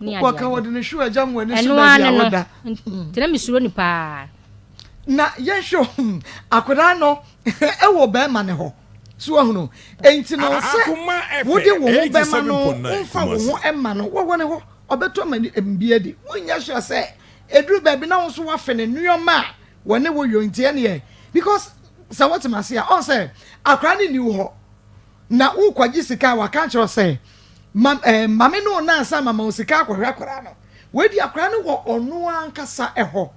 Ne adeade. Wɔka wɔde ne hwew agya mu ani so Ɛno ara baabi a ne no. woda. Nti na mesuro no paa. Na yɛnhwɛ akwadaa no ɛwɔ bɛrima ne hɔ. So ahunu. Enti no sɛ wode wo ho bɛma no, womfa wo ho ɛma no, wɔwɔ ne hɔ. Ɔbɛtɔ ma bi adi. Wonyɛ sure sɛ ɛduru baabi na wo nso wafe ne nneɛma a wɔne wo yɔ nti ɛneɛ because sɛ wote ase a ɔn sɛ akwadaa no nni wo hɔ na wokɔgye sika a waka kyerɛ sɛ ma maame no nansa mama wo sika akɔhwɛ akwadaa no. Wɔadi akwadaa no wɔ ɔno ankasa ɛhɔ.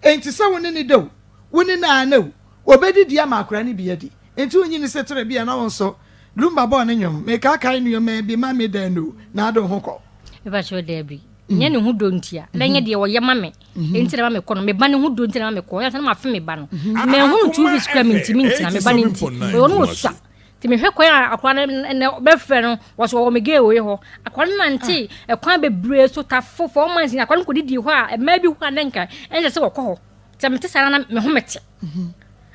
Enti sɛ wo ne ne da o, wo ne no ana o, obɛdidi ama akwadaa no bi adi. Enti wonyi ne sɛ twerɛ bi a na wo nso lumba bɔɔ ne nnwom mekaakae nneɛma bi ma me dan no na ade wo ho kɔ. Mepa kyerɛ daabi. Nyɛ ne ho dɔ nti a na nyɛ deɛ ɔyɛ ma me nti na ma mekɔ no. Me ba ne ho dɔ nti na ma mekɔ. Ɛyɛ sɛ na mafe me ba no. Manhunu 2 weeks koraa mentimi ntena me ba no nti. Ɔyɛ ɔno ɔsua. Nti mehwɛ kwan a akwadaa no ɛnɛ bɛfrɛ no wɔsɛ wɔwɔ me gay wei hɔ. Akwadaa no nante ɛkwan bebree so tafo 4 months ni akwadaa no kɔdidi hɔ a mmaa bi hɔ a na nka ɛnsɛ sɛ wɔkɔ hɔ. Sɛ mete saa na me ho mete.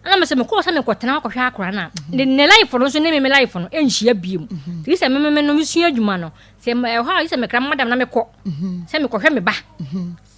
Ɛna mesɛ mekɔɔ sɛ mekɔtena hɔ akɔhwɛ akwadaa no a ne life no nso ne me me life no ɛnhyia biem. Nti sɛ me me no mesua adwuma no sɛ ɛhɔ a sɛ mekra madam na mekɔ sɛ mekɔhwɛ me ba.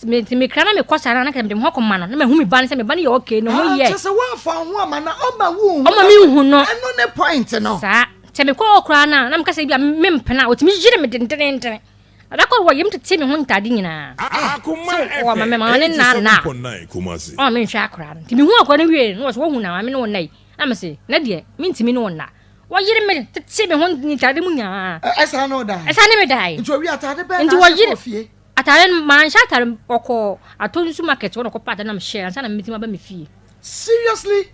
Nti mekra na mekɔ saa na na mede me ho akɔma no na mahu me ba no sɛ me ba no yɛ okay ne ho yɛ. Kyɛ sɛ woamfa wo ho ama na ɔma wo hu. Ɔma me hu no. Ɛno ne point no. Saa sɛ mekɔ hɔ koraa no a na meka sɛ bi a mempena a ɔtumi yere me dendenenden. Adakɔ wɔ yam tete me ho ntade nyinaa. Sɛ ɔma me ma ne nna nna a ɔma menhwɛ akwadaa no. Nti mehu akwadaa no wie no na wɔsɛ wɔhu na maame ne wo nna yi. Na mese na deɛ mentumi ne wo nna. Wɔyere me tete me ho ntade mu nyinaa. Ɛsan ne wo dae. Ɛsan ne me dae. Nti owi atade bɛn na ahyɛ kɔ fie? Atare no manhyɛ atare ɔkɔ atɔ nsu market hɔ na ɔkɔpɛ atare na mehyɛ ansa na metumi aba me fie. Seriously?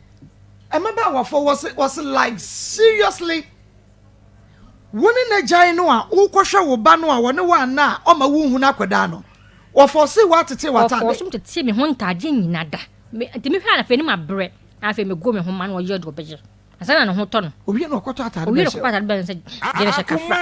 Mmabaawafoɔ wɔse wɔse like seriously? Wo ne n'agyan no a wokɔhwɛ wo ba no a wɔne wo anna a ɔma wonhu no akwadaa no wɔfɔse woatete w'atade. Wɔfɔse tete me ho ntadeɛ nyina da. Nti mehwɛ a na afei ne mabrɛ na afei mego me ho ma na ɔyɛ deɛ ɔbɛyɛ. Ansa na ne ho tɔ no. Owie na ɔkɔtɔ atade Owie na ɔkɔtɔ atade bɛhyɛ sɛ deɛ bɛhyɛ kafra.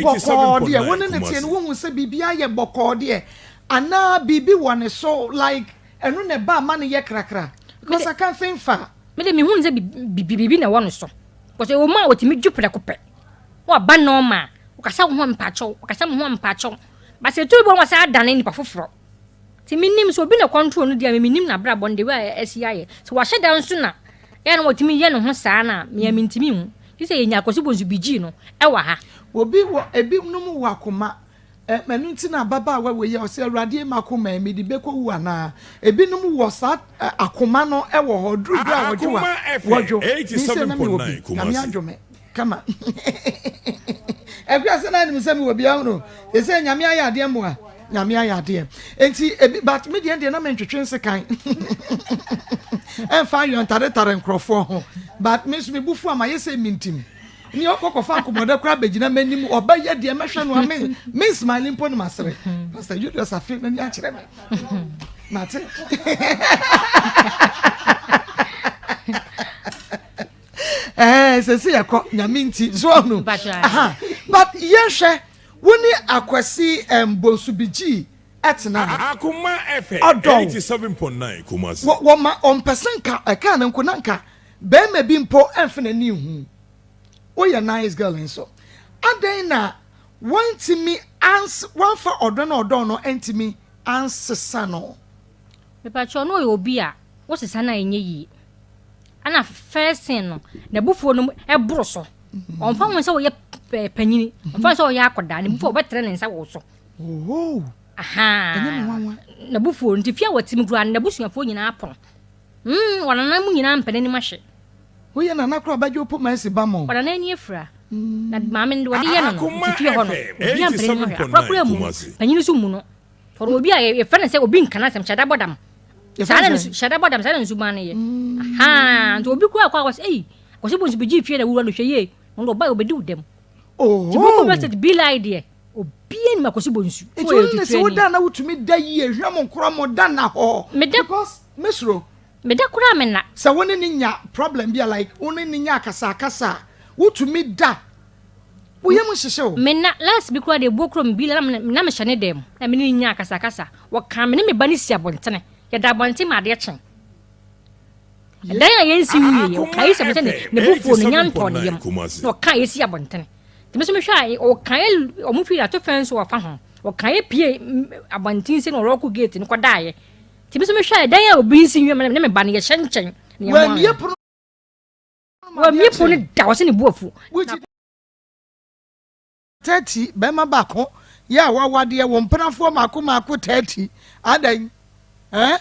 Bɔkɔɔ deɛ wo ne ne teɛ no wohu sɛ biribi ayɛ bɔkɔɔ deɛ anaa biribi wɔ ne so like ɛno na ɛba ama no yɛ krakra because I can't think far. Me de mehu no sɛ biribi na ɛwɔ ne so. Because ɛwɔ mu a wɔtumi dwo prɛko pɛ. Waba normal. Ɔkasa wo ho mpakyɛw, ɔkasa me ho mpakyɛw. But sɛ ɛtumi bi wɔ sɛ adane nipa foforɔ. Nti menim sɛ obi na control no deɛ me menim n'abrabɔ no the way a ɛsi ayɛ. Sɛ wahyɛ da nso na ɛyɛ na wɔtumi yɛ ne ho saa na mea mentumi nhu. Gye sɛ yɛnya Akwasi Bonsu Bigyi no ɛwɔ ha. Obi wɔ ebinom wɔ akoma ɛno nti na ababaawa wei a ɔsɛ Awurade ma akoma yi mede bɛkɔ wu anaa. Ebinom wɔ saa akoma no ɛwɔ hɔ duru bere a wɔdwo a wɔdwo. Me sɛ na mewɔ bi Nyame adwo me kama. Ɛkura sɛ na anim sɛ mewɔ bi ahono. Sɛ Nyame ayɛ adeɛ mmoa. Nyame ayɛ adeɛ. Enti ebi but me deɛ deɛ na mentwetwe nsekan. Ɛmfa ayɔ ntaretare nkurɔfoɔ ho. But me nso me bu fu ama yɛ sɛ mintim. Ne ɔkɔ kɔfa nkɔmmɔdɛ koraa bɛgyina m'anim ɔbɛyɛ deɛ mɛhwɛ no a me me smile mpo no masere. Pastor Julius afe n'ani akyerɛ me. Mate. Sɛ sɛ yɛkɔ Nyame nti so ɔno. But yɛhwɛ wo ne Akwasi Bonsu Bigyi ɛtena no. Ɔdɔ wo. Wɔma ɔmpɛ sɛ nka ɛkaa no nko na nka bɛrima bi mpo ɛmfa n'ani nhu. Woyɛ nice girl nso. Adɛn na wantumi ans wamfa ɔdɔ na ɔdɔ no antumi ansesa no? Mepakyɛw no ɔyɛ obi a wosesa no a ɛnyɛ yie. Ɛna first thing no n'abufuo no ɛboro so. Ɔmfa ho sɛ ɔyɛ panyini, ɔmfa ho sɛ ɔyɛ akɔdaa, n'abufuo ɔbɛtrɛ ne nsa wɔ so. Aha. N'abufuo nti fie a wɔte mu koraa n'abusuafoɔ nyinaa pono. Wɔnana mu nyinaa mpɛ n'anim ahwɛ. Woyɛ nana koraa ɔbɛgye wo poma asi ba ma. Ɔnana ani afira. Na maame no de wɔde yɛ no no nti fie hɔ no obiara mpɛ n'anim ahwɛ. Akora koraa mu no panyin nso mu no. Ɔde obi a yɛfrɛ no sɛ obi nka n'asɛm hyɛda bɔ dam. Saa na nsu hyɛda bɔ dam saa na nsuban no yɛ. Ahaa nti obi koraa kɔ a wɔsɛ eyi akɔsɛ bu nsu bi gye fie na wura no hwɛ yie. Ɔno ɔba obedi wo dam. Nti bu kɔ state bi lie deɛ obiara nim akɔsɛ bɔ nsu. Nti wo ne sɛ woda na wotumi da yie hwɛ mo nkorɔ mo da na hɔ. Meda because mesuro. Meda koraa me na. Sɛ wo ne ne nya problem bi a like wo ne ne nya akasakasa a wotumi da wo yam nhyehyɛ o. Me na last bi koraa de ebuo kurom bi na na mehyɛ ne dan mu na me ne ne nya akasakasa wɔka me ne me ba no si abɔntene yɛda abɔnten ma adeɛ kye. Ɛdan a yɛnsi nwie yɛ ɔka yi sɛ sɛ ne bo fuo no nya ntɔ ne yam na ɔka yɛsi abɔntene. Nti me nso mehwɛ a ɔka yɛ ɔmo firi ato fɛn so ɔfa ho. Ɔkaeɛ pie abɔnten sɛ na ɔrɔko gate no kɔdaeɛ. Nti me nso mehwɛɛ dan a obi nsi nwie ne me ba no yɛhyɛ nkyɛn. Wɔamie pono wɔamie pono no da ɔsɛ ne bu afu. 30 bɛrima baako yɛ a wawadeɛ wo mpenafoɔ mako mako 30 adan eh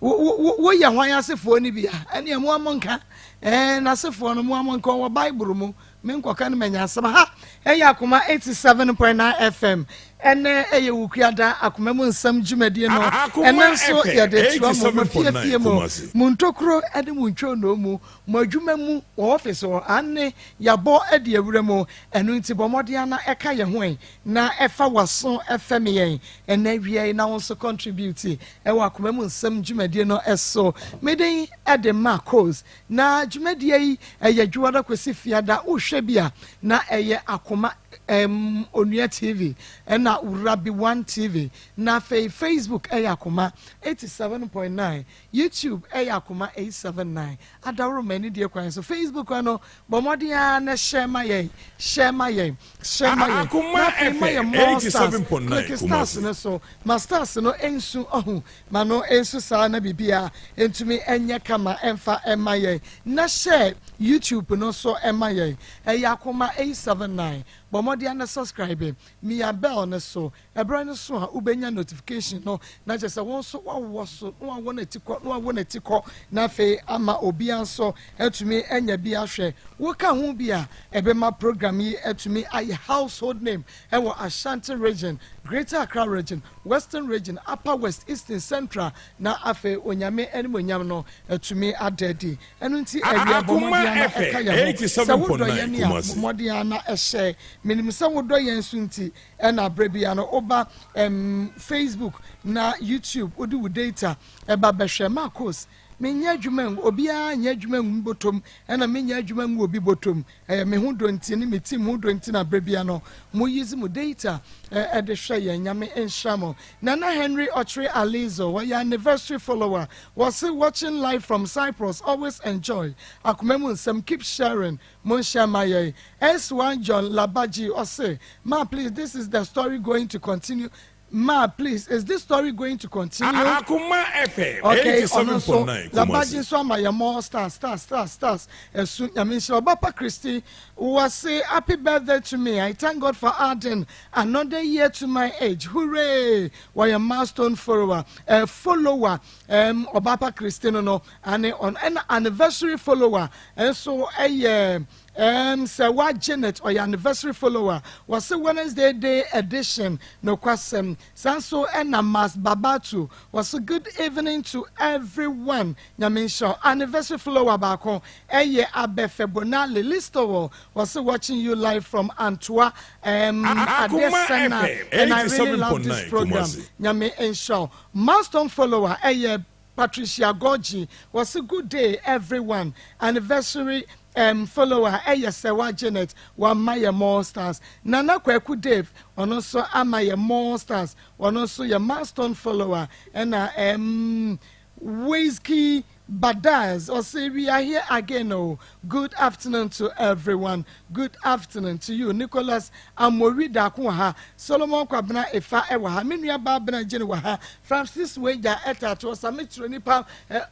woyɛ hwan asefoɔ no bi a ɛneɛ mo amo nka eh n'asefoɔ no mo amo nka wɔ Bible mu menkɔka no manya asɛm ha. Ɛyɛ Akoma 87.9 FM ɛnɛ ɛyɛ Wukuada akoma mu nsɛm dwumadie no. Ɛnɛ nso yɛde toa mo mo fiefie mu, mo ntokuro ne mo ntwonoo mu, mo adwuma mu, wɔ office hɔ, aane yɛabɔ de awura mu. Ɛno nti bɔ mmɔden ara na ɛka yɛn ho ɛ na ɛfa w'aso fɛm yɛn ɛnɛ awia yi na wo nso contribute ɛwɔ akoma mu nsɛm dwumadie no so. Me din de Marcos. Na dwumadie yi ɛyɛ Dwoada kɔsi Fiada, wohwɛ bi a na ɛyɛ Akoma ɛɛm Onua TV ɛna Rabbi One TV, na afei Facebook ɛyɛ Akoma 87.9, YouTube ɛyɛ Akoma 879. Adaworoma anidie kwan so Facebook no bɔ mmɔden ara na hyɛ ma yɛn, hyɛ ma yɛn, hyɛ ma yɛn, na afei ma yɛn more stars, click stars no so, ma stars no nsu ɔho. Ma no nso saa na biribiara ntumi nyɛ kama mfa mma yɛn. Na hyɛ YouTube no nso ma yɛn. Ɛyɛ Akoma 879. Bɔ mmɔden ara na subscribe. Mia bell no so. Ɛberɛ no so a wobɛnya notification no na kyerɛ sɛ wo nso woawɔ so na woawɔ no atikɔ na woawɔ no atikɔ na afei ama obiara nso atumi anya bi ahwɛ. Woka ho bi a, ɛbɛma program yi atumi ayɛ household name wɔ Ashanti Region, Greater Accra Region, Western Region, Upper West, Eastern, Central, na afei Onyame animuonyam no atumi ada adi. Ɛno nti awia bɔ mmɔden ara na ɛka yɛn ho. Sɛ wodɔ yɛn a, bɔ mmɔden ara na hyɛ. Menim sɛ wodɔ yɛn nso nti na berɛ biara no woba ɛmm Facebook na YouTube wode wo data ba bɛhwɛ. Marcos, Menyɛ adwuma ngu obiara nyɛ adwuma ngu me bɔtɔm ɛna menyɛ adwuma ngu obi bɔtɔm. Ɛyɛ me ho dɔ nti ne me team ho dɔ nti na berɛ biara no mo use mo data de hwɛ yɛn. Nyame nhyira mo. Nana Henry Ɔkyere Alizo wɔyɛ anniversary follower wɔse watching live from Cyprus always enjoy akoma mu nsɛm keep sharing monshare ma yɛn. S1 John Labaji ɔse ma please this is the story going to continue Ma please is this story going to continue? Akoma FM Okay, ɔno nso 87.9 Labaji Kumasi. nso ama yɛ more stars stars stars stars ɛso Nyame nhyira wo. Ɔbapa Christy wɔse happy birthday to me I thank God for adding another year to my age hooray wɔyɛ milestone follower eh, follower um, Ɔbapa Christy no no ane ɔno ɛna anniversary follower nso ɛyɛ Erm sɛ wa Janet ɔyɛ anniversary follower wɔse Wednesday day edition nokwasɛm saa nso ɛna Mas Babatu wɔse good evening to everyone Nyame nhyira wo anniversary follower baako ɛyɛ Abɛfɛ Bonale Listowel wɔse watching you live from Antoa erm adeɛ Akoma sɛna FM and I really love this 87.9 program Kumasi. Nyame nhyira wo Milestone follower ɛyɛ Patricia Gorgie wɔse good day everyone anniversary um follower ɛyɛ Sɛwa Janet wama yɛ more stars Nana Kwaku Dave ɔno nso ama yɛ more stars ɔno nso yɛ milestone follower ɛna um Whiskey Badaz ɔse we are here again oh good afternoon to everyone good afternoon to you Nicholas Amowi Daako wɔ ha Solomon Kwabena Efa wɔ ha me nua baa Bena Jane wɔ ha Francis Wagya ɛtaatoɔ sa me kyerɛ nipa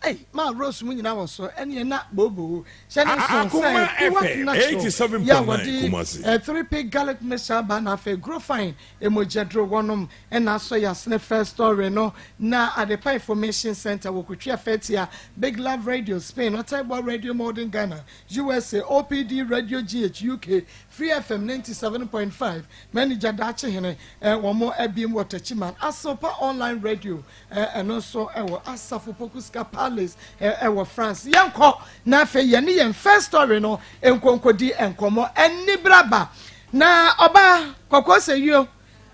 ei maa Rose mu nyinaa wɔ so ɛneɛ na booboo hyɛ ne nso sɛ Akoma Kuwak FM Natural yɛ a 87.9 wɔde Kumasi. 3P garlic mixture aba na afei Grofine Mogyaduro wɔnom na asɔ yasene first story no na Adepa Information Centre wɔ Kotwi Afatia, Big Love Radio Spain, Ɔtɛboa Radio Modern Ghana, USA, OPD Radio GH UK, Free FM 97.5, Manager Daakye Hene, wɔn abiem wɔ Techiman, Asopa Online Radio, ɛno nso wɔ Asafo Pokuska Palace wɔ France. Yɛnkɔ na afei yɛne yɛn first story no nkonkodi nkɔmmɔ. Anibraba Na ɔbaa, kɔkɔɔ sɛ yio,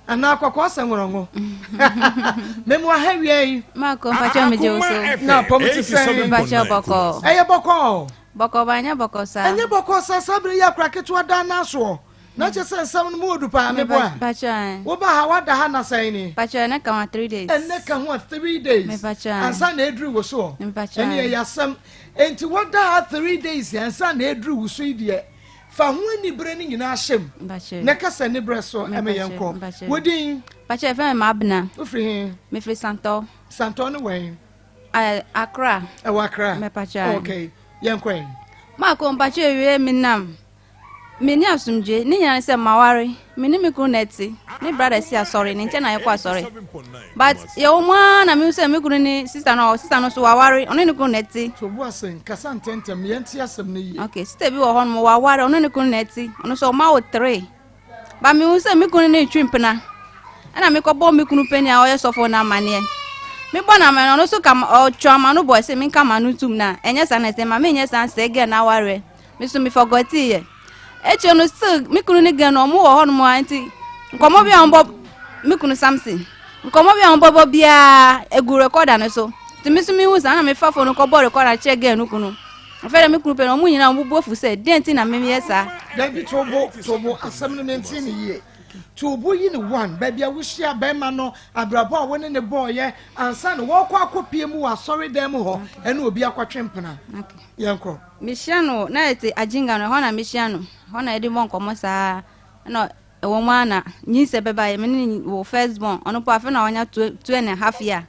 anaa kɔkɔɔ sɛ ŋorɔŋo. Memu aha wia yi. Mako, mpakyɛ megye wo so. Na apɔm te sɛn? Mpakyɛ bɔkɔɔ. Ɛyɛ bɔkɔɔ. Bɔkɔɔ ba ɛnyɛ bɔkɔɔ saa. Ɛnyɛ bɔkɔɔ saa, saa bere yi akora ketewa da n'asoɔ. Na kyerɛ sɛ nsɛm no mu odu paa, meboa. Mpakyɛ ɛn. Woba ha, wada ha na sɛn ni? Mpakyɛ ɛnɛ ka ho a 3 days. Ɛnɛ ka ho a 3 days. Mpakyɛ ɛn. Ansa na eduru wo soɔ. Mpakyɛ ɛne ɛyɛ asɛm. Enti wada ha 3 days ansa na eduru wo so yi deɛ. Fa ho anibere no nyinaa hyɛ mu, na kasa anibere so ma yɛnkɔ. Wo din? Pakyɛ yɛfrɛ me Mabena. Wofiri he? Mefiri Santɔ. Santɔ ne wɛn? Accra. Ɛwɔ Accra? Mɛpakyɛ. Okay, yɛnkɔ ɛ. Maako mpakyɛ ewie menam. Menni asomdwoe. Ne nyinaa ne sɛ maware. Me ne me kunu na ɛte. Me brother si asɔre, ne nkyɛn na yɛkɔ asɔre. But yɛwɔ mu ara na mehu sɛ me kunu ne sister no, sister no nso waware, ɔne ne kunu na ɛte. To bo ase, nkasa ntɛmntɛm, yɛnte asɛm no yie. Okay, sister bi wɔ hɔ nom, waware, ɔne ne kunu na ɛte. Ɔno nso ɔma wo three. Ba mehu sɛ me kunu ne retwe mpena. Ɛna mekɔbɔ me kunu panyin a ɔyɛ sɔfo no amanneɛ. Mebɔ no amanneɛ, ɔno nso ka ɔtwe ama no bɔ sɛ menka ma no ntum na ɛnyɛ saa na ɛsɛ ma menyɛ saa nsɛe gɛ no awareɛ. Me nso me forgotii yɛ. Akyire no still me kunu ne gɛ no ɔmo wɔ hɔnom a nti nkɔmmɔ bi a wɔbɔ me kunu Samson nkɔmmɔ bi a wɔbɔbɔ biara egu recorder no so. Nti me nso mehu saa na mefa phone no kɔbɔ recorder kyerɛ gɛ no kunu. Afei de me kunu pɛ no wɔn nyinaa wɔn bo afu sɛ deɛn nti na memeyɛ saa. Dabi to bo to bo asɛm no mente ne yie to bo yi ne one baabi a wohyia bɛrima no abrabɔ a wo ne ne bɔɔyɛ ansa na wɔkɔ akɔpie mu wɔ asɔredan mu hɔ ɛne obi akɔtwe mpena yɛnkɔ. Mehyia no na yɛte Agyinga no ɛhɔ na mehyia no ɛhɔ na yɛde bɔ nkɔmmɔ saa ɛna ɛwɔ mu ara na nyinsɛ bɛba yɛ me ne wo first born ɔno po afei na wanya two and a half year.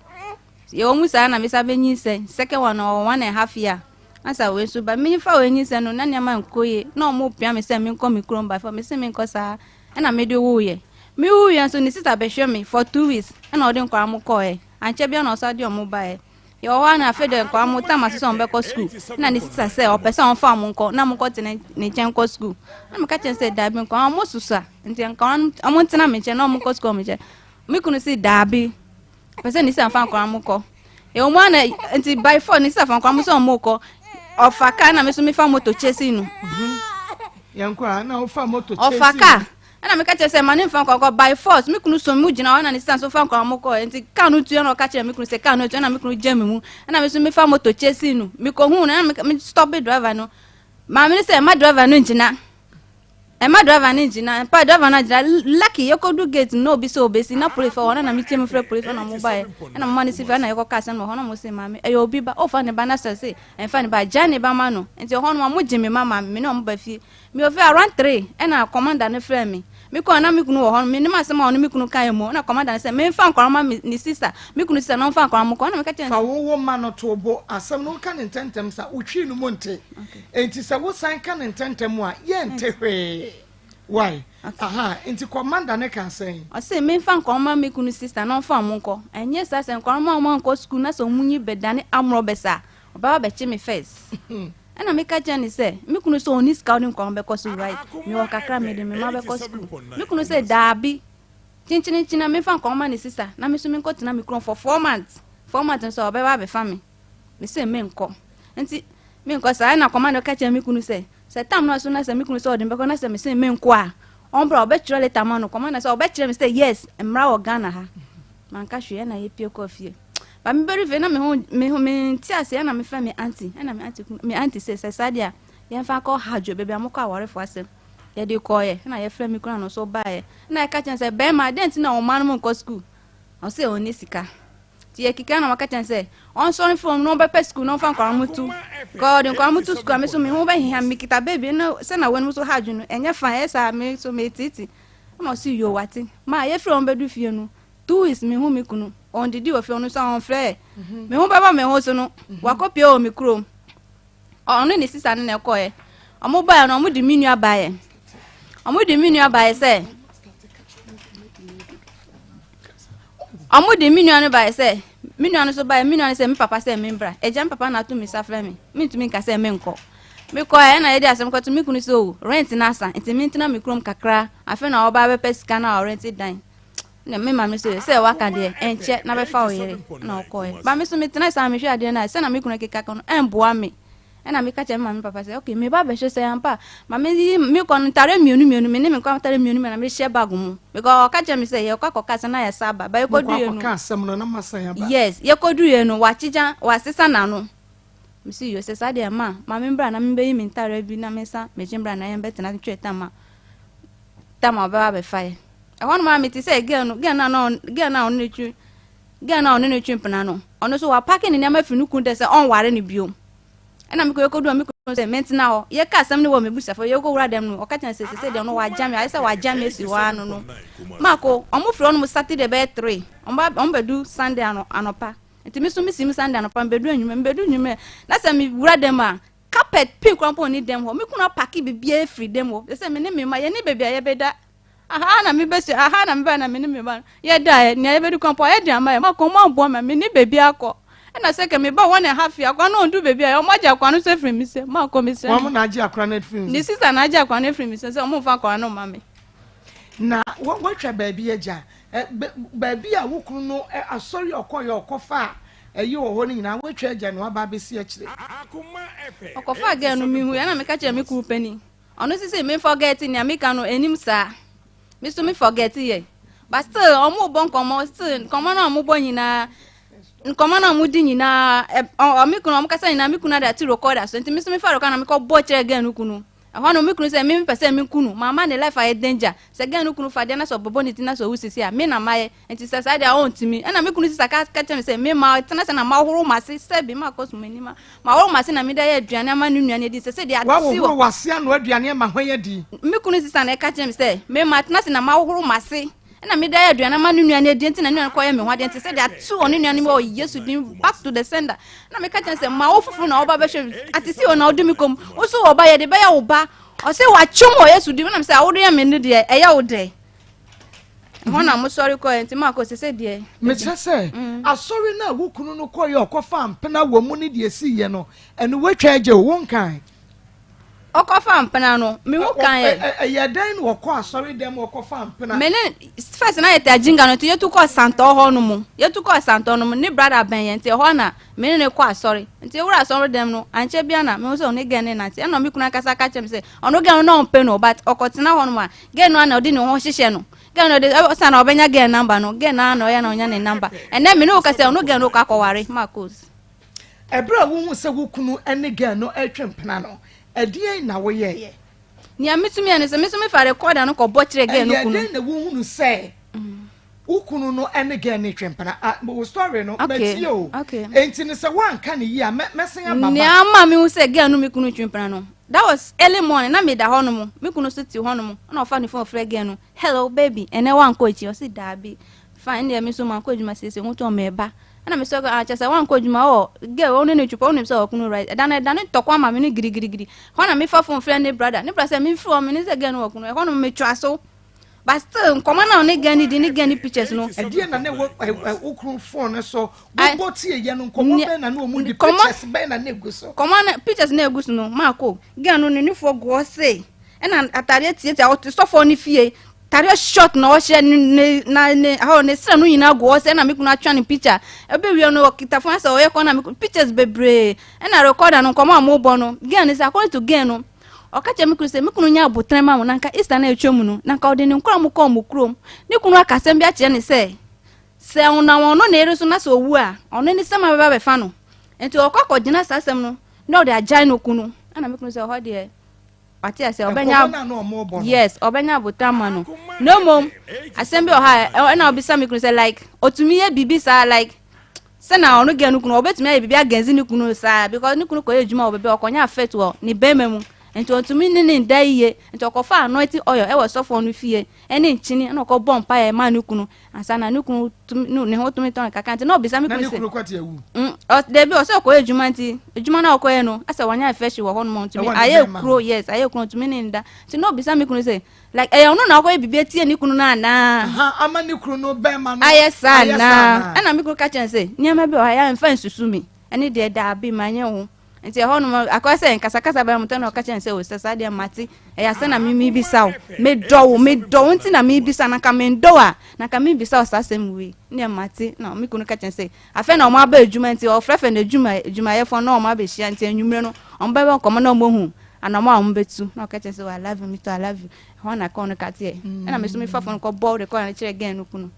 Yɛwɔ mu saa na me san bɛnyinsɛn second one no ɔwɔ one and half year ansa wei nso ba me fa wei nyinsɛn no na nneɛma nkɔ yie na ɔmo pia me sɛ menkɔ me kurom ba fɔ me se menkɔ saa ɛna mede wuiɛ me wuiɛ nso ne sista bɛhwɛ me for 2 weeks ɛna ɔde nkwadaa mo kɔɛ ankyɛ bia na ɔsa de ɔmo baeɛ. Yɛwɔ hɔ a na afei deɛ nkwadaa mo tam ase sɛ ɔmo bɛkɔ school na ne sista sɛ ɔpɛ sɛ ɔmfa ɔmo nkɔ na ɔmo nkɔ te ne nkyɛn nkɔ school na meka kyerɛ sɛ daabi, nkwadaa ɔmo soso a nti nkwadaa no ɔmo ntena me nkyɛn na ɔmo nkɔ school ɔmo nkyɛn. Me kunu si daabi, pɛ sɛ ne sista nfa nkwadaa mo kɔ. Ɛwɔ mu ana nti by four ne sista fa nkwadaa mo sɛ ɔmo kɔ, ɔfa kaa na me so mefa moto chase no. Yɛnkɔ a na wofa moto ɔfa kaa ɛna meka kyerɛ sɛ ma ne mfa nkwadaa kɔ by force. Me kunu so mu gyina hɔ na ne sista nso fa nkwadaa mo kɔ nti kaa no tu ɛna ɔka kyerɛ me kunu sɛ kaa no tu ɛna me kunu gya me mu ɛna me so mefa moto chase no. Mekɔhu no ɛna me stop driver no. Maame no sɛ ɛma driver no ngyina, ɛma driver no ngyina mpa driver no agyina. Lucky yɛkɔdu gate no na obi sɛ obesi na police wɔ hɔ na metie mu frɛ police na ɔmo baeɛ ɛna moma no si fɛ ɛna yɛkɔka asɛm wɔ hɔ na ɔmo se maame ɛyɛ obi ba ɔfa ne ba na sɛ se ɛmfa ne ba gya ne ba ma no. Nti ɛhɔ no ɔmo gye me ma maame me ne ɔmo ba fie. Me wɔ fie around 3 ɛna commander no frɛ me. Me kɔɔ na me kunu wɔ hɔ no, menim asɛm a ɔne me kunu kaeɛ mu ɛna commander no sɛ memfa nkwadaa ma ne sister, me kunu sister, na ɔmfa nkwadaa mo kɔ ɛna meka kyerɛ fa wo ma no to bo asɛm no woka ne ntɛntɛm sa wotwii no mu nte enti sɛ wosan ka ne ntɛntɛm a yɛnte hwee why aha nti commander ne ka sɛn? Ɔsɛ memfa nkwadaa ma me kunu sister na ɔmfa ɔmo nkɔ, ɛnyɛ saa sɛ nkwadaa ma ɔmo ankɔ sukuu na sɛ ɔmo nyi bɛdane amorɔ bɛsa ɔbɛba bɛkye me first. Ɛna meka kyerɛ ne sɛ me kunu sɛ ɔni sika ɔde nkwadaa bɛkɔ sukuu, right? Mewɔ kakra mede me ma bɛkɔ sukuu. Me kunu sɛ daabi, kyenkyenenkyen na memfa nkwadaa ma ne sister na me nso menkɔ tena me kurom for 4 months. 4 months nso ɔbɛba abɛfa me. Me sɛ menkɔ nti menkɔ saa. Ɛna commander ka kyerɛ me kunu sɛ tam no so na sɛ me kunu sɛ ɔde me bɛkɔ na sɛ me sɛ menkɔ a ɔmbra ɔbɛtwerɛ letter ma no. Commander sɛ ɔbɛkyerɛ me sɛ yes, mmara wɔ Ghana ha. Manka hwee ɛna yɛpie kɔɔ fie ba mebɛdu fie na me ho mente ase ɛna mefrɛ me aunty ɛna me aunty me aunty sɛ saa deɛ a yɛmfa kɔ hadwo baabi a mokɔ awarefoɔ asɛm. Yɛde kɔɔyɛ ɛna yɛfrɛ me kunu no so baeɛ ɛna yɛka kyerɛ sɛ bɛrima dɛn nti na ɔma no mu nkɔ sukuu? Ɔsɛ ɔnni sika nti yɛkeka na wɔka kyerɛ sɛ ɔnsɔre fam na ɔbɛpɛ sukuu na ɔmfa nkwadaa mo tu kɔ ɔde nkwadaa mo tu sukuu a me so me ho bɛhehia me kita baby no sɛ na wɔn so ha adwene no ɛnyɛ fine ɛyɛ saa me so me titi ɛna ɔsi yo wate. Maa yɛfiri wɔn bɛdu fie no 2 weeks me hu me kunu ɔndidi wɔ fie, ɔno nso ɔnfrɛ me ho bɛba me ho so no wakɔpie wɔ me kurom. Ɔno ne sisa no na ɛkɔɛ. Ɔmo baeɛ no ɔmo de me nua baeɛ, ɔmo de me nua baeɛ sɛ ɔmo de me nua no baeɛ sɛ me nua no so baeɛ. Me nua no sɛ me papa sɛ me mbra agya me papa na ato me nsa frɛ me, mentumi nka sɛ menkɔ. Mekɔɛ ɛna yɛde asɛm kɔto me kunu sɛ o rent no asa nti mentena me kurom kakra afei na ɔba bɛpɛ sika na ɔrent dan na me maame so sɛ waka deɛ ɛnkyɛ na bɛfa wo yere na ɔkɔɛ ba. Me so metena saa mehwɛ adeɛ no a sɛ na me kunu keka no ɛmboa me ɛna meka kyerɛ me maame papa sɛ okay, meba bɛhwɛ sɛ ampa maame yi mekɔ no ntare mmienu mmienu me ne me nkɔ ntare mmienu mmienu na mehyɛ bag mu because ɔka kyerɛ me sɛ yɛkɔ akɔka sɛ na yɛsa aba ba yɛkɔdu yɛ no asɛm no na masan aba. Yes, yɛkɔdu yɛ no wakyegya wasesa n'ano. Mesi yo sɛ saa deɛ ma maame mbra na membɛyi me ntare bi na mensa megye mbra na yɛmbɛtena twɛ tam a tam a ɔbɛba abɛfa yɛ. Ɛhɔ nom a mete sɛ girl no a ɔno ne twi girl no a ɔno ne twi mpena no ɔno nso wapack ne nneɛma firi ne kun dɛ sɛ ɔnware ne biom ɛna mekɔ yɛkɔdu a mekɔ. Sɛ mentena hɔ. Yɛka asɛm no wɔ m'abusuafo, yɛkɔwura dɛm no, ɔka kyerɛ me sɛ sesei deɛ ɔno wagya me, ayɛ sɛ wagya me asi hɔ ara no no. Mako, ɔmo firi hɔnom Saturday bɛyɛ 3, ɔmo ba, ɔmo bɛdu Sunday ano, anɔpa. Nti me nso mesi mu Sunday anɔpa, mebɛdu anwummerɛ, mebɛdu anwummerɛ, na sɛ mewura dɛm a, carpet pink koraa mpo nni dɛm hɔ. Me kunu apake biribiara afiri dɛm hɔ. Sɛ sɛ me ne me mma, yɛnni baabi a yɛbɛda. Aha na mebɛsua, aha na mebae na me ne me ba no yɛdaeɛ, nea yɛbɛdi kwan mpo ayɛ den ama yɛn, makɔ ɔmo amboa me a menni baabi akɔ, ɛna sɛ kɛ meba 1½ year akora no ɔndu baabi a ɔmo agye akora no nso afiri me nsam, makɔ mesrɛ Wɔn na agye akora no afiri ne nsam. sista na agye akora no afiri me nsam sɛ ɔmo mfa akora no mma me. Na woatwa baabi agya, baabi a wo kunu no asɔre a ɔkɔeɛ a ɔkɔfaa ɛyi wɔ hɔ no nyinaa woatwa agya na waba abɛsi akyire. Ɔkɔfaa girl no mehuiɛ ɛna meka kyerɛɛ me kunu panin. Ɔno nso se me forget nea meka no anim saa. Me nso me forget yɛ. But still ɔmo bɔ nkɔmɔ still nkɔmɔ na ɔmo bɔ nyinaa nkɔmɔ na ɔmo di nyinaa ɛ ɔ me kunu ɔmo kasa nyinaa me kunu ade ate recorder so nti me nso me fa recorder na me kɔ bɔ kyerɛ girl no kunu. Ɛhɔ no me kunu sɛ me pɛ sɛ me kunu mama ne life ayɛ danger sɛ girl no kunu fa deɛ na sɛ ɔbɛbɔ ne ti na sɛ ɔwu sisi a me na mayɛ Nti sɛ saa deɛ a ɔntumi. Ɛna me kunu sista ka ka kyerɛ me sɛ me ma tena sɛ na mahoro m'ase sɛbi makɔ so m'anim a mahoro m'ase na mede ayɛ aduane ama ne nua no adi sɛ sɛ deɛ ate wɔ. Woahohoro w'ase anoa aduane ama hwan adi? Me kunu sista na ɛka kyerɛ me sɛ me ma tena ase na mahoro m'ase ɛna mede ayɛ aduane ama ne nua no adi nti na ne nua no kɔyɛ me ho adeɛ nti sɛ deɛ ate wɔ ne nua no mu wɔ Yesu din back to the sender na meka kyerɛ sɛ ma wo foforɔ na ɔba bɛhwɛ me ate si wɔ na ɔde me kɔm wo so wɔ ba yɛde bɛyɛ wo ba ɔsɛ wakyɛm wɔ Yesu din na me sɛ awode yɛ me no deɛ ɛyɛ wo dɛ. Ɛhɔ na mosɔre kɔɛ nti maakɔ sese deɛ. Mekyerɛ sɛ mm. asɔre no a wo kunu no kɔeɛ ɔkɔfa mpena wɔ mu ne deɛ ɛsiiɛ no ɛno woatwa agye o wonkae. Ɔkɔfa mpena no mehu kan yɛ. Ɛyɛ dɛn na ɔkɔ asɔre dɛm ɔkɔfa mpena. Me ne first na yɛte agyinga no nti yɛtu kɔ santɔ hɔ no mu yɛtu kɔ santɔ no mu ne brada bɛn yɛn nti ɛhɔ na me ne ne kɔ asɔre nti ewura asɔre dɛm no ankyɛ bia na mehu sɛ ɔne gɛn ne nante ɛna me kunu ankasa ka kyerɛ me sɛ ɔno gɛn no na ɔmpɛ no but ɔkɔtena hɔ no mu a Girl no ara na ɔde ne ho hyehyɛ no. Girl no ɔde ɔsan na ɔbɛnya girl number no. Girl no ara na ɔyɛ na ɔnya ne number. Ɛnɛ me ne wo kasa ɔno girl no kɔ akɔware Marcos. Ɛberɛ a wohuu sɛ wo kunu ne girl no retwe mpena no, ɛdeɛn na woyɛeɛ? Nea metumi yɛ ne sɛ me nso mefa recorder no kɔbɔ kyerɛ girl no kunu. Ɛyɛɛ dɛn na wohunu sɛ wo kunu no ne girl no retwe mpena? Ah, wo story no, matie o. Enti no sɛ woanka no yie a, mɛsan aba back. Nea ama mehu sɛ girl no me kunu retwe mpena no, That was early morning, na meda hɔ nom, me kunu nso te hɔ nom, ɛna ɔfa ne phone frɛ girl no, hello baby, ɛnɛ wankɔ akyi? Ɔse daabi, fine, ɛndeɛ me nso mankɔ adwuma siesie ho tɔn meba. Ɛna me sɛ ah kyɛ sɛ wankɔ adwuma ɔ girl ɔne ne twupa wonim sɛ ɔkunu right, ɛda no ɛda ne ntɔkwa ama me no girigirigiri, ɛhɔ na mefa phone frɛ ne brother, ne brother sɛ memfiri hɔ, menim sɛ girl no wɔ kunu, ɛhɔ nom metwa so. But still nkɔmɔ na ɔne girl no di ne girl no pictures no. Ɛdeɛ na ne wɔ wo kunu phone no so wobɔ tie yɛ no nkɔmɔ bɛn na ne ɔmu di pictures bɛn na ne egu so. Nkɔmɔ na pictures na egu so no maako girl no ne nufoɔ gu hɔ sei ɛna ataadeɛ tietia ɔte sɔfoɔ no fie tadeɛ short na ɔhyɛ ne ne na ne ahɔ ne srɛ no nyinaa gu hɔ sɛ ɛna me kunu atwa ne picture ebe wie no ɔkita phone asɛ ɔyɛ kɔ na me pictures bebree ɛna recorder no nkɔmɔ a mo bɔ no girl no sɛ according to girl no. Ɔka kyerɛɛ me kunu sɛ, Me kunu nyɛ abotare ma wo, na anka Easter no a atwam no, na anka ɔde ne nkwadaa mu kɔɔ mo kurom. Ne kunu aka asɛm bi akyerɛ no sɛ, sɛ ɔnam ɔno ne yere so na sɛ owu a, ɔno ne sɛm a bɛba abɛfa no. Enti ɔkɔ akɔgyina saa asɛm no na ɔde agyae no kunu. Ɛna me kunu sɛ ɔhɔ deɛ, wate ase, ɔbɛnya yes, ɔbɛnya abotare ama no. Na mmom, asɛm bi wɔ hɔ a ɛna ɔbisa me kunu sɛ like, ɔtumi yɛ biribi saa like, Sɛ na ɔno gɛn no kunu ɔbɛtumi ayɛ biribi against ne kunu saa because ne kunu kɔyɛ adwuma wɔ baabi a ɔkɔnya affect wɔ ne bɛrima mu nti ɔntumi ne ne nda yie nti ɔkɔfa anointing oil ɛwɔ sɔfoɔ no fie ɛne nkyini ɛna ɔkɔbɔ mpaeɛ maa ne kunu ansa na ne kunu tumi ne ho tumi tɔn kakra nti na ɔbisa me kunu sɛ na ne kunu kɔte awu mm dabi ɔsɛ ɔkɔyɛ adwuma nti adwuma no a ɔkɔyɛ no asɛ wanya infection wɔ hɔ nom ɔntumi ayɛ kuro yes ayɛ kuro ɔntumi ne nda nti na ɔbisa me kunu sɛ Like ɛyɛ ɔno na ɔkɔyɛ biribi atia ne kunu no anaa? Aha, ama ne kunu no bɛrima no ayɛ saa anaa? Ɛna me kunu ka kyerɛ no sɛ nneɛma bi wɔ ha yɛ mfa nsusu me ɛne deɛ daabi ma nyɛ ho. Nti ɛhɔ nom akɔyɛ sɛ nkasakasa bɛn mo tɛ na ɔka kyerɛ no sɛ o sɛ saa deɛ mate ɛyɛ asɛ na me mebisa wo medɔ wo medɔ wo nti na mebisa na nka mendɔ wo a na nka mebisa wo saa asɛm wei ne mate na me kunu ka kyerɛ no sɛ afei na wɔn aba adwuma nti ɔfrɛfrɛ no adwuma adwumayɛfoɔ na wɔn abɛhyia nti anwummerɛ no wɔn bɛbɛ nkɔmmɔ na wɔn ahu Anamɔ a wɔbɛtu na ɔka kyerɛ sɛ I love you me too I love you ɛhɔ na kɔn no ka teɛ ɛna me so mefa fon kɔ bɔ rekɔd no kyerɛ gɛn no kunu.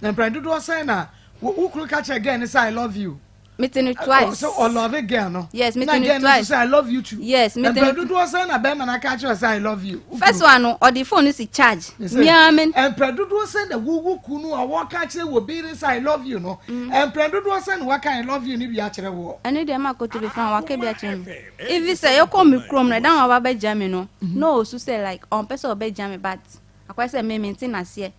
Na mpɛn dodoɔ sɛn na wo kunu ka kyerɛ gɛn no sɛ I love you? Mete no twice. Sɛ ɔlove girl no. Yes, mete no twice. Na girl no nso sɛ I love you too. Yes, mete no. Mpɛn dodoɔ sɛn na bɛrima no aka akyerɛ sɛ I love you. First one no, ɔde phone no si charge. Mia me. Mpɛn dodoɔ sɛn na wo wo kunu a wɔka akyerɛ wɔ bi sɛ I love you no. Mpɛn dodoɔ sɛn na waka I love you no bi akyerɛ woɔ. Ɛno deɛ ma koto bi fan waka bi akyerɛ me. Evi sɛ yɛkɔ me kurom no, ɛdan wa ba bɛgya me no. Na ɔsu sɛ like ɔmpɛ sɛ ɔbɛgya me but akɔyɛ sɛ me mente n'aseɛ.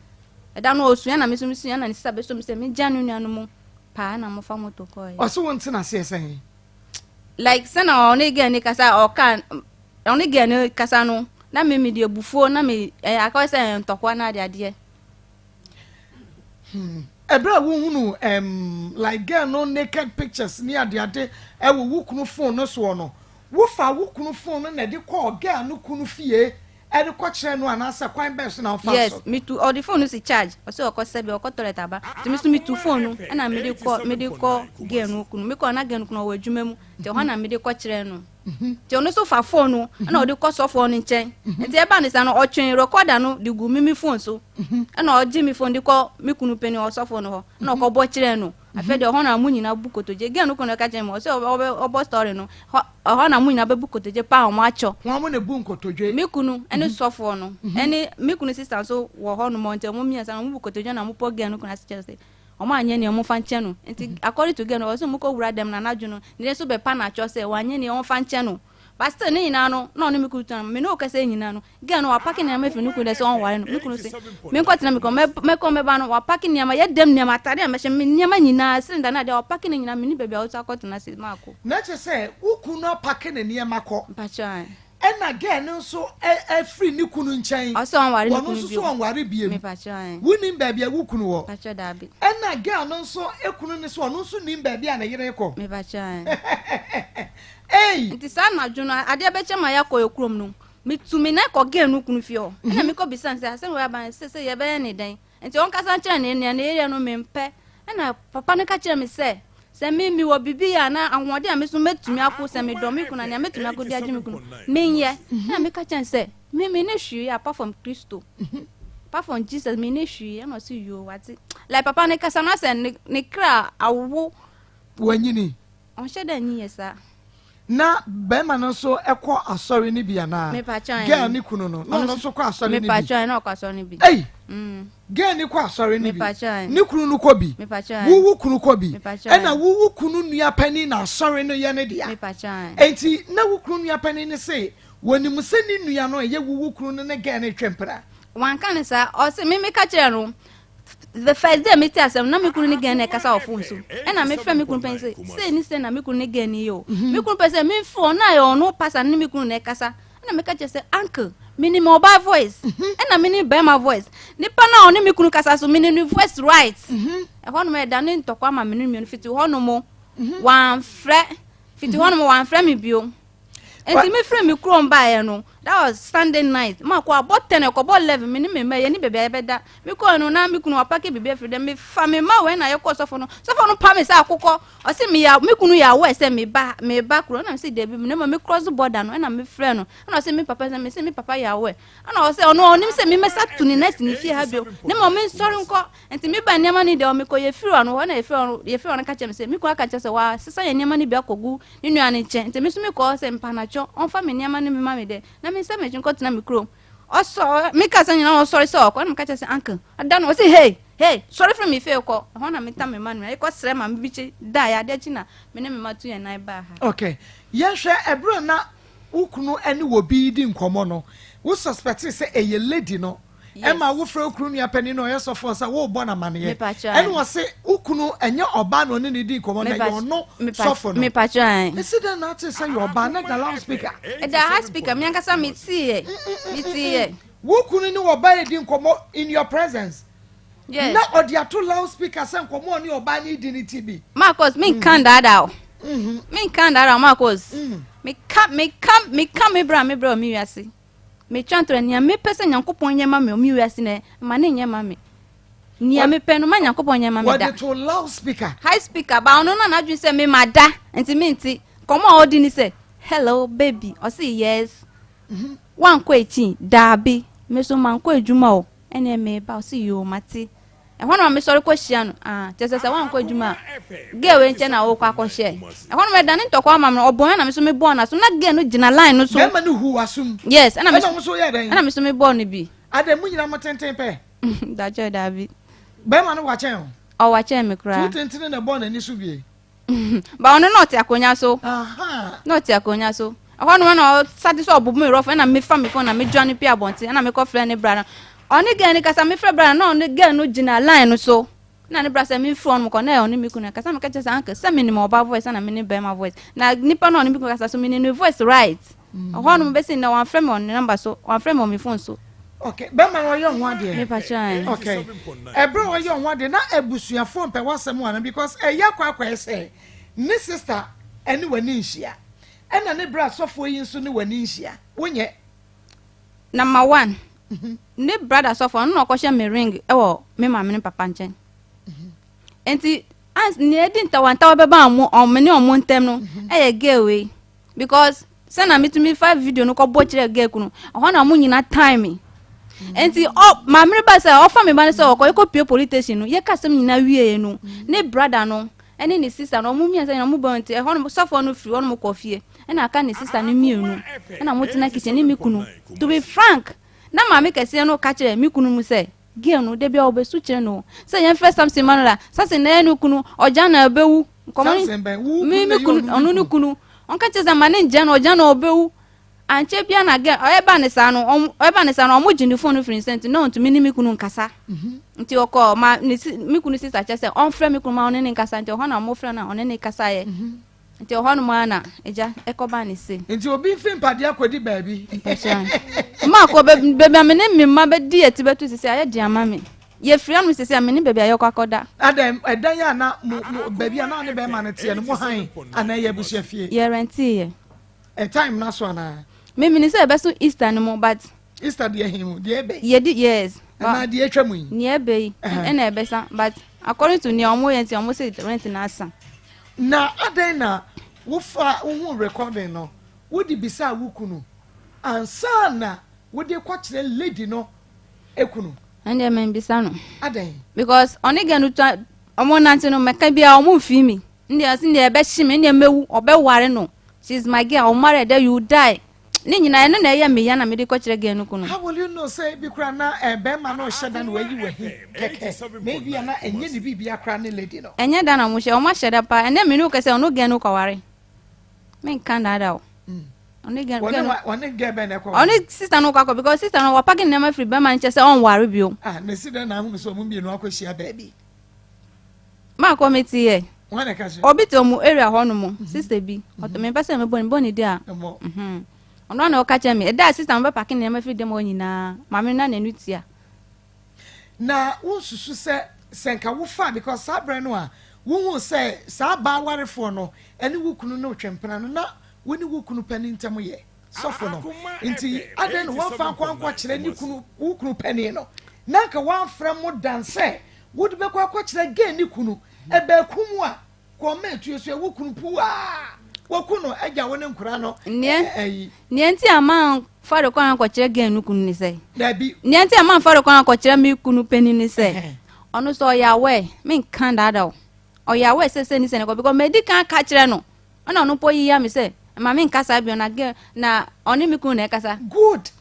Ɛda no ɔsua na me nso mesua na ne sista bɛsɔ me sɛ megya ne nua no mu. Paa na mofa moto kɔɔeɛ. Ɔse wo nte n'aseɛ sɛn? Like sɛna ɔne girl no kasa ɔka ɔne girl no kasa no na me mede abufuo na me ɛyɛ akɔyɛ sɛ ɛyɛ ntɔkwa na ade adeɛ. Hmm. Ɛberɛ a wohunu um, like girl no naked pictures ne adeade ɛwɔ wo kunu phone no soɔ no, wofa wo kunu phone no na ɛde kɔɔ girl no kunu fie Ɛde kɔ kyerɛ no anaasɛ kwan bɛn so na wofaa Yes, so? metu ɔde phone no si charge ɔsɛ ɔkɔ sɛbi ɔkɔ toilet aba nti me nso metu phone no ɛna mede kɔ mede kɔ girl no kunu mekɔ na girl no kunu ɔwɔ adwuma mu nti ɛhɔ na mede kɔ kyerɛ no nti ɔno nso fa phone no ɛna ɔde kɔ sɔfoɔ no nkyɛn nti ɛba ne sa no ɔtwe recorder no de gu me me phone so ɛna ɔgye me phone de kɔ me kunu panin ɔsɔfoɔ no hɔ ɛna ɔkɔbɔ kyerɛ no Afei deɛ ɛhɔ na mo nyinaa bu kotodwe. Girl no kunu no ka kyerɛ me, ɔsɛ ɔbɔ story no, ɛhɔ na mo nyinaa bɛbu kotodwe paa wɔn akyɔ. Hwan mo na ebu nkotodwe? Me kunu ɛne sɔfoɔ no, ɛne me kunu sister nso wɔ hɔ nom, nti wɔn mmiɛnsa no wɔn bu kotodwe na wɔn pɔ girl no kunu ase kyerɛ sɛ wɔn anyɛ nea wɔn fa nkyɛ no. Nti according to girl no, ɔsɛ wɔn kɔ wura dɛm na anadwo no, ne nso bɛpa no akyɔ sɛ wanyɛ nea wɔn fa nkyɛ no. But still ne nyinaa no, na ɔne me kunu tena no, me ne wo kasa yi nyinaa no, Girl no wapake nneɛma afiri ne kunu dɛ sɛ ɔnware no. Me kunu se menkɔtena me kunu mɛkɔ mɛba no wapake nneɛma yɛ dɛm nneɛma atade a mɛhyɛ me nneɛma nyinaa cylinder ne adeɛ wapake ne nyinaa menni baabi a ɔsɛ akɔtena se maakɔ. Na kyerɛ sɛ wo kunu no apake ne nneɛma kɔ. Mpakyɛw ae. Ɛna girl no nso afiri ne kunu nkyɛn. Ɔsɛ ɔnware ne Ɔno kunu nso bio. so ɔnware biem. Mepakyɛw ae. Wonim baabi a wo kunu wɔ. Mpakyɛw daabi. Ɛna girl no nso kunu no so ɔno nso nim baabi a ne yere rekɔ. Mepakyɛw ae. Ei! Nti saa anadwo no adeɛ bɛkyɛ ma yɛakɔ yɛ kurom no metu me nan kɔ girl no kunu fie hɔ ɛna mhm. mekɔ bisa no sɛ asɛm wei aba no sɛ sɛ yɛbɛyɛ ne dɛn nti ɔnkasa nkyerɛ ne nea ne yɛyɛ no mempɛ ɛna papa no ka kyerɛ me sɛ sɛ me mewɔ biribi yɛ anaa ahoɔden a me so mɛtumi ako sɛ medɔ me kunu a nea mɛtumi ako de agye me kunu menyɛ mhm. ɛna meka kyerɛ no sɛ me me ne hwee apart from Kristo mhm. apart from Jesus me ne hwee ɛna ɔse yoo wate like papa no kasa no asɛ ne ne kra awo wanyini Ɔnhyɛ da nyi yɛ saa. Na bɛrima no nso kɔ asɔre no bi anaa? Girl ne kunu no, na ɔno nso kɔ asɔre no bi. Mepatwa na ɔkɔ asɔre no bi. Ei! Mm. Girl ne kɔ asɔre no bi. Ne kunu no kɔ bi. Wo wo kunu kɔ bi. Ɛna wo wo kunu nua panin na asɔre no yɛ ne dea. Enti na wo kunu nua panin no se wɔnim sɛ ne nua no ɛyɛ wo wo kunu no ne girl no retwe mpena. Wanka ne saa, ɔse me meka kyerɛ no the first day mete asɛm na me kunu ne gɛn na ɛkasa wɔ phone so ɛna mefrɛ me kunu pɛn sɛ sei ne sei na me kunu ne gɛn ne yɛ o mhm. me kunu pɛ sɛ memfrɛ ɔno a ɔno pasa ne me kunu na ɛkasa ɛna meka kyerɛ sɛ uncle menim ɔbaa voice mhm. ɛna menim bɛrima voice nipa no a ɔne me kunu kasa so menim ne voice right mhm. ɛhɔ nom ɛda ne ntɔkwa ma me ne mmienu fiti hɔ nom wamfrɛ fiti hɔ nom wamfrɛ me bio Nti me firi me kurom baeɛ no, that was Sunday night. Ma kɔ abɔ 10 ɛkɔbɔ 11 me ne me mma yɛni baabi a yɛbɛda. Me kɔɔ no na me kunu wapake biribi afiri dɛm. Mefa me mma wei na yɛkɔɔ sɔfo no. Sɔfo no pa me sɛ akokɔ. Ɔse me ya me kunu yɛ aware sɛ me ba me ba kuro. Ɛna me se dabi na mmom me cross border no ɛna me frɛ no. Ɛna ɔse me papa sɛ me se me papa yɛ aware. Ɛna ɔse ɔno ɔnim sɛ me mɛsa tu ne nan asi ne fie ha bio. Na mmom me nsɔre nkɔ. Nti me ba nneɛma no deɛ mekɔ yɛfiri hɔ no hɔ na yɛfiri hɔ no ka kyerɛ me sɛ me kunu aka kyerɛ sɛ wasesa yɛn nneɛma no bi akɔgu ne nua no nkyɛn nti me nso mekɔ hɔ sɛ mpanakyɛ ɔmfa me nneɛma no bi ma me dɛ na me nsa m'akyi nkɔtena me kurom ɔsɔ meka sɛ nyina ɔsɔre sɛ ɔkɔ ɛna meka kyerɛ sɛ uncle ada no ɔse hey hey sɔre firi me fie kɔ ɛhɔ na meta me ma no yɛkɔ srɛ ma me bi kye da yɛ adeɛ kyi na me ne me ma tu yɛn nan baa ha. Okay yɛnhwɛ ɛberɛ na wo kunu ne wɔ bi di nkɔmmɔ no wo suspect sɛ ɛyɛ lady no Ɛma wo frɛ wo kunu nua panin na ɔyɛ sɔfoɔ sɛ worebɔ no amaneɛ. Ɛna ɔse wo kunu ɛnyɛ ɔbaa na ɔne no di nkɔmmɔ na ɛyɛ ɔno sɔfo no. Ɛsi dɛn na ate sɛ yɛ ɔbaa na ɛda loud speaker? Ɛda high speaker, me ankasa meteeɛ. Meteeɛ. Wo kunu ne ɔbaa redi nkɔmmɔ in your presence. Yes. Na ɔde ato loud speaker sɛ nkɔmmɔ ɔne ɔbaa no redi no ti bi. Marcus, menka ndaadaa o. Menka ndaadaa o, Marcus. Meka, meka, meka me bra, me bra wɔ me wiase. Metwa ntorɔ, nea mepɛ sɛ Nyankopɔn nyɛ ma me wɔ me wiase nɛ, ma ne nyɛ ma me. Nea mepɛ no, ma Nyankopɔn nyɛ ma me da. Wɔde to loud speaker. High speaker, ba ɔno na n'adwene sɛ me ma da, nti me nti. Nkɔmɔ a ɔdi ni sɛ, hello baby, ɔse yes. Mm-hmm. Wankɔ akyi, daabi, me so mankɔ adwuma o, ɛneɛ meba, ɔse yoo mate. Ɛhɔ na mesɔre kɔhyia no. Ah, kyerɛ sɛ sɛ woankɔ adwuma a, girl wei nkyɛn na wokɔ akɔhyɛ. Ɛhɔ no mɛdane ntɔkwa ama me no, ɔbɔn ɛna me so mebɔɔ n'aso. Na girl no gyina line no so. Bɛrima no hu w'asom. Yes, ɛna me so. Ɛna wo so yɛ dɛn? Ɛna me so mebɔɔ no bi. Adɛn, mo nyinaa mo tenten pɛ? Dakyɛ daabi. Bɛrima no wakyɛn o? Ɔwakyɛn me koraa. Tu tentene na ɛbɔɔ n'ani so bie. Ba ɔno na ɔte akonnwa so. Na ɔte akonnwa so. Ɛhɔ nom na ɔsate sɛ ɔbobo me rɔfo ɛna mefa me phone na medwane pie abɔnten ɛna mekɔ frɛ ne bra no. Ɔne girl no kasa mefrɛ bra no na ɔne girl no gyina line no so. Na ne bra sɛ memfiri ɔnom kɔ na ɔne me kunu kasa meka kyerɛ sɛ uncle sɛ menim ɔba voice ɛna menim bɛrima voice. Na nipa no ɔne me kunu kasa so menim ne voice right. Ɛhɔ nom bɛsi nnɛ wamfrɛ me wɔ ne number so wamfrɛ me wɔ me phone so. Okay, bɛrima no ɔyɛ ho adeɛ. Mepa kyɛw. Okay, ɛberɛ a ɔyɛ ho adeɛ na abusuafoɔ mpɛ w'asɛm ana because ɛyɛ akɔ akɔyɛ sɛ ne sister ɛne w'ani nhyia ɛna ne berɛ asɔfoɔ yi nso ne w'ani nhyia wonyɛ. Number one, ne brother sɔfoɔ ɔno na ɔkɔhyɛ me ring ɛwɔ me maame ne papa nkyɛn. Nti ans nea edi ntawantawa bɛba ɔmo ɔmo ne ɔmo ntɛm no ɛyɛ girl wei. Because sɛ na metumi fa video no kɔbɔ kyerɛ girl kunu ɛhɔ na ɔmo nyina time me nti ɔ maame no ba sɛ ɔfa me ba no sɛ ɔkɔ yɛkɔ pie police station no yɛka asɛm nyinaa wieɛ no ne brother no ɛne ne sister no ɔmo mmiɛnsa nyina ɔmo bɔ nti ɛhɔ no sɔfoɔ no firi hɔ no kɔ fie ɛna aka ne sister no mmienu ɛna mo tena kitchen ne me kunu to be frank na maame kɛseɛ no ka kyerɛ me kunu mu sɛ girl no debi a ɔbɛsu kyerɛ no sɛ yɛmfrɛ Samson ma no la Samson na ɛyɛ ne kunu ɔgya na ɔbɛwu nkɔmɔ me me kunu ɔno ne kunu ɔnka kyerɛ sɛ ma ne ngya no ɔgya na ɔbɛwu ankyɛ bia na girl ɔyɛ ne saa no ɔyɛ ne saa no ɔmo gye ne phone no firi nsa nti na ɔntumi ne me kunu nkasa nti ɔkɔ ma ne si me kunu sister kyerɛ sɛ ɔmfrɛ me kunu ma ɔne ne nkasa nti ɔhɔ na ɔmo frɛ no a ɔne ne kasa yɛ nti ɔhɔ nom ara na agya ɛkɔba ne se. Nti obi mfi mpadeɛ akɔdi baabi. Maakɔ baabi a me ne me mma bɛdi yɛ ti bɛto sisi ayɛ den ama me. Yɛfiri ano sisi a me ne baabi a yɛkɔ akɔda. Adɛn ɛdan a na mo mo baabi a na ne bɛrima no teɛ no mo han anaa ɛyɛ abusua fie? Yɛ rɛntee yɛ. Ɛ time no aso anaa? Me menim sɛ ɛbɛso Easter no mu but. Easter deɛ he mu deɛ ɛbɛ yi? Yɛdi yes. Anaa deɛ atwa mu yi? Nea ɛbɛ yi ɛna ɛbɛsa but according to nea ɔmo yɛ nti ɔmo se rent no asa. Na adɛn na wofa wohuu recording no wode bisaa wo kunu ansa na wode kɔkyerɛ lady no kunu? Ɛndeɛ mambisa no. Adɛn? Because ɔne girl no twa ɔmo nante no mɛka biara ɔmo mfii me. Ndeɛ ɔse ndeɛ ɛbɛhye me ndeɛ mɛwu ɔbɛware no she's my girl ɔmware a dɛ you die. Ne nyinaa ɛno na ɛyɛ me ya na mede kɔkyerɛ girl no kunu. How will you know sɛ ebi koraa na eh, bɛrima no rehyɛ da na wayi wahi kɛkɛ na ebi a na ɛnyɛ ne biribia koraa ne lady no. Ɛnyɛ da na ɔmo hyɛ, ɔmo ahyɛ da paa. Ɛnɛ me ne wo kasa yi ɔno girl no kɔware. Me nka nnaadaa wo. Ɔne girl girl no. Ɔne girl bɛn na ɛkɔ ware? Ɔne sister no kɔ akɔ because sister no wapake ne nneɛma firi bɛrima no nkyɛn sɛ ɔnware bio. Ah, na esi dɛn na ahunu sɛ ɔmo mmienu akɔhyia baabi? Maakɔ me te yɛ. Wɔn na ɛka kyerɛ. Obi te ɔmo area hɔ nom, sister bi. Ɔtɔ me mpɛ sɛ mebɔ ne bɔ ne di a. Ɛmɔ. Mhm. Ɔno na ɔka kyerɛ me. Ɛda a sister no bɛpake nneɛma firi dɛm hɔ nyinaa, maame no na n'ani tua. Na wonsusu sɛ sɛ nka wofaa because saa berɛ no a wohuu sɛ saa baa warefoɔ no ne wo kunu no retwe mpena no na wo ne wo kunu panin ntam yɛ sɔfo no nti adɛn na woamfa ankɔ ankɔkyerɛ ne kunu wo kunu panin no na anka woamfrɛ mo dan sɛ Wode bɛkɔ akɔkyerɛ gay ne kunu ɛbɛɛko mu a kɔ ɔma etuasua wo kunu puaa wɔku no agya wo ne nkora no ɛyi. Nea nti a manfa de kwan akɔkyerɛ gay no kunu ne sɛ. Dabi. Nea nti a manfa de kwan akɔkyerɛ me kunu panin ne sɛ ɔno sɛ ɔyɛ aware menka dada o ɔyɛ aware sɛ sɛ ni sɛ ne kɔ because madi kan ka kyerɛ no ɛna ɔno mpo yiyia me sɛ ma menka saa bio na girl na ɔne me kunu na ɛkasa. Good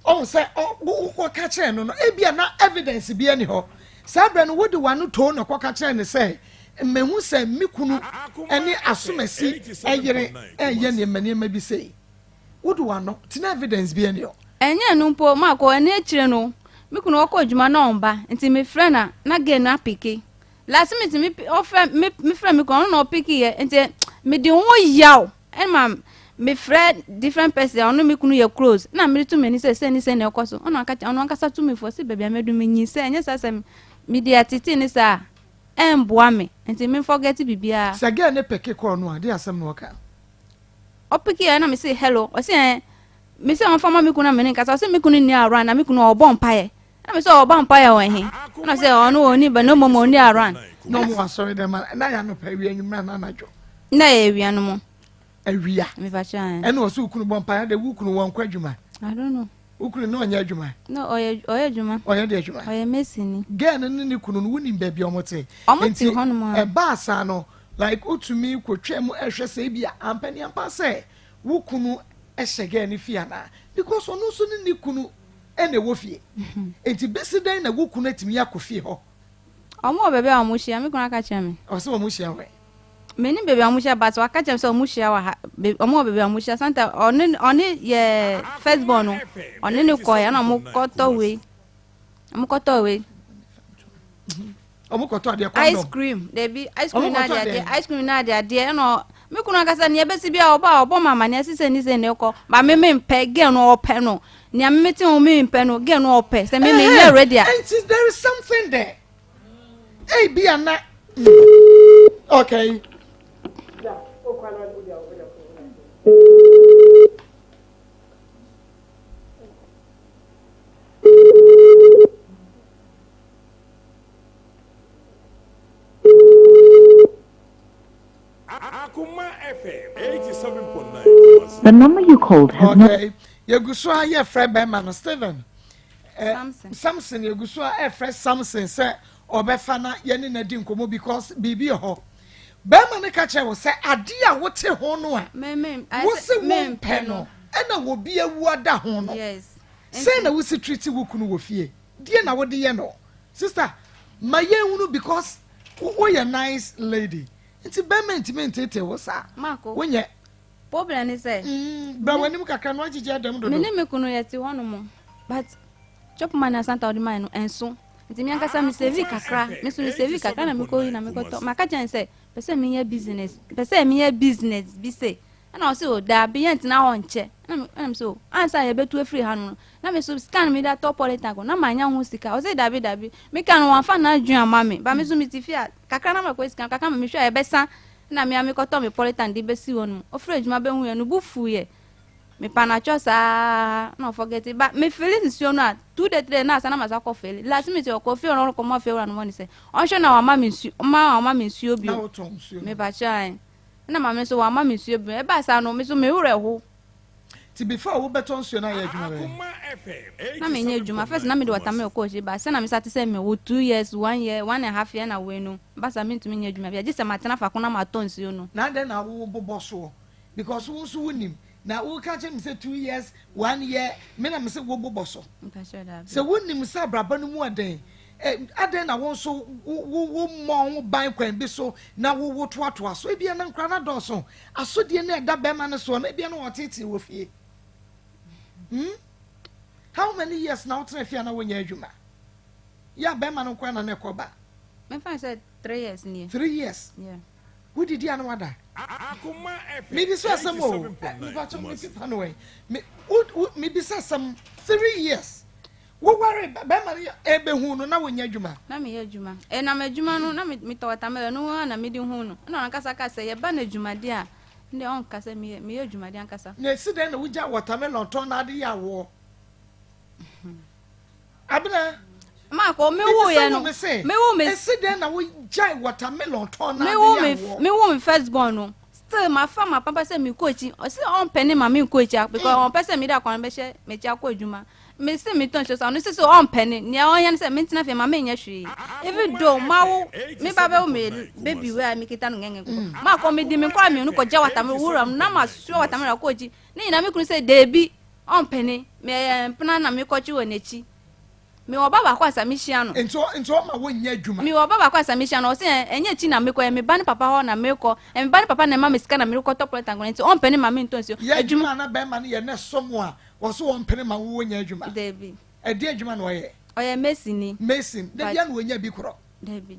Ɔhu sɛ wokɔka kyerɛɛ no no, ebia na evidence bi ani hɔ. Saa berɛ no, wode w'ano too na kɔka kyerɛɛ no sɛ, Mahu sɛ me kunu ne asomasi yere reyɛ nneɛma nneɛma bi sei. Wode w'ano, nti na evidence bi ani hɔ. Ɛnyɛ ɛno mpo, Marco, ɛno akyire no, me kunu ɔkɔ adwuma na ɔmba, nti mefrɛ no a, na girl no apeke. Last minute me ɔfrɛ me mefrɛ me kunu, ɔno na ɔpeke yɛ, nti mede ho yaw Ɛma me frɛ different person a ɔno me kunu yɛ close na mede to m'ani sɛ sɛ ne sɛ na ɛkɔ so ɔno anka ɔno ankasa to me fo sɛ baabi a mɛdu menyin sɛ ɛnyɛ saa sɛ mede atete ne saa ɛmboa me nti me forget biribiara. Sɛ girl ne peke call no a, de asɛm na ɔka? Ɔpeke yɛ na me se hello, ɔse ɛn me se ɔmfa ma me kunu na me ne nkasa, ɔse me kunu nni around na me kunu ɔbɔ mpaeɛ na me sɛ ɔbɔ mpaeɛ wɔ he na sɛ ɔno ɔni ba na mmom ɔni around. Na ɔmo wɔ asɔre dɛm a na yɛ anɔpa awia anwummerɛ anaa anadwo. Na yɛ awia no mu. Awia. Mepakyɛ. Ɛna ɔsɛ okunu bɔ mpaeɛ de wo kunu wɔn kɔ adwuma. I don't know. Wo kunu no ɔnyɛ adwuma? No, ɔyɛ ɔyɛ adwuma. Ɔyɛ de adwuma. Ɔyɛ masoni. Girl no ne ne kunu no wonim baabi a wɔn te. Wɔn te hɔ nom a. Ɛbaa saa no like wotumi kotwa mu ɛhwɛ sɛ ebi a ampa ni ampa sɛ wo kunu hyɛ girl no fie anaa because ɔno nso ne ne kunu ɛna ɛwɔ fie. Nti besi dɛn na wo kunu atumi akɔ fie hɔ? Wɔn wɔ baabi a wɔn hyia, me kunu aka kyerɛ me. Ɔsɛ wɔn hyia wɛ? Menim baabi a wɔn hyia but waka kyerɛ me sɛ wɔn hyia wɔ ha, wɔn wɔ baabi a wɔn hyia. Santa ɔne ɔne yɛ first born no, ɔne ne kɔɛ ɛna wɔn kɔtɔ wei, wɔn kɔtɔ wei. Wɔn kɔtɔ adeɛ kɔndɔm. Ice cream, dabi ice cream na adeɛ adeɛ, ice cream na adeɛ adeɛ ɛna me kunu ankasa nea ɛbɛsi bi a ɔba a ɔbɔ ma amaneɛ sisɛ ni sɛ ne kɔ ba me me mpɛ girl no ɔpɛ no nea me te ho me mpɛ no girl no ɔpɛ sɛ me me nyɛ ready a. Nti there is something there. Ebi ana okay. The number you called has not. Okay, yɛgu so a yɛfrɛ bɛrima no Stephen. Eh, Samson. Samson yɛgu so a ɛfrɛ Samson sɛ ɔbɛfa na yɛne no adi nkɔmmɔ because biribi wɔ hɔ. Bɛrima no ka kyerɛ wo sɛ adeɛ a wote ho no a Me me ayɛ wo sɛ se mempɛ wompɛ no. no ɛna obi awu ada ho no. Yes. Sɛn na wosi treat wo kunu wɔ fie? Deɛ na wode yɛ no? Sister, ma yɛnhunu because woyɛ nice lady. Nti bɛrima ntumi nteetee wo saa. Marco. Wonyɛ. Problem ne sɛ. Mm, bra w'anim kakra no agyegye adam dodo. Me ne me kunu yɛte hɔ nom but chop money asanta ɔde mae no ɛnso. Nti me ankasa me save kakra, me nso me save kakra na mekɔ yi na mekɔtɔ. Maka kyerɛ no sɛ pɛ sɛ menyɛ business, pɛ sɛ meyɛ business bi se. Ɛna ɔse o daabi yɛntena hɔ nkyɛ. Ɛna me sɛ o ansa yɛbɛtu afiri ha no na me so sika no mede atɔ polytank no na manya ho sika. Ɔse daabi daabi. Meka no wamfa n'adwene amma me. Ba me so mete fie a kakra na makɔ sika no kakra ma mehwɛ a ɛbɛsa na me a mekɔtɔ me polytank de bɛsi hɔ nom. Ɔfiri adwuma bɛhu yɛ no bo fuiɛ. Mepa no atwɔ saa na ɔfɔgɛte ba me fili nsuo no a two day three day na asa na masa kɔ fili last minute ɔkɔ fie ɔno ɔkɔma fie wura no mɔni sɛ ɔnhwɛ na wama me nsuo ɔma wama me nsuo bio mepa kyɛ ae ɛna maame nso wama me nsuo bio ɛbaa saa no me so me werɛ ho. Ti before wobɛtɔ nsuo no ayɛ adwuma bɛn? Na menyɛ adwuma first na mede watermelon kɔ akyiri ba sɛ na me start sɛ me wo 2 years 1 year 1 and half year na wei no ba saa mentumi nyɛ adwuma bia gye sɛ matena faako na matɔ nsuo no. Na adɛn na wo bobɔ soɔ because wo nso wonim na woka kyerɛ me sɛ 2 years 1 year me na me sɛ wo bobɔ so sɛ wonim sɛ abraba no mu ɛden adɛn na wo nso wo wo mmɔ ho ban kwan bi so na wo wo toatoa so ebia na nkora no adɔɔso asodie no ɛda bɛrima no soɔ no ebia na wɔtetee wɔ fie How many years na wotena fie a na wonyɛ adwuma yɛ a bɛrima no nkoa na na ɛkɔ ba? Mɛfa sɛ 3 years nie. 3 years? Yeah. Wodidi a na wada? Mebisa asɛm o, mepakyɛ me pepa no wɛn mebisa asɛm 3 years woware bɛrima no ɛbɛhu no na wonyɛ adwuma? Na meyɛ adwuma. Ɛnam adwuma no na metɔ watermelon no ho na mede hu no ɛna ɔnankasa ka sɛ yɛba no adwumadeɛ a ndɛ ɔnka sɛ meyɛ meyɛ adwumadeɛ ankasa. Na ɛsi dɛn na wogya watermelon tɔn na ade yɛ awoɔ abena? Maako me wo yɛ no me wo me esi dɛn na wogyae watermelon tɔn na ade yɛ awoɔ? Me wo me first born no still ma fa ma papa sɛ me kɔ akyi ɔsi ɔmpɛ ne ma me nkɔ akyi because ɔmpɛ sɛ me de akɔn bɛhyɛ m'akyi akɔ adwuma. Me se me tɔn nsuo so ɔno sisi ɔmpɛ ne nea ɔyɛ no sɛ me ntena fie ma me nyɛ hwee even though ma wo me ba bɛ wo me baby wei a me kita no ngɛngɛ nkokɔ ma kɔ me di me nkɔla mmienu kɔ gya watermelon wura mu na ma soa watermelon akɔ akyi ne nyinaa me kunu sɛ deebi ɔmpɛ ne me yɛ mpena na me kɔtwe wɔ n'akyi. Me wɔ ba baako ansa mehyia no. Nti nti ɔma wonyɛ adwuma? Me wɔ ba baako ansa mehyia no ɔsɛ ɛnyɛ akyi na mekɔ ɛyɛ me ba ne papa hɔ na mekɔ ɛyɛ me ba ne papa na ɛma me sika na merekɔtɔ polytank no nti ɔmpɛ ne ma mentɔ nsuo. Yɛ adwuma na bɛrima no yɛ na ɛsɔ mu a ɔso ɔmpene ma wo wonyɛ adwuma? Dabi. Ɛdeɛn adwuma na ɔyɛ? Ɔyɛ mason ni. Mason, da bia na ɔnya bi korɔ? Dabi.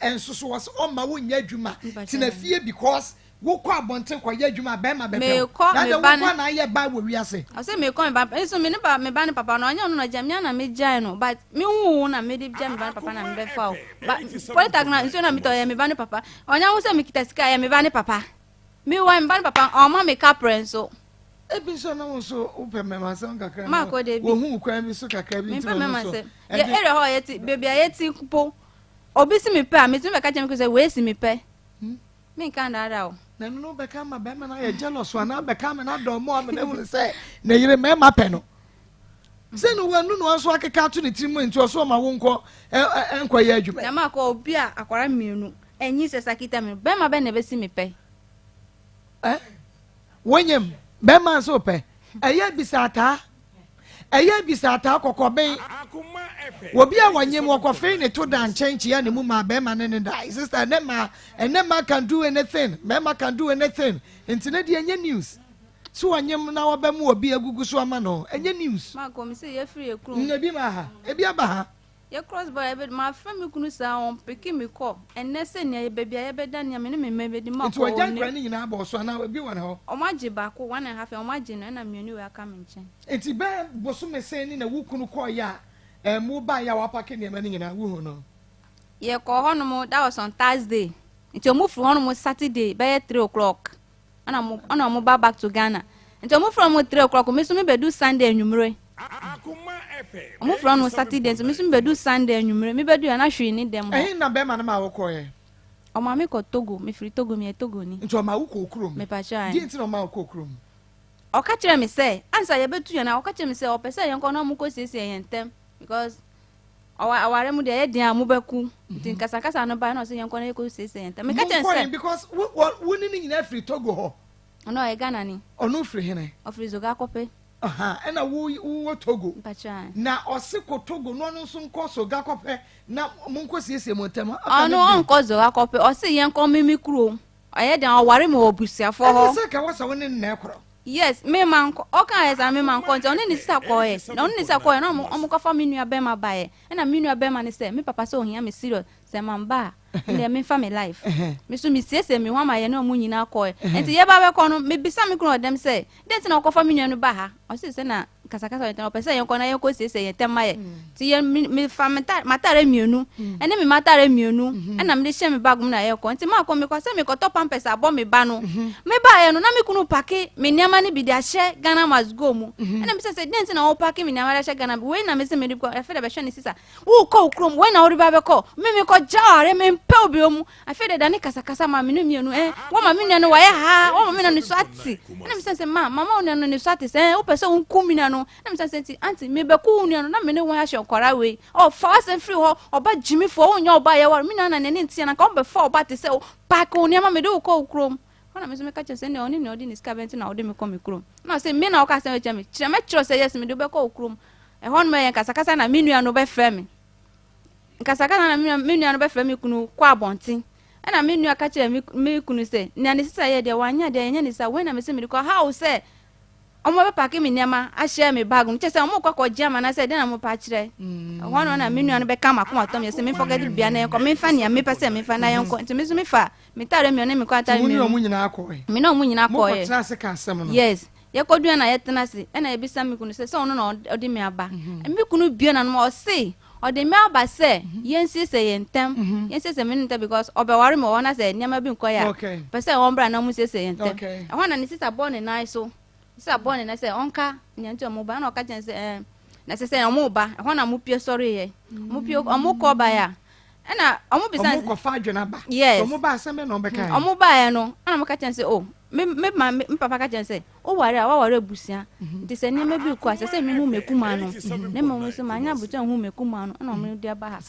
Ɛnso so ɔsɛ ɔmma wonyɛ adwuma tena fie because wokɔ abɔnten kɔyɛ adwuma a bɛrima bɛpɛ wo. Na adɛn wo nko na ayɛ baa wɔ wiase? Ɔsɛ mekɔ me ba nso me ne ba me ba ne papa no ɔnyɛ ɔno na ɔgya me na megyae no but me hu na mede gya me ba ne papa na mebɛfa o ba polytank na nsuo na metɔ yɛ me ba ne papa ɔnyɛ ho sɛ mekita sika yɛ me ba ne papa me wɔ me ba ne papa ɔma me kaprɛ nso. Ebi nso na wo nso wopɛ mmarima asɛm kakra na wɔhu kwan bi so kakra bi nti na ɔno nso yɛ area hɔ yɛte baabi a yɛte po obi si me pɛ a metumi bɛka kyerɛ me sɛ wei si me pɛ. Menka nnaadaa wo. Na ɛno no bɛka ama bɛrima no ayɛ jealous anaa bɛka ama no adɔ mɔ ama no ahunu sɛ ne yere mmarima pɛ no. Sɛ no wanu na ɔnso akeka ato ne tirim mu nti ɔso ɔma wo nkɔ nkɔ yɛ adwuma. Na makɔ obi a akwara mmienu ɛnyi sɛ sakita mi bɛrima bɛ na ɛbɛsi mi pɛ. Ɛ wonyim bɛrima nso pɛ ɛyɛ bisa ataa ɛyɛ bisa ataa kɔkɔben obi a wɔnyim wɔkɔfee ne to da nkyɛn kyia ne mu maa bɛrima ne ne da sister ɛnɛ maa ɛnɛ maa can do anything bɛrima can do anything nti ne deɛ ɛnyɛ news. So wanyem na waba mu obi agugu so ama no ɛnyɛ news. Mark me se yɛfiri yɛ kurom. Ebi ma ha ebi aba ha. Yɛ cross border yɛbɛ mafrɛ me kunu saa ɔn peke me call ɛnɛ sɛ nea baabi a yɛbɛda nea me ne me mma bɛdi makɔ Nti wagya nkura ne nyinaa abɔ so anaa ebi wɔ ne hɔ. Ɔmo agye baako one and half year ɔmo agye no ɛna mmienu wei aka me nkyɛn. Nti bɛɛ bosome sɛn ni na wo kunu kɔɔ yɛ a ɛɛ mo baeɛ a wapake nneɛma no nyinaa wohu no. Yɛkɔɔ hɔ nom that was on Thursday nti ɔmo firi hɔ nom Saturday bɛyɛ 3 o'clock. Ɛna ɔmo ɛna ɔmo ba back to Ghana. Nti ɔmo frɛ ɔmo 3 o'clock, me nso me bɛdu Sunday anwummere. Ɔmo frɛ ɔmo Saturday nti me nso me bɛdu Sunday anwummere. Me bɛdu yɛ na hwee ni dɛm hɔ. Ɛhe na bɛrima no maa wokɔɛ? Ɔmaa me kɔ Togo, me firi Togo, meyɛ Togoni. Nti ɔmaa wo kɔɔ kurom? Mepakyɛw ae. Deɛ nti na ɔmaa wo kɔɔ kurom? Ɔka kyerɛɛ me sɛ ansa yɛbɛtu yɛn a, ɔka kyerɛɛ me sɛ ɔpɛ sɛ yɛnkɔ na ɔmo kɔ siesie yɛn ntɛm because Ɔwa aware mu deɛ ɛyɛ den a mobɛku nti nkasakasa no bae na ɔsɛ yɛnkɔ na yɛkɔ siesie yɛn ntam. Meka kyerɛ no sɛ. Because wo wo wo ne ne nyinaa firi Togo hɔ. Ɔno ɔyɛ Ghana ni. Ɔno firi hene? Ɔfiri Zogakɔpe. Aha ɛna wo wo wɔ Togo. Mpakyɛ ae. Na ɔse kɔ Togo na ɔno nso nkɔ Zogakɔpɛ na monkɔ siesie mo ntam. Ɔno ɔnkɔ Zogakɔpe ɔse yɛnkɔ me me kurom. Ɔyɛ den a ɔware me wɔ abusuafoɔ hɔ. Ɛne sɛ ka wɔ sɛ wo ne no na ɛkorɔ. Yes, me ma nkɔ, ɔka yɛ saa me ma nkɔ nti ɔne ne sista kɔɔɛ, na ɔne ne sista kɔɔɛ na ɔmo ɔmo kɔfa me nua bɛɛma baeɛ, ɛna me nua bɛɛma no sɛ me papa sɛ ohia me serious, sɛ mamba a ɛndeɛ me nfa me life. Me nso me siesie me ho ama yɛne ɔmo nyinaa kɔɔɛ, nti yɛba bɛkɔ no me bisa me kunu wɔ dɛm sɛ dɛn nti na ɔkɔfa me nua no ba ha, ɔse sɛ na kasakasa wɔ yɛn ntam, ɔpɛ sɛ yɛnkɔ na yɛnkɔ siesie yɛn ntam ma yɛ. Nti yɛn me mefa me nta m'ataare mmienu ɛne me m'ataare mmienu ɛna mede hyɛ me bag mu na yɛkɔ. Nti maakɔ mekɔ sɛ mekɔtɔ pampers abɔ me ba no. Mebaeɛ no na me kunu pake me nneɛma no bi de ahyɛ Ghana must go mu. Ɛna mebisa sɛ dɛn nti na wopake me nneɛma de ahyɛ Ghana wei na mese mede kɔ. Afei de bɛhwɛ ne sisa wokɔ wo kurom wei na wode ba bɛkɔ me mekɔgya aware mempɛ wo bio mu. Afei de dane kasakasa ma me no mmienu eh wɔma me nua no wayɛ haa wɔma me nua no so ate. Ɛna mebisa sɛ ma mama wo nua no ne so ate sɛ eh wopɛ sɛ wonku me nua no. Na mebisa sɛ nti aunty mebɛku wo nua no na me ne wɔn ahyɛ nkwadaa wei ɔ fa w'asɛm firi hɔ ɔba gyimifoɔ wonyɛ ɔba yɛware me nua na n'ani nteɛ na nka wɔbɛfa ɔba te sɛ wo paake wo nneɛma mede wo kɔ wo kurom. Hɔ na me nso meka kyerɛ sɛ ɛnneɛ ɔne nea ɔde ne sika bɛn nti na ɔde me kɔ me kurom. Na ɔse me na ɔka asɛm kyerɛ me kyerɛ mɛkyerɛ sɛ yes mede wo bɛkɔ wo kurom. Ɛhɔ nom ɛyɛ nkasakasa na me nua no bɛfrɛ me. Nkasakasa na me nua me nua no bɛfrɛ me kunu kɔ abɔnten. Ɛna me nua ka kyerɛ me me kunu sɛ nea ne sisa yɛ deɛ wanyɛ deɛ ɛnyɛ ne sa wei na mese mede kɔ how sɛ wɔn bɛpake me nneɛma ahyɛ me bag mu kyɛ sɛ wɔn kɔ akɔgye ama na sɛ dɛn na wɔn pa akyerɛ ɛhɔ no na me nua no bɛka m'akoma tɔm yɛ sɛ memfa kɛde bia na yɛnkɔ memfa nea mepɛ sɛ memfa na yɛnkɔ nti me nso mefa me taare mmienu ne me kɔ ataare mmienu wɔn nyinaa kɔɛ me ne wɔn nyinaa kɔɛ mokɔtena ase ka asɛm no yes yɛkɔdua na yɛtena ase ɛna yɛbisa me kunu sɛ sɛ ɔno na ɔde me aba mhm. me kunu bue n'anom ɔse ɔde me aba sɛ mhm. yɛnsiesie yɛn ntam mhm. yɛnsiesie me ntam because ɔbɛware me wɔ hɔ na sɛ nneɛma bi nkɔ yɛ a pɛ sɛ wɔn bra na wɔn siesie yɛn ntam ɛhɔ na ne sista bɔ ne nan so sista bɔ ne nan sɛ ɔnka nea nti ɔmo ba ɛna ɔka kyɛn sɛ ɛɛ na sɛ sɛ ɔmo ba ɛhɔ na ɔmo pie sɔre yɛ ɔmo pie ɔmo kɔ ba yɛ a ɛna ɔmo bisa ɔmo kɔfa adwene aba yes ɔmo ba asɛm bɛ na ɔmo bɛka yɛ ɔmo ba yɛ no ɛna ɔmo ka kyɛn sɛ o oh, me me ma me papa ka kyɛn sɛ o ware a waware abusua mhm. nti sɛ nneɛma bi kɔ a sɛ sɛ mehu me kuma no ne mmom nso manya abotire hu me kuma no ɛna ɔmo de aba ha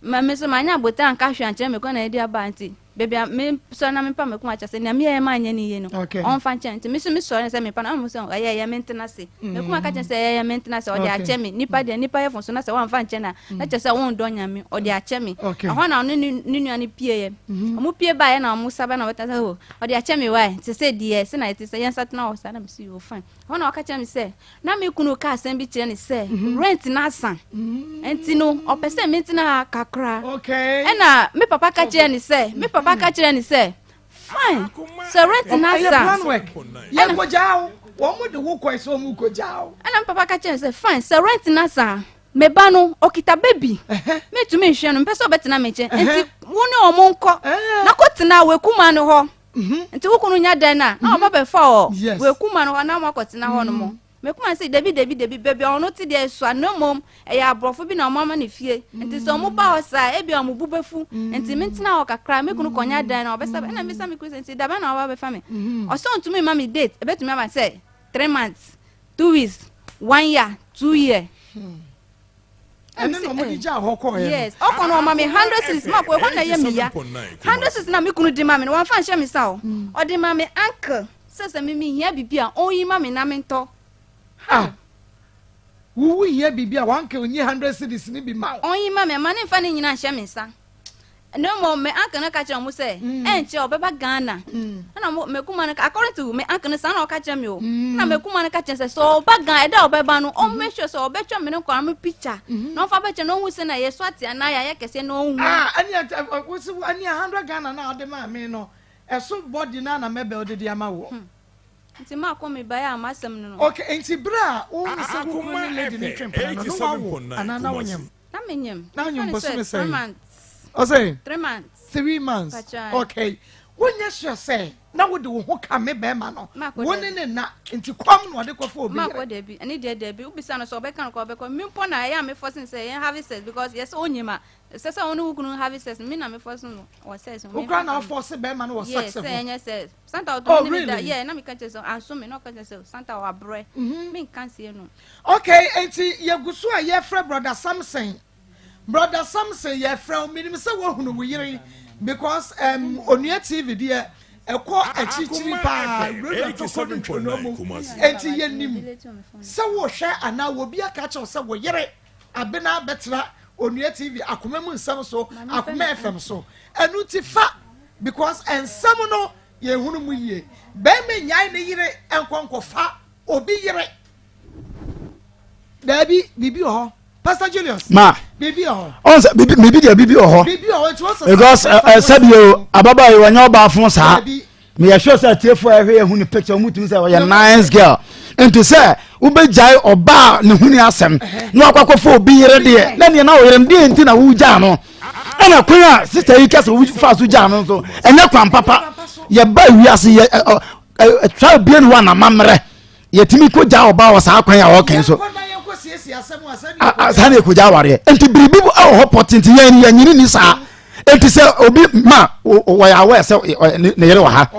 ma me nso manya abotire anka hwɛ ankyerɛ me kɔ na ɛde aba nti baabi a me sɔre na mepa me kuma kyɛ sɛ nea meyɛ ma anyɛ ne yie no ɔmfa nkyɛn nti me nso me sɔre sɛ mepa no ɔmo sɛ ɛyɛ ɛyɛ me ntena ase me kuma ka kyɛn sɛ ɛyɛ me ntena ase ɔde akyɛ me nipa deɛ nipa yɛ fo so na sɛ wɔamfa nkyɛn na na kyɛ sɛ wɔndɔ nyame ɔde akyɛ me ɛhɔ na ɔne ne nua no pie yɛ ɔmo pie baeɛ na ɔmo saba na ɔbɛtena sɛ o ɔde akyɛ me wae te sɛ deɛ sɛ na ɛte sɛ yɛn nsa tena hɔ saa na me so yɛ fine ɛhɔ na ɔka kyerɛ me sɛ Na me kunu ka asɛm bi kyerɛ no sɛ mhm. rent no asa mhm. nti no ɔpɛ sɛ mentena ha kakra ɛna me papa ka kyerɛ no sɛ me papa ka kyerɛ no sɛ fine sɛ rent no asa ɛna me papa ka kyerɛ no sɛ fine sɛ rent no asa me ba no ɔkita baby metumi nhwɛ no mpɛ sɛ ɔbɛtena me nkyɛn nti wo ne ɔmo nkɔ na kɔtena wekuma no hɔ Mhm. Nti wo kunu nya dɛn a na ɔba bɛfa ɔ wekuma no hɔ na wakɔtena hɔ no mo. Mhm. Mekuma sɛ dabi dabi dabi baabi a ɔno te deɛ esua na mmom ɛyɛ aborɔfo bi na ɔmo ama ne fie nti sɛ ɔmo ba hɔ saa ebi a ɔmo bu bɛfu nti mentena hɔ kakra me kunu kɔnya dan na ɔbɛsa ɛna mesa me kunu sɛ nti dabɛn na ɔba bɛfa me mhm. ɔsɛ ɔntumi mma me date ebetumi aba sɛ 3 months 2 weeks 1 year. 2 year. Ɛne na ɔmo de gyaa hɔ kɔɔ yɛ no. Yes, ɔkɔ no ɔma me 100 cedis ma kɔ ɛhɔ na ɛyɛ me ya. 100 cedis na me kunu di ma me no, wɔnfa nhyɛ me sa o. Ɔde ma me uncle sɛ me me hia bibi a ɔnyi ma me na me ntɔ. Ah, wo wo hia biribi a w'uncle nyi 100 cedis no bi ma wo. Ɔnyi ma me, ma ne nfa ne nyinaa nhyɛ me nsa. Na mmom me uncle no ka kyerɛ ɔmo sɛ ɛnkyɛ ɔbɛba Ghana. Ɛna ɔmo me kuma no according to me uncle no saa na ɔka kyerɛ me o. Ɛna me kuma no ka kyerɛ sɛ sɛ ɔba Ghana ɛda a ɔbɛba no ɔmo make sure sɛ ɔbɛtwa me ne nkwadaa no picture na ɔmfa bɛkyɛ na ɔhu sɛ na yɛ so ate anaa yɛayɛ kɛseɛ na ɔhu. Ah, ɛnea wosi ɛnea 100 Ghana na ɔde maa me no ɛso body no na mɛbɛ ɔde de ama wo. Nti makɔ me baeɛ a m'asɛm no no. Okay, nti bere a wohu sɛ wo kunu ne lady no twe mpena no, na wawo anaa na wonyem? Na menyem. Na wonyem bosome sɛn? 3 months. Ɔsɛ? 3 months. 3 months. Pakyɛ. Okay. Wonyɛ sure sɛ na wode wo ho ka me bɛrima no. Makɔ Wo dabi. ne ne na nti kɔm na ɔde kɔfa obi Makɔ yere. dabi, ɛne deɛ dabi, wobisa no sɛ ɔbɛka no kɔ ɔbɛkɔ. Me mpo na ɛyɛ a me force no sɛ yɛn have sex because yɛsɛ onyim a ɛsɛ sɛ wo ne wo kunu have sex, me na me force no wɔ sex ho. Wo koraa na wofɔse bɛrima no wɔ Yes, sex ho. sɛ ɛnyɛ sɛ Santa ɔtɔ Oh, me ne me da. really? Yeah, na meka kyerɛ sɛ anso me na ɔka kyerɛ sɛ Santa wabrɛ. Menka nsie no. Okay, nti yɛgu so a yɛfrɛ Brother Samson. Brother Samson, yɛfrɛ wo, menim sɛ woahunu wo yere because Onua TV deɛ ɛkɔ akyirikyiri paa, wurawura tokɔ no ntwonoo mu, nti yɛnim sɛ wohwɛ anaa obi aka kyerɛ wo sɛ wo yere Abena bɛtena Onua TV Akoma mu Nsɛm so, Akoma FM so. Ɛno nti fa because nsɛm no yɛnhunu mu yie. Bɛrima nnyae ne yere nkɔ nkɔfa obi yere. Daabi, biribi wɔ hɔ. Pastor Julius. Ma. Biribi wɔ hɔ. Ɔn sɛ biribi biribi deɛ biribi wɔ hɔ. Biribi wɔ hɔ nti wɔsɛ. Because ɛ ɛ sɛbi o, ababaawa yi wɔnyɛ ɔbaafo saa. Daabi. Meyɛ sure sɛ atiefo a ɛhwɛ yɛ hu ne picture, wɔn tumi sɛ ɔyɛ nice girl. Nti sɛ wobɛgyae ɔbaa ne ho ni asɛm na wakɔ akɔfa obi yere deɛ, na neɛ na ɔyere no deɛ nti na wogyaa no. Ɛna kwan a sister yi kasa wofa so gyaa no nso ɛnyɛ kwan papa. Yɛba wiase yɛ ɛ ɛ ɛ try bie ne hɔ anamammerɛ. Yɛtumi kɔ gya ɔbaa wɔ saa kwan a ɔkɛn so saa na ɛkɔgya awareɛ. Nti biribi wɔ hɔ pɔte nti yɛn yɛnyini ni saa. Nti sɛ obi ma wɔyɛ awɛ sɛ ne yere wɔ ha,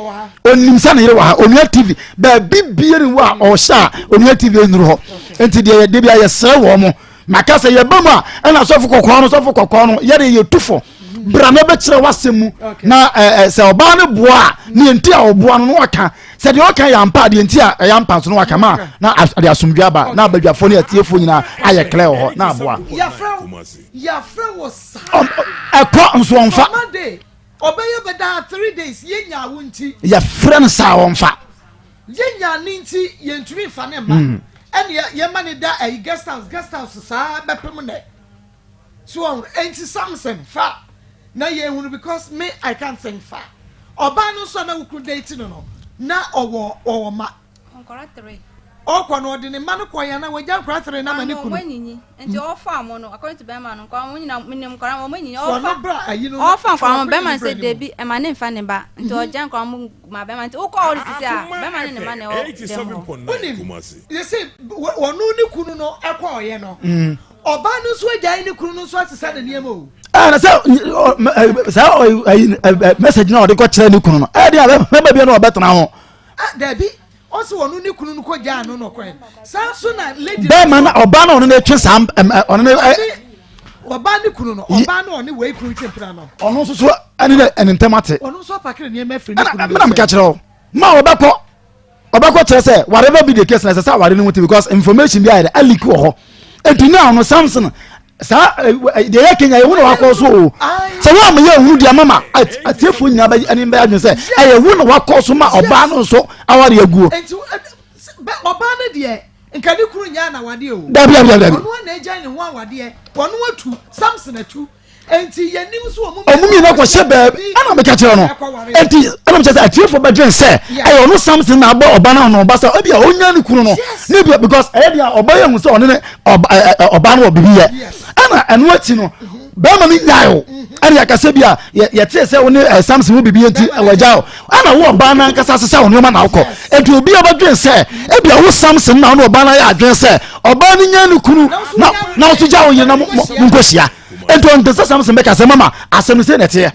onim sɛ ne yere wɔ ha, Onua TV baabi bie ne wɔ a ɔhyɛ a Onua TV nnuru hɔ. Nti deɛ yɛde bi a yɛsrɛ wɔn mo maka sɛ yɛba mu a ɛna sɔfo kɔkɔɔ no, sɔfo kɔkɔɔ no yɛde yɛtu fo bra na bɛkyerɛ w'asɛm mu na sɛ ɔbaa no boa a, ne nti a ɔboa no na waka sɛ deɛ ɔka yɛ ampa, deɛ nti a ɛyɛ ampa nso na waka ma na ade asomdwe aba na abadwafoɔ ne atiefoɔ nyinaa ayɛ clear wɔ hɔ na aboa. Yɛafrɛ wo saa. Ɛkɔ nso ɔmfa. Ɔma de ɔbɛyɛ bɛdaa 3 days yɛnya wo nti. Yɛfrɛ no saa ɔmfa. Yɛnya ne nti yɛntumi nfa ne mma ɛne yɛma ne da ɛyi guest house, guest house saa bɛpem nɛ so ɔhun. Enti Samson fa na yɛhunu because me, I can't think fa ɔbaa no nso a na wokuru date no na ɔwɔ ma. Nkɔra three. Ɔkɔ no ɔde ne mma no kɔ yɛn na wɔgya nkora three na ma ne Ano kunu. wɔn anyinyi nti ɔfa mo no according to bɛrima no nkɔra wɔn nyinaa minim nkɔra wɔn anyinyi. Ɔno ɔfa bra ayi no. Ɔfa nkɔra wɔn twerɛ bɛrima no kɔ sɛ debi ɛma ne nfa ne ba nti ɔgya nkɔra mo ma bɛrima nti wokɔ hɔ sisi a bɛrima ne ne ma na ɛwɔ dɛm hɔ. Wonim yɛsɛ wɔno ne kunu no ɛkɔɔyɛ no, ɔbaa no nso agyae ne kunu no nso asesa ne nneɛma o. Ɛna sɛ saa ɔyi message na ɔde kɔ kyerɛ ne kunu no ɛyɛ deɛ bɛba bi na ɔbɛtena ho. Ah, dabi, ɔsɛ wɔno ne kunu no kɔ gyaa no no kɔɛ saa nso na lady. Bɛrima na ɔbaa na ɔno na etwe saa ɔno na ɛ ɔbaa ne kunu no, ɔbaa no ɔne wei kunu twe mpena no. Ɔno nso so ɛne dɛ ɛne ntɛm ate. Ɔno nso apakere nneɛma afiri ne kunu. Ɛna mena meka kyerɛ wo ma ɔbɛkɔ kyerɛ sɛ whatever be the case na ɛsɛ sɛ aware no ho ti because information bi ayɛ dɛ aleak wɔ hɔ. Nti now no Samson saa deɛ yɛ Kenya yɛhu na wakɔ so o sɛ wɔn a meyɛ ehunu deɛ mama atiefoɔ nyinaa bɛ ɛne bɛ adwene sɛ ɛyɛ wo na wakɔ so ma ɔbaa no nso aware aguo. Nti ɔbaa no deɛ nka ne kunu nyaa n'awadeɛ o. Dabi, dabi, dabi. Ɔno na agya ne ho awadeɛ, ɔno atu Samson atu nti yɛnim so ɔmo. Ɔmo mmienu akɔhyɛ baabi ɛna meka kyerɛ no nti ɛna mekyerɛ sɛ atiefoɔ bɛdwen sɛ ɛyɛ ɔno Samson na abɔ ɔba no ano ɔba sɛ ebi a ɔnya ne kunu no ne bi because ɛyɛ deɛ ɔba yɛ hu sɛ ɔne ne ɔba no wɔ bibi yɛ. Ɛna ɛno akyi no bɛrima no nyae o ɛna yɛkasɛ bi a yɛtee sɛ wo ne Samson wo bibi nti wɔagya o ɛna wo ɔbaa no ankasa sesa wo nneɛma na wokɔ. Nti obi a bɛdwen sɛ ebi a wo Samson na wo ne ɔbaa no ayɛ adwene sɛ ɔbaa no nya ne kunu na wo so gya wo yere na monkɔhyia. Nti ɔnte sɛ Samson bɛka sɛ mama asɛm no sei na ɛteɛ.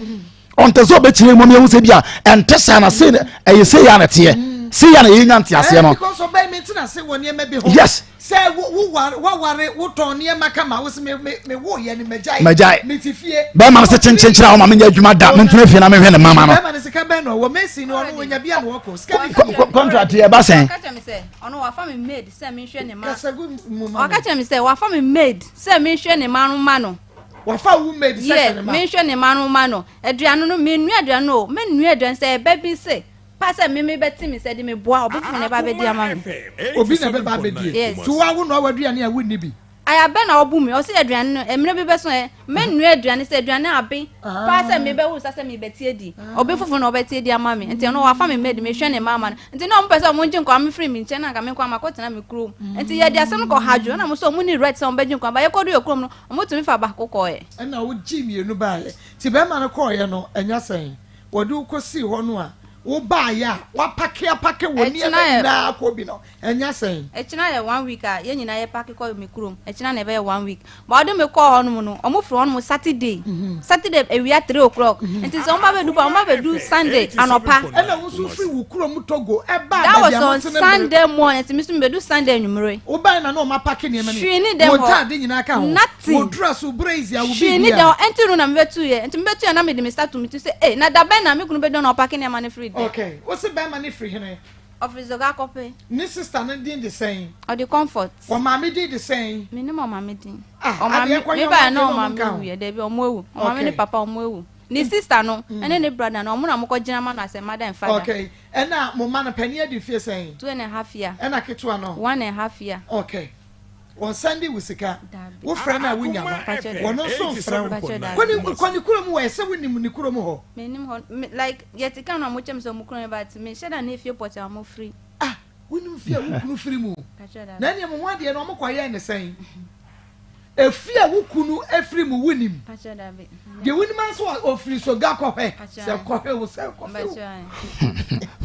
Ɔnte sɛ ɔbɛkyerɛ mu ehu sɛ bi a ɛnte saa na sei ɛyɛ sei a na ɛteɛ. Sei a na yɛnya nteaseɛ no. Because ɔbɛn mi tena se wɔ nneɛma bi ho. Yes. Sɛ wo wo waware wotɔn nneɛma kama wo se me me me wo yɛ ne magyae. Magyae. Me ti fie. Bɛrima no sɛ kyenkyenkyen a ɔma menyɛ adwuma da mentena fie na menhwɛ ne mama no. Bɛrima no sika bɛn na ɔwɔ mesi no ɔno wɔnya bi a na ɔkɔ sika ne fie. Contract yɛ ba sɛn. Ɔka kyerɛ me sɛ ɔno wafa me maid sɛ menhwɛ ne ma. Kasa gu mu ma. Ɔka kyerɛ me sɛ wafa me maid sɛ menhwɛ ne ma no ma no. Wafa wo maid sɛ hwɛ ne ma. Yeah, menhwɛ ne ma no ma no. Aduane no menua aduane no o menua aduane sɛ ɛbɛ bi se Pa sɛ me me bɛte me sɛ de me boa obi foforo na ɛba abɛdi ama me. Obi na ɛbɛba abɛdie. Yes. So wo noa w'aduane a wonni bi? Aya bɛ na ɔbu me ɔse aduane no mmerɛ bi bɛso ɛ me nnoa aduane sɛ aduane abe paa sɛ me bɛwo sa sɛ me bɛte adi obi foforo na ɔbɛte adi ama me nti ɛno wafa me maid me hwɛ ne mma ama no nti na ɔmo pɛ sɛ ɔmo ngye nkwa me firi me nkyɛn na anka me nko ara makɔ tena me kurom nti yɛde asɛm no kɔ hadwo ɛna ɔmo sɛ ɔmo ni right sɛ ɔmo bɛgye nkwa ba yɛkɔdu yɛ kurom no ɔmo tumi fa baako kɔɛ. Ɛna wogye mmienu baeɛ nti bɛrima no kɔɔeɛ no ɛnya sɛn? Wɔde wo kɔsii hɔ no a, wobaeɛ a, woapake apake wo nneɛma nyinaa akɔ bi no, ɛnyɛ sɛn? Ɛkyena yɛ one week a yɛn nyinaa yɛpake kɔ me kurom. Ɛkyena na ɛbɛyɛ one week. But wɔde me kɔɔ hɔnom no, wɔn firi hɔnom Saturday. Saturday awia 3 o'clock. Nti sɛ wɔn ba bɛdu pa, wɔn ba bɛdu Sunday anɔpa. Ɛna wo nso firi wo kurom Togo ɛbaa That baabi was a on mote no mmerɛ. Sunday morning. Nti me nso mebɛdu Sunday anwummere. Wobaeɛ na na wɔn apake nneɛma no. Hwee ni dɛm Wo hɔ. ntaade nyinaa ka ho. Nothing. Wo dress, wo brazier, wo Hwee ni biribiara. dɛm hɔ. Ɛnti no na mebɛtuiɛ. Nti mebɛtuiɛ na mede me nsa to me ti sɛ, ei, na da bɛn na me kunu bɛdu na ɔpake nneɛma no firi dɛm? Okay. Wo se bɛrima no firi hene? Ɔfiri Zoga Kɔpe. Ne sister no din de sɛn? Ɔde Comfort. Ɔmaame din de sɛn? Mennim ɔmaame din. Ah, Ɔmaame, adeɛ kɔyɛ me ɔmo baeɛ adeɛ na na ɔmo ɔmaame nka ho. wuiɛ. Dabi, ɔmo awu. Ɔmaame ne Okay. papa ɔmo awu. Ne sister no, ɛne ne brother no, ɔmo na ɔmo kɔgyina ma no as a mother and father. Okay. Ɛna mo mma no, panin adi mfie sɛn? 2½ year. Ɛna ketewa no? 1½ year. Okay. Wɔn sɛnde wo sika. Dabi. Wo frɛ no a wonya no. Pakyɛ dabi. Wɔn nso mfrɛ wo. Pakyɛ dabi. Kɔ ne kɔ ne kurom wɔ ɛsɛ wonim ne kurom hɔ. Menim hɔ. Me, like, yɛte kaa no a ɔmo kyerɛ me sɛ ɔmo kurom but menhyɛ da ne fie pɔtee a ɔmo firi. Ah, wonim fie a wo kunu firi mu? Pakyɛ dabi. Na ɛneɛ mo ho adeɛ no ɔmo kɔ yɛɛ ne sɛn? Efie a wo kunu firi mu wonim? Pakyɛ dabi. Deɛ wonim ara sɛ ɔfiri Soga kɔhwɛ. Pakyɛ Sɛ kɔhwɛ o sɛ kɔhwɛ o. Pakyɛ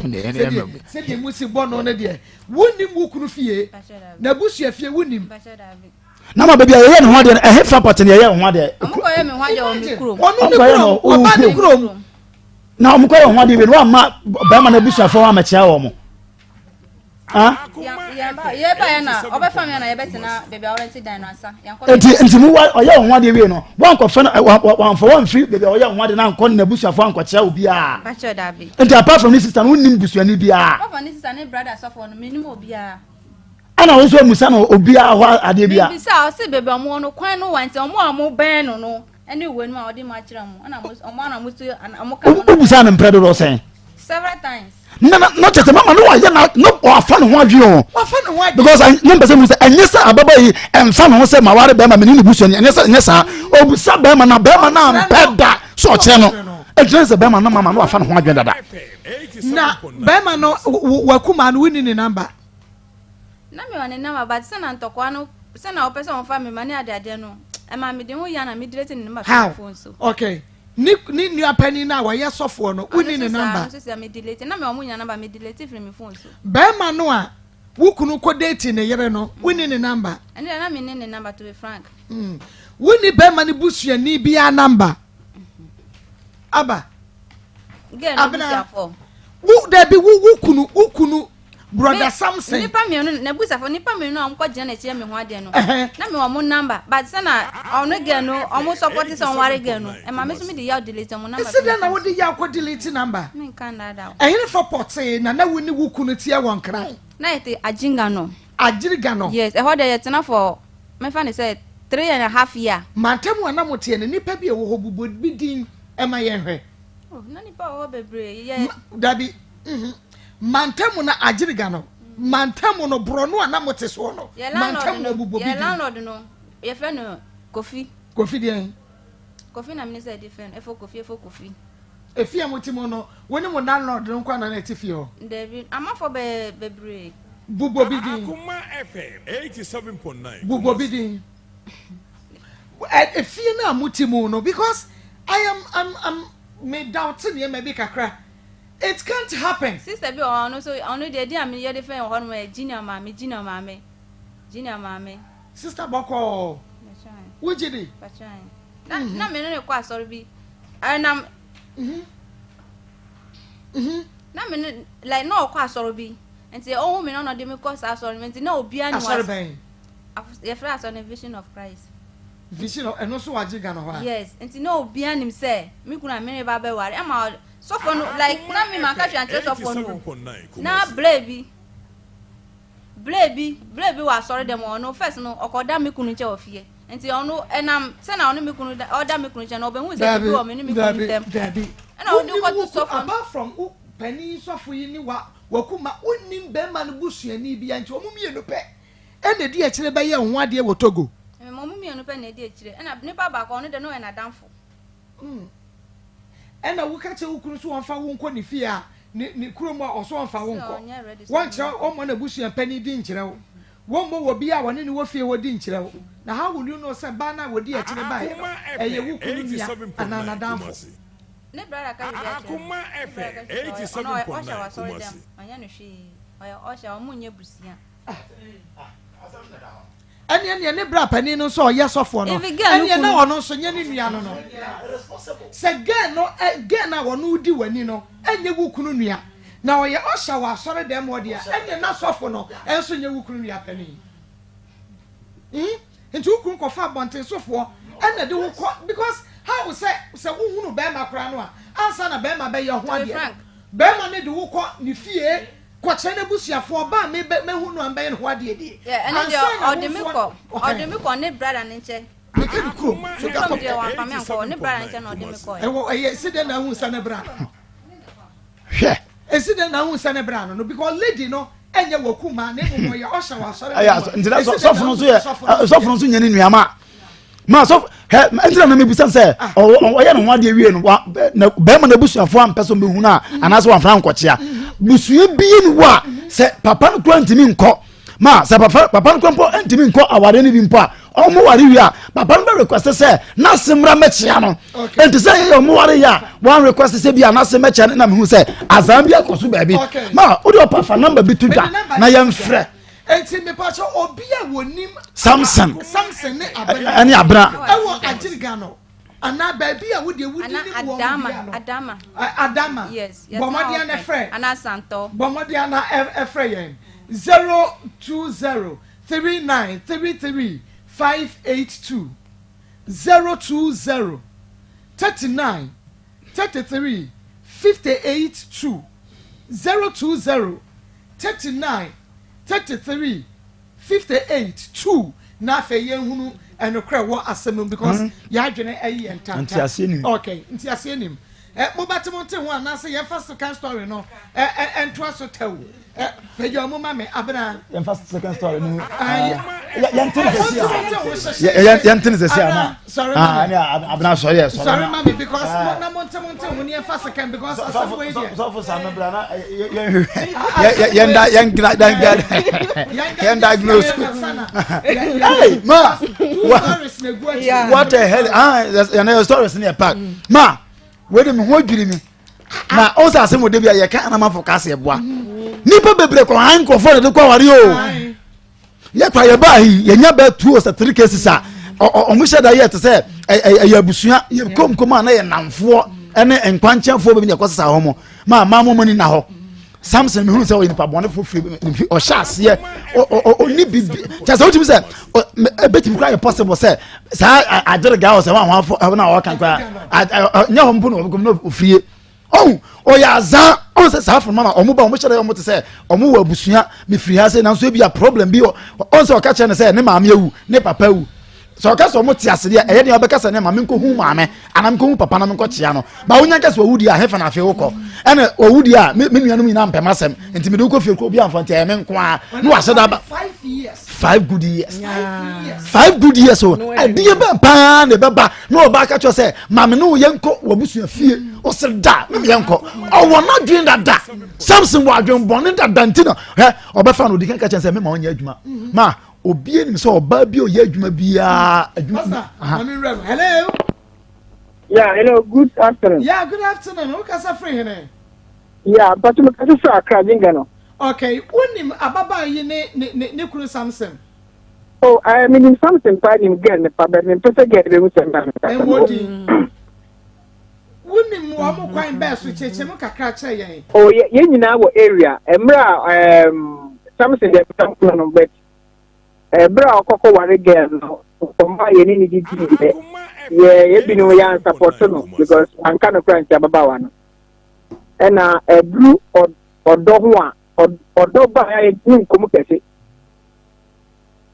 Sɛdeɛ sɛdeɛ mo si bɔ no no deɛ wonim wo kunu fie. Pakyɛ dabi. N'abusua fie wonim. Pakyɛ dabi. Na ma baabi a yɛyɛ ne ho adeɛ no ɛhe fa pɔte ne yɛyɛ ho adeɛ. Ɔmo kɔyɛ me ho adeɛ wɔ me kurom. Ɔno ne Ɔmo kɔyɛ kurom no wɔ ɔba ne kurom. kurom. Na ɔmo kɔyɛ ho adeɛ wie no wamma bɛrima no abusuafoɔ ammɛkyea wɔn. Ah? Yɛbaeɛ na ɔbɛfa me na yɛbɛtena baabi a ɔrɛnte dan no ansa. Yɛnkɔ Nti nti mu wa ɔyɛ ho adeɛ wie no wankɔfɛ no wamfa wamfiri baabi a ɔyɛ ho adeɛ no ankɔ ne n'abusuafoɔ ankɔkyea obiara. Pakyɛ dabi. Nti apart from ne sister no wonnim busuani biara. Apart from ne sister ne brother sɔfoɔ no mennim obiara. Ɛna wo nso amusa no obiara hɔ adeɛ biara. Mebisa ɔse baabi a ɔmo wɔ no kwan no wa nti ɔmo a ɔmo bɛn no no ɛne wei no a ɔde mu akyerɛ ɔmo ɛna ɔmo ana ɔmo so ɔmo ka ho. Wobusa no mprɛ dodoɔ sɛn? Several times. Na na na kyerɛ sɛ mama no wayɛ na na wafa ne ho adwene o. Wafa ne ho adwene. Because ne mpɛ sɛ mu sɛ ɛnyɛ sɛ ababa yi ɛnfa ne ho sɛ maware bɛrima mene ne busuani ɛnyɛ sɛ ɛnyɛ saa obusa bɛrima na bɛrima na mpɛ da sɛ ɔkyerɛ no ɛgyina sɛ bɛrima no mama no wafa ne ho adwene dada. Na bɛrima no wakuma no wonni ne number. Na me wɔ ne number but sɛ na ntɔkwa no sɛ na ɔpɛ sɛ ɔmfa me ma ne adeadeɛ no ɛma mede ho ya na me delete ne number How? firi phone so. Okay. Ne ne nua panin no a wɔyɛ sɔfoɔ no wonni ne number. Ɔno nso saa me delete na me ɔmo nya number me delete firi me phone so. Bɛrima no a wo kunu kɔ date ne yere no wonni ne number. Ɛno deɛ na me ne ne number to be frank. Wonni bɛrima no busuani biara number. Aba. Girl no busuafoɔ. Wo dabi wo wo kunu wo kunu brother Samson. Nipa mmienu na busafo nipa mmienu a wɔn kɔ gyina n'akyi yɛ me ho adeɛ no. Na me wɔn number but sɛ na ɔno girl no wɔn support sɛ wɔn ware girl no ɛma me so me de yaw delete wɔn number. Esi dɛn na wode yaw kɔ delete number? Me nka nnaada o. Ɛhene fa pɔtee na na wo ne wo kunu teɛ wɔ Nkran? Na yɛte Agyinga no. Agyiriga no. Yes, ɛhɔ deɛ yɛtena for mɛfa ne sɛ 3½ year. Mantam a na moteɛ no nnipa bi a ɛwɔ hɔ bobɔ bi din ma yɛnhwɛ. Oh, na nipa wɔ hɔ bebree yɛ. Dabi, mhm. Mantam no Agyiriga no, mantam no borɔno a na mote soɔ no, Yɛ mantam landlord wɔ no, bobɔ bi yɛ din. landlord no, yɛfrɛ no Kofi. Kofi deɛn? Kofi na mene sɛ yɛde frɛ no, Efo Kofi, Efo Kofi. Efie a mote mu no, wo ne mo landlord no nko ara na ɛte fie hɔ? Dabi, amanfoɔ bɛyɛ bebree. Bobɔ bi din. Akoma FM 87.9 Bobɔ bi din. Efie no a mote mu no, because I am, I'm, I'm, me doubt nneɛma bi kakra. It can't happen. Sister bi wɔ hɔ, ɔno nso, ɔno deɛ din a me yɛde frɛ no wɔ hɔ nom yɛ Junior maame, Junior maame, Junior maame. Sister bɔkɔɔ. Wogye di? Na na me ne no kɔ asɔre bi. Ɛnam. Na me ne like na ɔkɔ asɔre bi nti ɔhu me na ɔna ɔde me kɔ saa asɔre no nti na obiara ni Asɔre bɛn? Yɛfrɛ asɔre no Vision of Christ. Vision of ɛno nso wɔ Agyegan hɔ a? Yes, nti na obiara nim sɛ me kunu a me ne ba bɛware ɛma sɔfo no like na me manka hwee ankyerɛ sɔfo no o. Na berɛ bi Berɛ bi, berɛ bi wɔ asɔre dɛm hɔ no, first no, ɔkɔda me kunu nkyɛn wɔ fie. Nti ɔno, ɛnam sɛ na ɔne me kunu da, ɔda me kunu nkyɛn no, ɔbɛhu sɛ biribi wɔ me ne me kunu ntam. Dabi, Ɛna ɔde wonim kɔto wo ku, sɔfo no. apart from wo panin sɔfo yi ne wa, wakuma, wonnim bɛrima no busuani biara, nti wɔn mmienu pɛ ɛna ɛdi akyire bɛyɛ wo ho adeɛ wɔ Togo. Wɔn mmienu pɛ na ɛdi akyire. Ɛna nipa baako, ɔno deɛ na ɔyɛ n'adamfo. Mm. Ɛna woka kyerɛ wo kunu so wɔmfa wo nkɔ ne fie a, ne ne kurom a ɔso ɔmfa wo nkɔ. Wɔnkyerɛ wɔmmɔ n'abusua panin din nkyerɛ wo. Wɔmmɔ wɔ bi a wɔne no wɔ fie hɔ din nkyerɛ wo. Na how will you know sɛ baa no a wɔdi akyire baeɛ no, ɛyɛ wo kunu nua anaa n'adamfo? Ne brada ka biribi akyerɛ no. Ne brada ka kyerɛ sɛ ɔno ɔyɛ usher wɔ asɔre dɛm. Ɔnyɛ no hwee. Ɔyɛ usher, wɔn nyɛ busua. Ɛneɛ neɛ ne bra panin no nso a ɔyɛ sɔfoɔ no ɛneɛ na ɔno nso nyɛ ne nua no no sɛ girl no girl no a ɔno di w'ani no ɛnyɛ wo kunu nua na ɔyɛ ɔhyɛ wɔ asɔre dɛm hɔ deɛ ɛneɛ na sɔfo no ɛnso nyɛ wo kunu nua panin mm nti wo kunu kɔfa abɔntensofoɔ ɛna de wo kɔ because how sɛ sɛ wohunu bɛrima koraa no a ansa na bɛrima bɛyɛ ho adeɛ no bɛrima no de wo kɔ ne fie Kɔkyerɛ n'abusuafoɔ, ɔba a mebɛ mɛhu no a mebɛyɛ ne ho adeɛ nie. Yeah, ɛno deɛ Ansa na ɔde wo me nso kɔ, ɔhɛn. ɔde me kɔ ne brada ne nkyɛn. Meka ne kurom, so Ne da kurom kɔ. deɛ wamfa me ankɔ, ne brada nkyɛn na ɔde me kɔɛ. Ɛwɔ ɛyɛ esi dɛn na ahu sɛ ne bra no no. Hwɛ. Esi dɛn na ahu sɛ ne bra no no because lady no ɛnyɛ wɔ kuma na mmom ɔyɛ ɔhyɛ wɔ asɔre Ɛyɛ asɔ nti na sɔfo no nso yɛ sɔfo no nso nyɛ ne nua ma. Ma sɔfo hɛ nti na mebisa sɛ ah. ɔyɛ ne ho adeɛ wie no na bɛrima no abusuafoɔ ampɛ sɛ ɔbɛhu no a mm. anaasɛ wamfra nkɔkyea mm. busua bie ne wɔ a mm. sɛ papa no kora ntumi nkɔ ma sɛ papa papa no kora mpo ntumi nkɔ awareɛ no bi mpo a ɔmo ware wie a papa no bɛ request sɛ n'ase mmra mɛkyea no nti sɛ yɛyɛ ɔmo ware yɛ a wɔn request sɛ bi a n'ase mɛkyea no na mehu sɛ azan bi akɔ so baabi ma wode ɔpa fa namba bi to dwa na yɛmfrɛ Enti mepakyɛ obi a wɔnim Samson Samson ne Abena ɛne Abena ɛwɔ Agyiriga no anaa baabi a wodeɛ wodi ne wɔn bia no Adama Adama yes bɔ mmɔden na ɛfrɛ anaa Santɔ bɔ mmɔden na ɛfrɛ yɛn 020 39 33 582 020 39 33 58 2 020 39 33 58 2 na afei yɛnhunu ɛnokorɛ wɔ asɛm no mu because mm. yɛadwene ɛyi yɛn ntanta nteaseɛ nim okay nteaseɛ nim ɛ mobɛte mo nte ho anaasɛ yɛmfa second story no ɛ ɛ ɛntoa so tɛw ɛ pagya ɔmo ma me abena yɛmfa second story no yɛnte ne sɛsi a yɛnte ne sɛsi a na Sorry ma me. Abena sɔre yɛ sɔre. Sorry ma me because ah. na mo ntɛm ntɛm ho ni ɛfa second because asɛm wei deɛ. Sɔfo sami bra na yɛn yɛn da yɛn gina yɛn gina yɛn diagnose. Hey ma what the hell ah yɛn yɛ stories ni yɛ pack ma wei de mi ho dwiri mi na o sɛ asɛm wɔ de bi a yɛ ka anamafo ka se boa nipa bebree kɔ han nkurɔfoɔ na de kɔ awari o. yɛ kora yɛ baa yi yɛnya bɛɛ two or three cases a ɔmo hyɛ da yɛ te sɛ ɛyɛ abusua yɛ kom kom a na yɛ namfoɔ ɛne nkwankyɛnfoɔ bɛbi na ɛkɔ sesa hɔ mo maa maa mo mo ni na hɔ samson mehunu sɛ ɔyɛ nipa bɔnefo firi mfi ɔhyɛ aseɛ ɔni bibi kyɛ sɛ wotumi sɛ ɛbɛtumi kora yɛ possible sɛ saa agyere gaa ɔsɛ wɔn ahoafo ɛwɔ na ɔka kora nyɛ hɔ mpo na ɔbɛkɔm na ofirie ɔn ɔyɛ azaa ɔn sɛ saa afɔnma ma ɔmo ba ɔmo hyɛ dɛ ɔmo te sɛ ɔmo wɔ abusua mefiri ha sɛ nanso ebi a problem bi ɔn sɛ ɔka kyerɛ no sɛ ne maame awu ne papa awu sɛ ɔka sɛ ɔmo te ase deɛ ɛyɛ deɛ ɔbɛka sɛ ne maame nkɔ hu maame anaa nkɔ hu papa na nkɔ kyea no ba wonya nkɛ sɛ ɔwu deɛ ahefa na afei wokɔ ɛna ɔwu deɛ a me nuanom nyinaa mpɛm asɛm nti mede wokɔ fie kɔ obi amfa nti ɛyɛ me nko a na wahyɛ da ba five good years five good years o ɛdeɛ bɛn paa na ɛbɛba na ɔba aka kyerɛ sɛ maame ne wo yɛnkɔ w'abusua fie ɔsɛ da ne yɛnkɔ ɔwɔ n'adwene dada samson wɔ adwene bɔne dada nti na ɛ ɔbɛfa no odi kan ka kyerɛ sɛ mema ɔnyɛ adwuma ma obi anim sɛ ɔbaa bi ɔyɛ adwuma biara adwuma. Hello. Yeah, hello, good afternoon. Yeah, good afternoon. Who kasa free hene? Yeah, but me kasa free Accra, Jinga no. Okay, wonim ababaa yi ne ne ne kunu Samson? Oh, I menim Samson paa nim girl ne pa, but me mpɛ sɛ girl bɛhu sɛ mma me kasa. Ɛmmɔ din. Wonim wɔn kwan bɛɛ so kyerɛkyerɛ mu kakra kyerɛ yɛn. Oh yɛ yɛn nyinaa wɔ area mmerɛ a um, Samson deɛ mmerɛ no but ɛberɛ a ɔkɔkɔ ware girl no nkɔmmɔ a yɛne ne didi yɛ yɛ yɛ binom yɛ ansapɔto no because anka no kora nti ababaawa no ɛna ɛduru ɔdɔ ho a ɔdɔ ba a yɛntumi nkɔm kɛse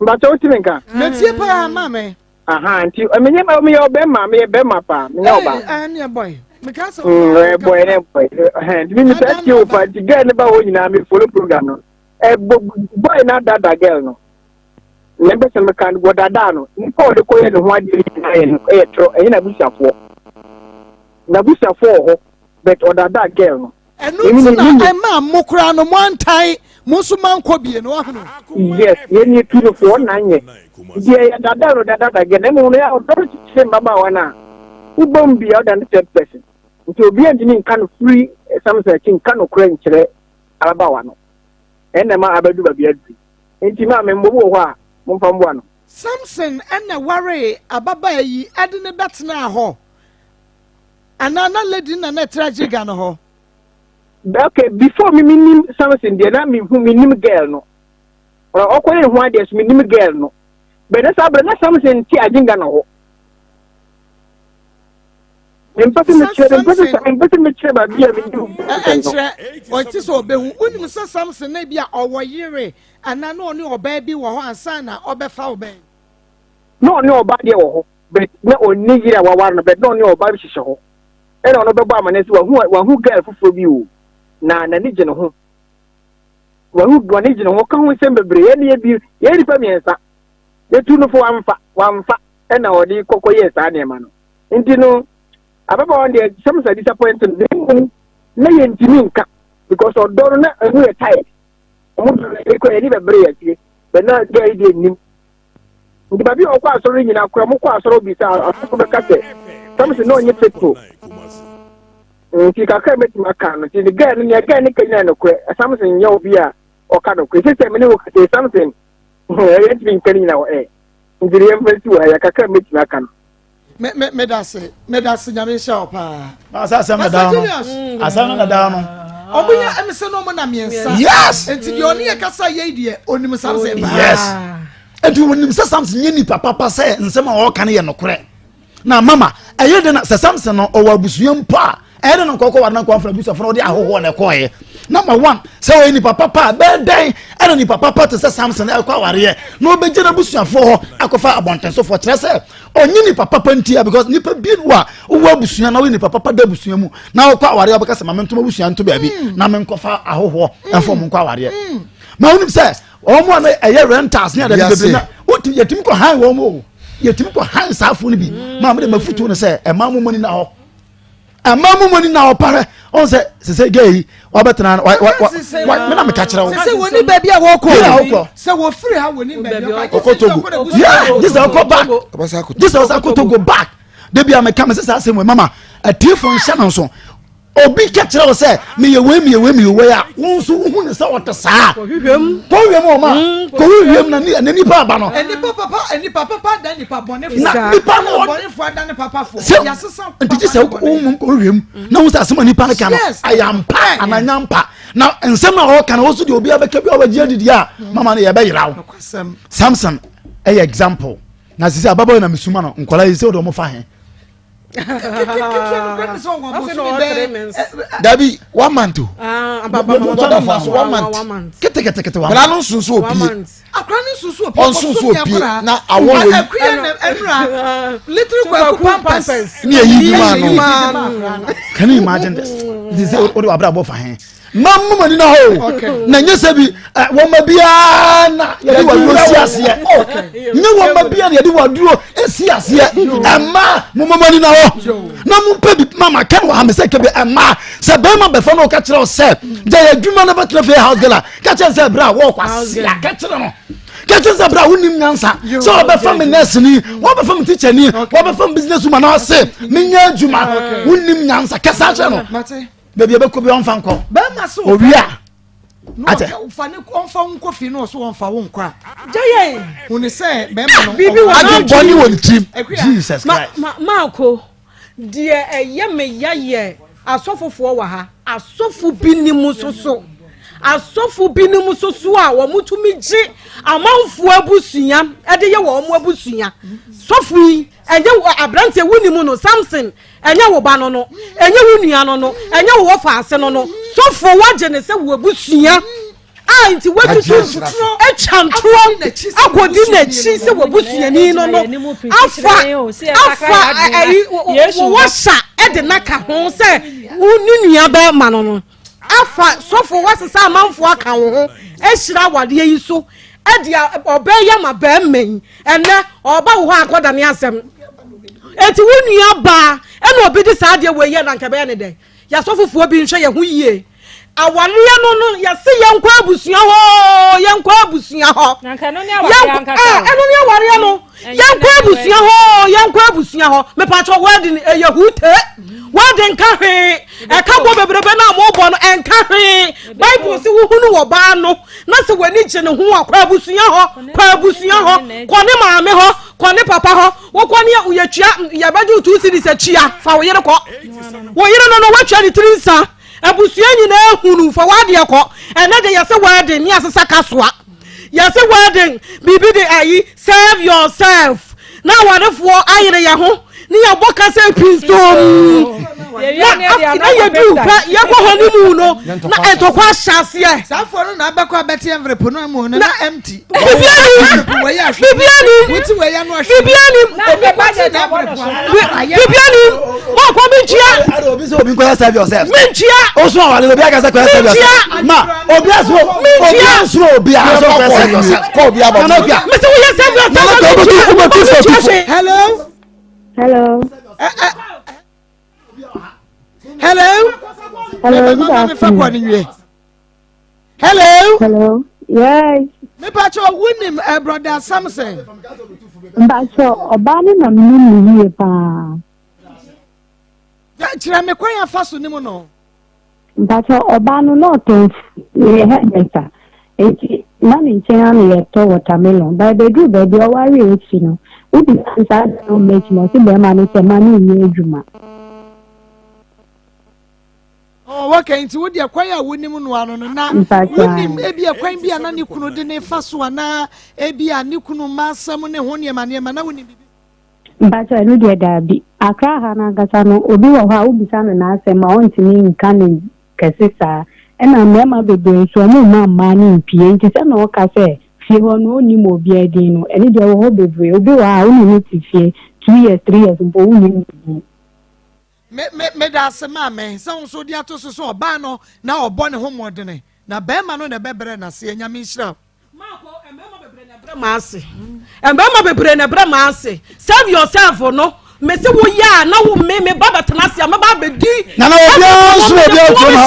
mbakyɛ wotumi nka. Metie paa maame. Aha nti menyɛ meyɛ ɔbɛrima meyɛ bɛrima paa menyɛ ɔbaa. Ɛɛ boy. Meka sɛ. Ɛɛ boy ne boy. Nti mi misa tie o paa nti girl ne ba hɔ nyinaa mi follow program no. Ɛ boy na dada girl no. Nea mpɛ sɛ meka no wɔdadaa no nipa a ɔde kɔyɛ ne ho adeɛ no nyinaa yɛ no ɛyɛ torɔ ɛnyɛ n'abusuafoɔ. N'abusuafoɔ wɔ hɔ but ɔdadaa girl no. Ɛno nti na ɛmaa mo koraa no moantan mo nso moankɔ bie no wahunu. Yes, yɛn ni tu no fo ɔna nyɛ. Nti ɛyɛ dada no dada da gɛ na mmom no yɛ ɔdɔ no kyekyere mmabaawa no a wobɔ mu bia ɔda no third person. Nti obi antumi nka no firi Samson akyi nka nokorɛ nkyerɛ ababaawa no. Ɛna ɛma abɛdu baabi aduru. Nti maame mmom wɔ hɔ a momfa mmoa no. Samson na ɛwaree ababaa yi de no bɛtenaa hɔ. Anaa na lady no na na ɛtra Jiga no hɔ? Okay, before me menim Samson deɛ na mehu menim girl no. Ɔkɔyɛ ne ho adeɛ so menim girl no. Bɛ na saa berɛ na Samson te Agyinga no hɔ. Mempɛ sɛ mekyerɛ mempɛ sɛ mempɛ sɛ mekyerɛ baabi a menim Samson no. Ɛnkyerɛ ɔte sɛ ɔbɛhu. Wonim sɛ Samson na bi a ɔwɔ yere anaa na ɔne ɔbaa bi wɔ hɔ ansa na ɔbɛfa wo bɛn? Na ɔne ɔbaa deɛ wɔ hɔ. But na ɔnni yere a waware no but na ɔne ɔbaa bi hyehyɛ hɔ ɛna ɔno bɛbɔ amaneɛ sɛ wahu wahu girl foforɔ bi o na n'ani gye ne ho wahu w'ani gye ne ho ka ho nsɛm bebree yɛne yɛ bi yɛyɛ nipa mmiɛnsa yɛtu no fo wamfa wamfa ɛna ɔde kɔkɔ yɛɛ saa nneɛma no nti no ababaawa no deɛ sɛm sɛ disappoint no na mmom na yɛntumi nka because ɔdɔ no na ɛmu yɛ tired ɔmo dɔ no ɛkɔ yɛne bɛbrɛ yɛ akyire bɛ na girl yi deɛ nnim Nti baabi a ɔkɔ asɔre nyinaa kora mokɔ asɔre obi sɛ asɔfo bɛka sɛ Samson na ɔnyɛ faithful. Nti kakra mɛtumi aka no nti ne gɛɛ no nea gɛɛ no ka nyinaa nokorɛ Samson nyɛ obi a ɔka nokorɛ sɛ sɛ mene wo kasa Samson ɛyɛ ntumi nka ne nyinaa wɔ ɛ nti ne yɛmfa nsi wɔ ha yɛ kakra mɛtumi aka no. Me me me da se me da se nyame nhyɛ wo paa. Asa asɛm na daa no asɛm no na daa no. Ɔmo yɛ ɛmi sɛ na ɔmo na mmiɛnsa. Yes. Nti deɛ ɔne yɛ kasa yɛ deɛ onim Samson paa. Yes. Nti onim sɛ Samson nyɛ nipa papa sɛ nsɛm a ɔka no yɛ nokorɛ. Na mama ɛyɛ de na sɛ Samson no ɔwɔ abusua mpo a ɛyɛ de na nkɔkɔ ware na nkɔ afra abusuafo na ɔde ahohoɔ na ɛkɔɔyɛ. Number one sɛ ɔyɛ nipa papa a bɛyɛ dɛn ɛna nipa papa te sɛ Samson ɛkɔ awareɛ na ɔbɛgye n'abusuafoɔ hɔ akɔfa abɔntensofoɔ kyerɛ sɛ ɔnye nipa papa ntia because nipa bi wɔ a wowɔ abusua na woyɛ nipa papa da abusua mu na wokɔ awareɛ wobɛka sɛ ma mentom abusua nto baabi mm. na menkɔfa ahohoɔ ɛmfa ɔmo nkɔ awareɛ mm. ma wonim sɛ wɔn a na ɛyɛ rentals ne adade bebree na wotumi yɛtumi kɔ han wɔn o yɛtumi kɔ han saa afo no bi mm. maa mo de ma futuo no sɛ ɛmaa mo mɔni na hɔ ɛma mu mɔni na ɔparɛ ɔn sɛ sese gay yi wabɛtena wa wa wa mi na mi ka kyerɛ wo. sese wɔn ni baabi a wɔkɔ yìí na ɔkɔ sɛ wɔfiri ha wɔn ni baabi a ɔkɔ Togo yeah gye sɛ ɔkɔ back gye sɛ ɔsɛ akɔ Togo back debi a meka mi sɛ saa asɛm wɔ mama atiefo nhyɛ no nso obi ka kyerɛ wo sɛ meyɛ wei meyɛ wei meyɛ wei a wo nso wohu ne sɛ ɔte saa kɔhwehwɛm ɔma mm. kɔhwehwɛm na ne nipa aba no nipa papa nipa papa da nipa bɔne fo na nipa no bɔne fo ada ne papa fo sɛ nti gye sɛ wo mom kɔhwehwɛm na wo sɛ asɛm a nipa no ka no ɛyɛ ampa anaa nyɛ ampa na nsɛm a ɔka no wo so deɛ obiara bɛka bi a wɔagye adidi a mm. mama no yɛbɛyera wo Samson ɛyɛ example na sisi ababaawa na mesuma no nkɔla yi sɛ wode ɔmo fa he dabi one month o one month ketekete one month no nsunsu opie akora no nsunsu opie ɔnsunsu opie na awɔ wɔ yi akuya na ɛnura little kwaku pampers ne eyi bi maa no can you imagine this nti sɛ o de wa abira bɔ fa hɛn ma mu mani na hɔ o na nye sɛ bi wɔn ma biara na yɛde wa duro si aseɛ nye wɔn ma biara na yɛde wa duro si aseɛ ɛma mo mo mani na hɔ na mo mpɛ bi mama kɛn wɔ ha mɛ sɛ kɛbi ɛma sɛ bɛrima bɛfɛ na ɔka kyerɛ sɛ gya yɛ adwuma na bɛtena fie house girl a ka kyerɛ sɛ ɛbrɛ a wɔkɔ aseɛ ka kyerɛ no ka kyerɛ sɛ ɛbrɛ a wonim nyansa sɛ wɔbɛfa me nurse ni wɔbɛfa me teacher ni wɔbɛfa me business woman na ɔse menyɛ adwuma wonim nyansa kɛsa kyerɛ no baabi a bɛkɔ bi ɔmfa nkɔ bɛrima so owie a atɛ ɔfa ne ɔmfa wo nkɔ fie na ɔso ɔmfa wo nkɔ a gya yɛn hu ne sɛ bɛrima no biribi wɔ ade bɔne wɔ ne tirim jesus christ ma maako deɛ ɛyɛ me ya yɛ. Asɔfofoɔ wɔ ha. Asɔfo binom nso so, asɔfo binom nso so a wɔtumi gye amanfoɔ abusua de yɛ wɔn abusua. Sɔfo yi, ɛnyɛ aberanteɛ wonim no, Samson, ɛnyɛ wo ba no no, ɛnyɛ wo nua no no, ɛnyɛ wo wɔfa no no. Sɔfo wagye ne sɛ wo abusua. a nti watutu atwa ntorɔ akɔdi n'akyi sɛ wabusuani no no afa afa ayi wɔhyɛ de n'aka ho sɛ wo ne nua bɛrima no no afa sɔfo wasesa amanfoɔ aka wo ho ahyira awadeɛ yi so ɛde ɔbɛyɛ ma bɛrima yi ɛnɛ ɔba wo hɔ akɔdane asɛm eti wo nua baa ɛna obi de saa adeɛ wɔ yɛ na nka bɛyɛ ne dɛ yasɔfofoɔ bi nhwɛ yɛn ho yie Awareɛ no no yɛse yɛnkɔ abusua hɔ yɛnkɔ abusua hɔ ɛno ne awareɛ no yɛnkɔ abusua hɔ yɛnkɔ abusua hɔ mepatwɔ wedding ɛyɛ hute wedding nka hwee ɛka bɔ bebrebe no a mobɔ no ɛnka hwee bible se wohunu wɔ baa no na sɛ w'ani gye ne ho a kɔ abusua hɔ kɔ abusua hɔ kɔ ne maame hɔ kɔ ne papa hɔ wokɔ ne yɛtua yɛbɛgye wo two cedis atua fa wo yere kɔ wo yere no no woatua ne tiri nsa Abusua nyinaa hunu fa w'adeɛ kɔ. Ɛnɛ de yɛse wedding ne asesa kasoa. Yɛse wedding biribi de ayi serve yourself. Na awarefoɔ ayere yɛ ho ne yɛbɔ kasa pinsom. Na na yɛdu pɛ yɛkɔ hɔ ne mu no na ntɔkwa ahyɛ aseɛ. Saa foɔ no na abɛkɔ abɛte envelope no mu no na empty. Bibia nim. Bibia nim. Bibia nim. Bibia nim. Mɔkɔ mi ntua. Obi sɛ obi nkɔyɛ serve yourself. Mi ntua. O sún àwọn obi akasɛ kɔyɛ serve yourself. Ma obi asoro obi asoro obi asoro kɔyɛ serve yourself. Kɔ obi abɔ. Nana Okua. Mi sɛ woyɛ serve yourself. Nana Okua obi tu obi tu fo tu fo. Hello. Hello. Hello. Hello. Good afternoon. Hello. Hello. Yes. Mepacho wunim eh, brother Samson. Mpacho ọbaa no na menim ne yie paa. Kyerɛ me kwan afa so nim no. Mpacho ọbaa no na ɔtɔn yɛ hairdresser. Eti na ne nkyɛn ano yɛtɔ watermelon. Ba ebeduru baabi ɔware akyi no, wobisa no saa de no mma akyi na ɔse bɛrima no sɛ ma no nyɛ adwuma. Oh, okay, nti wo deɛ kwan a wonim no ano no na wonim ebi a kwan bi a na ne kunu de ne fa so anaa ebi a ne kunu mma asɛm ne ho nneɛma nneɛma na wonim bibi. Mpakyɛ ɛno deɛ daabi. Accra ha no ankasa no obi wɔ hɔ a wobisa no n'asɛm a ɔntumi nka no kɛse saa. Ɛna mmarima bebree nso ɔmo mma mmaa no mpie nti sɛnea ɔka sɛ fie hɔ no ɔnnim obiara din no ɛno deɛ ɛwɔ hɔ bebree. Obi wɔ hɔ a wone no te fie 2 years 3 years mpo wonnim ne din. Me me meda ase maame sɛ wo nso wode ato so sɛ ɔbaa no na ɔbɔ ne ho mmɔdene na bɛrima no na ɛbɛbrɛ n'aseɛ. Nyame nhyira wo. Maako, mmarima bebree na ɛbrɛ maa ase. Mmarima bebree na ɛbrɛ maa ase. Serve yourself no. Mese wo yɛ a na wo me me ba bɛtena ase a mɛba abɛdi. Nana obiara nso obiara kurom ha.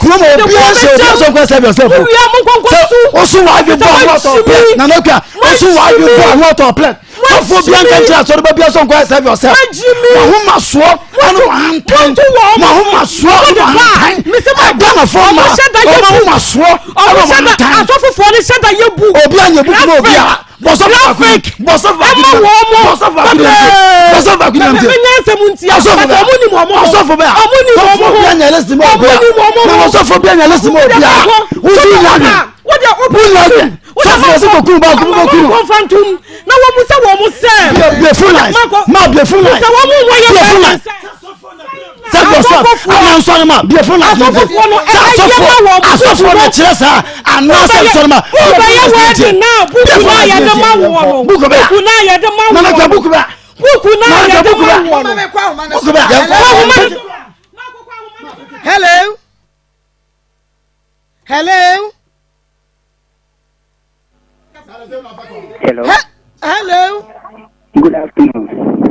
Kurom obiara nso obiara nso nkɔ serve yourself. Wia mo nkɔnkɔ su. Osu wa adwi bɔ ano ɔtɔ plɛt. Nana okua osu wa adwi bɔ ano ɔtɔ plɛt. Sɔfo bia nka nkyerɛ asɔre ba bia sɛ nkɔyɛ serve yourself. Mahomasoɔ ɛne wahantan. Mahomasoɔ ɛne wahantan. Ghanafoɔ ma ɔmo ahomasoɔ ɛne wahantan. Asɔfofoɔ ne hyɛ da yɛ bu. Obi anyɛ bu kuma obi a. Bɔsɔfo baako yi. Bɔsɔfo baako yi. Bɔsɔfo baako yi. Bɔsɔfo baako yi. Asɔfo bɛ. Asɔfo bɛ. Sɔfo bi anyɛ lesi ma obi a. Na sɔfo bi anyɛ lesi ma obi a. Wusu nya dwen. Wunya dwen. Sɔfo yɛ sɛ kɔkuru ba kuru bɔ kuru. Wɔn fa ntum na wɔn mu sɛ wɔn mu sɛ. Bie phone lines. Ma bie phone lines. Sɛ wɔn mu wɔ yɛ bie phone lines. Sɛ bie sɔ ana nsɔre ma bie phone lines. Asɔfofoɔ no ɛyɛ ma wɔn. Asɔfoɔ no kyerɛ saa ana sɛ nsɔre ma. Wobɛyɛ wɛdi naa buku naa yɛ de ma wɔn no. Buku bɛ. Buku naa yɛ de ma wɔn no. Nana buku bɛ. Buku naa yɛ de ma wɔn no. Buku bɛ. Hello. Hello. Hello. He hello. Good afternoon.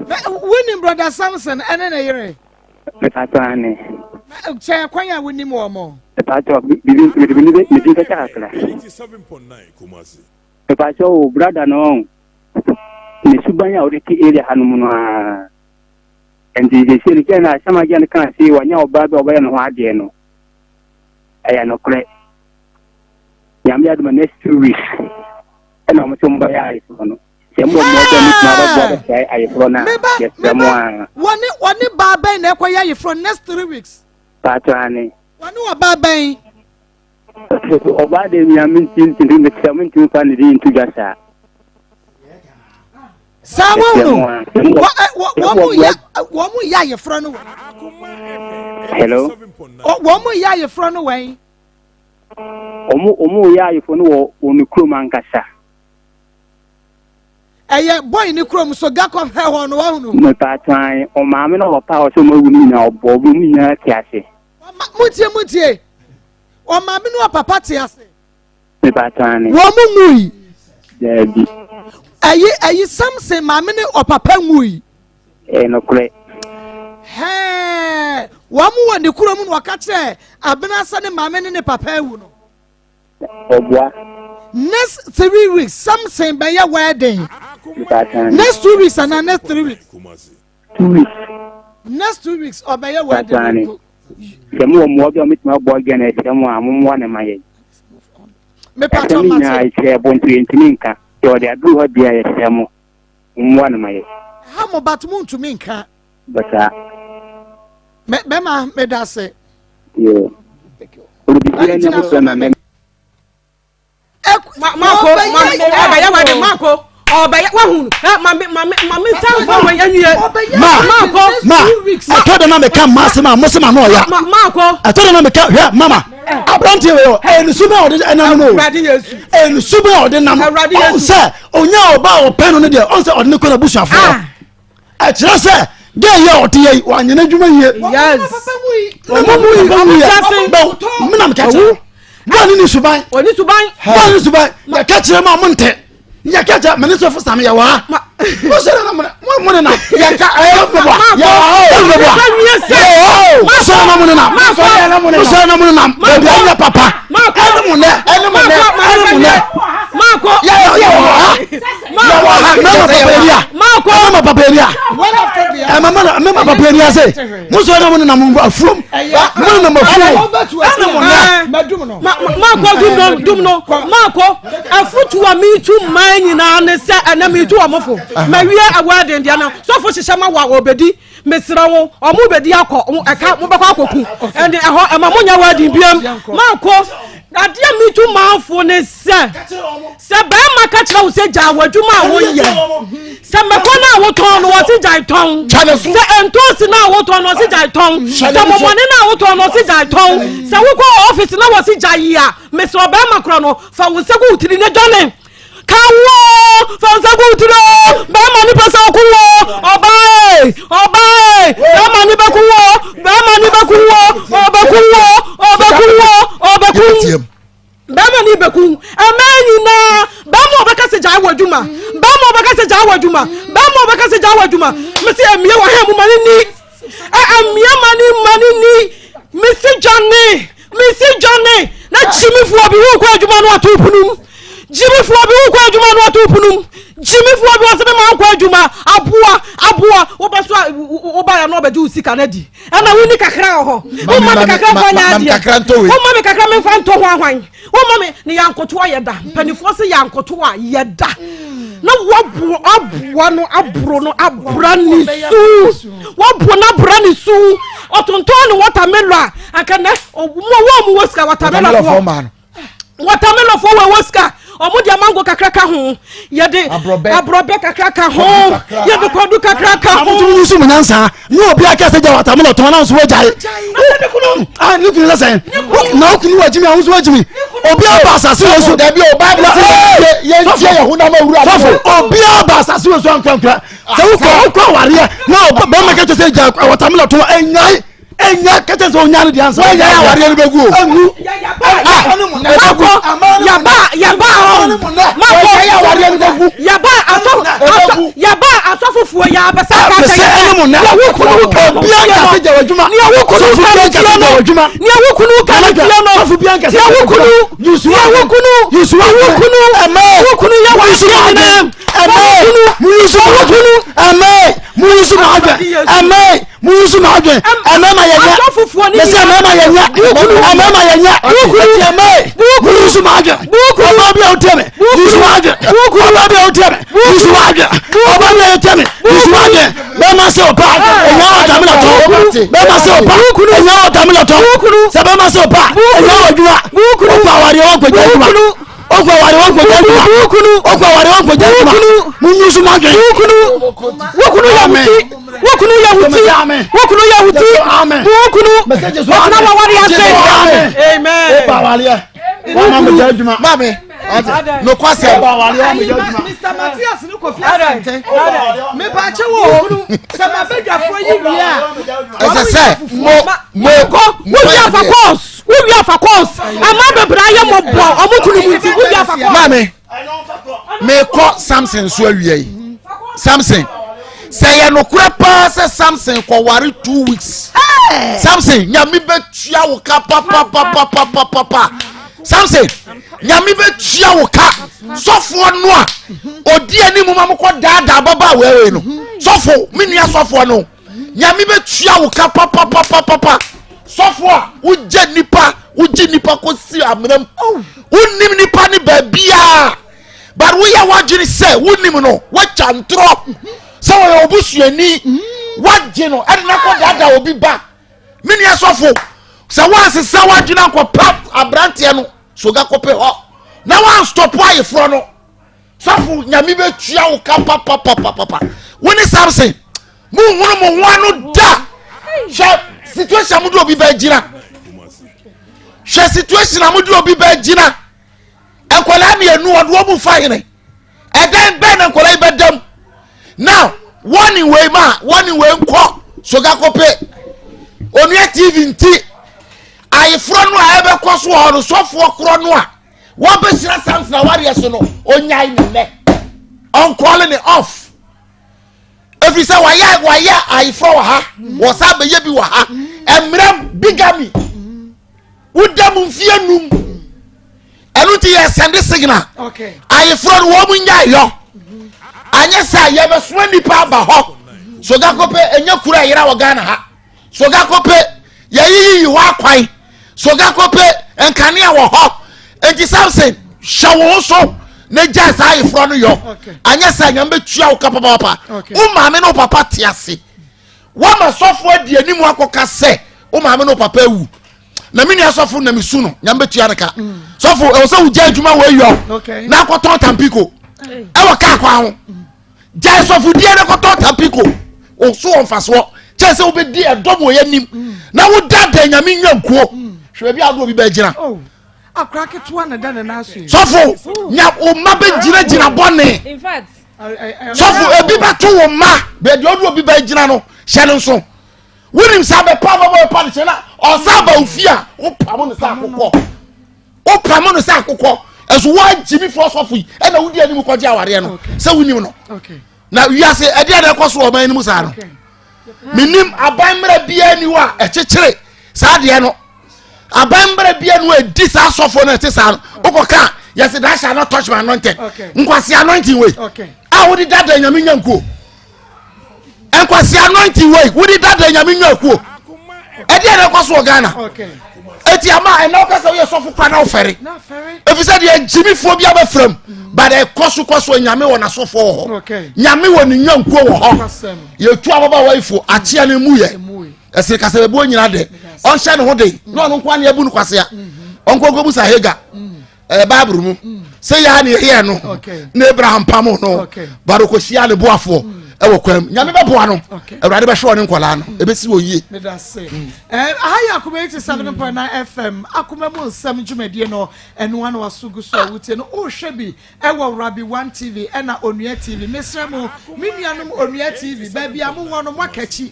Wonim brother Samson ɛne ne yere. Mepatɔ ane. Kyɛ kwan a wonim wɔn mo. Mepatɔ bibi mede me ne din bɛkyɛ kakra. Mepatɔ o brother no ne suban a ɔde te area ha no mu no a nti sɛsɛ no kyɛ na asamagya no kaa se wanya ɔbaa bi a ɔbɛyɛ ne ho adeɛ no ɛyɛ nokorɛ. Nyame adom a next 2 weeks ɛna wɔn sɛ wɔn bɛyɛ ayeforɔ no. Sɛ mo mo bɛ mo tuma bɛboa bɛsɛe ayeforɔ no a, yɛsrɛ mo a. Wɔne wɔne baa bɛn na na ɛkɔyɛ ayeforɔ next 3 weeks. Paatɔ ane. Wɔne ɔbaa bɛn? Ɔbaa de mia mentimi mesrɛ mentimi fa ne din nto dwa saa. Saa wɔn no wɔn mu yɛ ayeforɔ no wɔ. Hello. Wɔn mu yɛ ayeforɔ no wɛn. Wɔn yɛ ayeforɔ no wɔ wɔn kurom ankasa. Ɛyɛ boy ne kurom so gakɔ hɛ hɔ no wɔn no. Mepatwan ɔmaame na ɔpapa a ɔsɛ ɔmo awu no nyinaa ɔbɔ ɔmo nyinaa te ase. Mo tie, mo tie, ɔmaame ne ɔpapa te ase. Mepatwan. Wɔn mu nwui. Daabi. Ɛyi Samson maame ne ɔpapa nwui. Ɛyɛ nokorɛ. Hɛɛ, wɔn mu wɔ ne kurom na ɔka kyerɛ Abenasa ne maame ne ne papa awu no. Ɔboa. Next 3 weeks Samson bɛyɛ wedding. Mepatwan. Next 2 weeks ana next 3 weeks? 2 weeks. Next 2 weeks ɔbɛyɛ wedding. Mepatwan. Sɛ mo wɔ mmoa bi a wɔbɛtumi aboa Ghana ɛsrɛ mo a mommoa ne ma yɛn. Mepatɔ Ɛsɛm nyinaa mate. ɛkyerɛ ɛbɔ nto yɛntumi nka. Sɛ ɔde aduru hɔ deɛ a yɛsrɛ mo mommoa ne ma yɛn. Ha mo but mo ntumi nka. Bɛsaa. Bɛma meda ase. Yoo. Obibiara ne ho fɛ ma mɛ. Mako ɔbɛyɛ wedding, mako ɔbɛyɛ wahu ɛ mame mame mame nsa nfa wɔ yɛn wie. Ma mako ma ɛtɔ de na meka mma asɛm a mo se ma no ɔya. Mako. Ɛtɔ de na meka hwɛ mama aberanteɛ wei ɔ ɛyɛ ne suban a ɔde ɛnam no o. Awurade Yesu. Ɛyɛ ne suban a ɔde nam. Awurade Ɔn Yesu. sɛ onya ɔba a ɔpɛ no no deɛ ɔn sɛ ɔde ne kɔ n'abusuafoɔ ɛkyerɛ sɛ gɛɛ yɛ ɔte yɛ yi wanyɛ n'adwuma yie. Yes. Ne mu mu yi ɔmu yɛ bɛn mi na mi ka kyerɛ bɔn ne ni suban. Oni suban. Bɔn ne suban yɛ ka kyerɛ mu a mo ntɛ yɛ ka kyerɛ mɛ ne sɔfo sami yɛ waa mo sɔrɔ na mo mo ne na yɛ ka ɛyɛ mo bɔ yɛ waa o mo bɔ yɛ waa o mo sɔrɔ na mo ne na mo sɔrɔ na mo ne na baabi a nyɛ papa ɛne mo nɛ ɛne mo nɛ ɛne mo nɛ. Mako. Yɛ yɛ wɔ ha yɛ wɔ ha mɛma papa yi a mɛma papa yi a ɛmɛ mɛma papa yi a se mo sɔrɔ na mo ne na mo afuom mo ne na mo afuom ɛne mo nɛ. Mako dum no dum no mako afutu a mitu mmaa nyinaa ne sɛ ɛnɛ mitu wɔn fo mawie awɔ deɛ no sɔfo hyehyɛ ma wɔ a ɔbɛdi mesrɛ wo ɔmo bɛdi akɔ ɛka mobɛkɔ akɔku ɛne ɛhɔ ɛma monyɛ wedding biam. Mako adeɛ mitu manfo ne sɛ bɛrima ka kyerɛ wo sɛ gyaa w'adwuma a woyɛ, sɛ mɛkɔ no a wotɔn no wɔse gyae tɔn, sɛ ntoosi no a wotɔn no wɔse gyae tɔn, sɛ mɔmɔne no a wotɔn no wɔse gyae tɔn, sɛ wokɔ office na wɔse gyae yi a, mesɛ ɔbɛrima korɔ no fa wo nsa gu wo tiri ne dwane ka wo fa wo nsa gu wo tiri o. Bɛrima ne pɛ sɛ ɔko wo ɔbaa ɔbaa bɛrima ne bɛko wo, bɛrima ne bɛko wo, ɔbɛko wo, ɔbɛko wo, ɔbɛko bɛrima ne bɛku. Ɛmɛ nyinaa bɛrima ɔbɛka sɛ gyae wɔ adwuma, bɛrima ɔbɛka sɛ gyae wɔ adwuma, bɛrima ɔbɛka sɛ gyae wɔ adwuma, mesi emie wɔ hɛn mu ma ne ni ɛ emie ma ne ma ne ni mesi dwane, mesi dwane na gyimifoɔ bi wokɔ adwuma no ato pono mu, gyimifoɔ bi wokɔ adwuma no ato pono mu, gyimifoɔ bi wɔsɛ mema nkɔ adwuma aboa aboa wobɛ so a wobaeɛ na ɔbɛgye wo sika no adi ɛna wonni kakra wɔ hɔ, woma me kakra mfa nyɛ adeɛ, woma me kakra memfa ntɔ ho ahwan, woma me ne yɛankoto a yɛda mpanimfoɔ sɛ yɛankoto a yɛda na waboa aboa no aboro no abra ne su, waboa no abra ne su, ɔtontɔn ne watermelon a anka nɛ mo wɔn mu wɔ sika watermelon foɔ, watermelon foɔ wɔ ɛwɔ sika, ɔmo de amango kakra ka ho, yɛde aborɔbɛ kakra ka ho, yɛde kwadu kakra ka ho. Amutu yi su mu nyansa ní obi aka sɛ gya watermelon tɔn náà nso wɔ gyae ah ne kunu sɛ sɛn na okunu wɔ gyimi ahosuo wɔ gyimi obi aba asase wɔ so. Dabi o, Bible sɛ yɛn yɛn tie yɛn honam awura. Sɔfo, obi aba asase wɔ so ankorankora sɛ wokɔ awareɛ na bɛrima kɛkyɛ sɛ gya watermelon tɔn ɛnyae ɛnya kɛkyɛ sɛ onya no deɛ ansa. Wɔn nyɛ awareɛ no bɛ gu o. Ɛngu. Mako yaba yaba hɔ mako Wɔn nyɛ awareɛ no bɛ gu. Yaba asɔ asɔ yaba asɔfofoɔ yɛ abɛsa ka Ɛpɛ sɛ ɛne mo nɛ. Nea wo kunu ka no Obi ankasa gya w'adwuma. Nea wo kunu Sɔfo ka bi no ankasa tie gya no w'adwuma. Nea wo kunu ka no tie no. Sɔfo bi ankasa Nea wo kunu Yusu nea wo kunu Yusu nea wo kunu Ɛmɛ. wo kunu yɛ wɔ Yusu adeɛ nyinaa. Ɛmɛ. Mu yusu mo adwene. Ɛmɛ. Mu yusu mo adwene. Ɛmɛ. Musu ma adwen. Ɛmɛma yɛ nyɛ. Mɛsɛ ɛmɛma yɛ nyɛ. Ɛmɛma yɛ nyɛ. Ɛtiɛ mɛ. Musu ma adwen. Ɔba bi a wotie me. Musu ma adwen. Ɔba bi a wotie me. Musu ma adwen. Ɔba bi a wotie me. Musu ma adwen. Bɛma sɛ ɔpa. Ɛnya ɔdame na tɔ. Bɛma sɛ ɔpa. Ɛnya ɔdame na tɔ. Sɛ bɛma sɛ ɔpa. Ɛnya ɔdwuma. Ɔkɔ awareɛ wɔnkɔgya adwuma. Ɔkɔ awari wɔn kɔgya adwuma. Wukunu. Ɔkɔ awari wɔn kɔgya adwuma. Munyi so ma dwen. Wukunu. Wukunu yɛ wuti. Wukunu yɛ wuti. Wukunu yɛ wuti. Wukunu. Wɔtena wɔ awari ase. Amen. Ɔkɔ awari yɛ. Wɔn ma gya adwuma. Maame. Nokwasɛm. Ɔkɔ awari wɔn ma gya adwuma. Mr. Matthias ne Kofi Asante. Mepaakyɛ wo o. Sɛ mabɛdwafoɔ yi wie a. Ɛsɛ sɛ mo mo mo yɛ afa kɔɔs. Wo wi afa kɔs ɛma bebree ayɛ mɔbɔ ɔmo kunu mu nti wo wi afa kɔs. Maame mekɔ Samson so awia yi Samson sɛ yɛ nokorɛ paa sɛ Samson kɔware 2 weeks, Samson, Nyame bɛtua wo ka papapapapapa. Samson, Nyame bɛtua wo ka. Sɔfoɔ no a ɔdi anim ma mokɔ daadaa baba wɛwei no, sɔfo, me nua sɔfoɔ no, Nyame bɛtua wo ka papapapapa. Sɔfo a wogye nipa, wogye nipa kɔsi amena mu, wonnim nipa ne baabiaa, but woyɛ w'adwene sɛ wonim no, woatwa ntorɔ sɛ wɔyɛ obusuani, woagye no ɛde no akɔ daadaa obi ba. Me nua sɔfo, sɛ woansesa w'adwene ankɔpa aberanteɛ no soga kɔpɛ hɔ na woanstɔpo ayeforɔ no, sɔfo, Nyame bɛtua wo ka papapapapa. Wo ne Samson monhunu mo ho ano da. Hwɛ situation a mode obi bɛgyina, hwɛ situation a mode obi bɛgyina. Nkwadaa mmienu ɔde wɔn mu fa hene, ɛdan bɛn na nkwadaa yi bɛdam? Now warning wei ma warning wei nkɔ Sogakope Onua TV nti ayeforɔ no a ɛbɛkɔ so wɔ hɔ no, sɔfoɔ korɔ no a wɔbɛhyira Samson awareɛ so no, ɔnyae ne nnɛ, ɔnkɔle ne off, ɛfiri sɛ wayɛ ayeforɔ wɔ ha, wɔsa bɛyɛ bi wɔ ha. Mmerɛm bigamy woda mu mfeɛ 5, ɛno nti yɛ send signal, ayeforɔ no wɔn mu nya yɔ, anyɛ sɛ yɛbɛsoma nnipa aba hɔ. Sogakope ɛnyɛ kuro a yɛra wɔ Ghana ha. Sogakope yɛyiyiyi hɔ akwan, Sogakope nkanea wɔ hɔ. Enti Samson, hyɛ wo ho so na gya saa ayeforɔ no yɔ, anyɛ sɛ Nyame bɛtua wo ka papapapa. Wo maame ne wo papa te ase, woama sɔfo adi anim akɔka sɛ wo maame ne wo papa awu. Na me nua sɔfo na mesu no, Nyame bɛtua no ka. Sɔfo, ɛwɔ sɛ wogya adwuma wɔ ayɔ na akɔtɔn Tampiko ɛwɔ kaa kwan ho. Gyae sɔfodie no, kɔtɔn Tampiko so wɔ mfasoɔ kyɛ sɛ wobɛdi ɛdɔm wɔ yɛnim na wodada Nyame nnwankuo. Hwɛ baabi a wode obi bɛgyina. Akora ketewa na da ne nan so yi. Sɔfo, nya wo mma bɛgyinagyina bɔne. Sɔfo, ebi bɛto wo mma baabi a wode obi bɛgyina no, hyɛ no nso. Wonim sɛ abɛpa bɛbɔ bɛpa no kyɛ na ɔsa aba wo fie a, wopamo no sɛ akokɔ, wopamo no sɛ akokɔ. Ɛso woagye mi fɔ sɔfo yi ɛna wodi anim kɔgye awareɛ no sɛ wonim no. Na wiase ɛdeɛ na ɛkɔ so wɔ ɔman no mu saa no, menim aban mmerɛ biara ni hɔ a ɛkyekyere saa deɛ no. Aban mmerɛ biara ni hɔ a ɛdi saa sɔfo no ɛte saa no. Wokɔka yɛsɛ that shall not touch my anointed. Nkwasi anointing wei a wode dada Nyame nyankuo, nkwasi anointing wei wode dada Nyame nyankuo, ɛdeɛ na ɛkɔ so wɔ Ghana. Eti ama ɛna ɔka sɛ woyɛ sɔfo kora na wofɛre, ɛfiri sɛ deɛ gyimifoɔ bi abɛfra mu. But ɛkɔ so kɔ so. Nyame wɔ n'asɔfoɔ wɔ hɔ, Nyame wɔ ne nyankuo wɔ hɔ. Yɛtu ababaawa yi fo akyea no mu yɛ ɛsere kasa bɛbuo nyina de ɔnhyɛ ne ho den na ɔno nko ane abu no kwasea. Ɔnkɔnkɔ bu sa Hagar ɛɛ Bible mu sɛ yɛa ne yɛyɛ no na Abraham pam no, but ɔkɔhyia ne boafoɔ ɛwɔ kwan mu. Nyame bɛboa no, Awurade bɛhwɛ ɔne nkɔlaa no, ɛbɛsi wɔ yie. Aha yɛ Akoma 87.9 FM, Akoma mu nsɛm dwumadie no, ɛno ano aso gu so a wotie no, wohwɛ bi ɛwɔ Rabi One TV ɛna Onua TV. Mesrɛ mo, me nuanom Onua TV, baabi a mowɔ no, moaka akyi,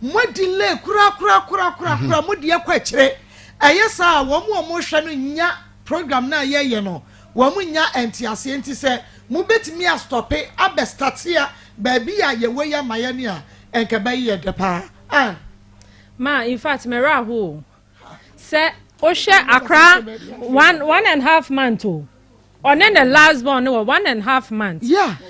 mo delay korakorakorakorakora, mo deɛ kɔ akyire. Ɛyɛ saa a, wɔn a wɔhwɛ no nya program no a yɛyɛ no, wɔn nya nteaseɛ. Nti sɛ mobɛtumi astɔpe abɛstatea baabi a yɛwɔ yi ama yɛ ne a, ɛnka bɛyɛ yɛ dɛ paa ah. Ma in fact mɛrɛ aho o sɛ wohwɛ akora 1.5 month o. Ɔne ne last born no wɔ 1½ month.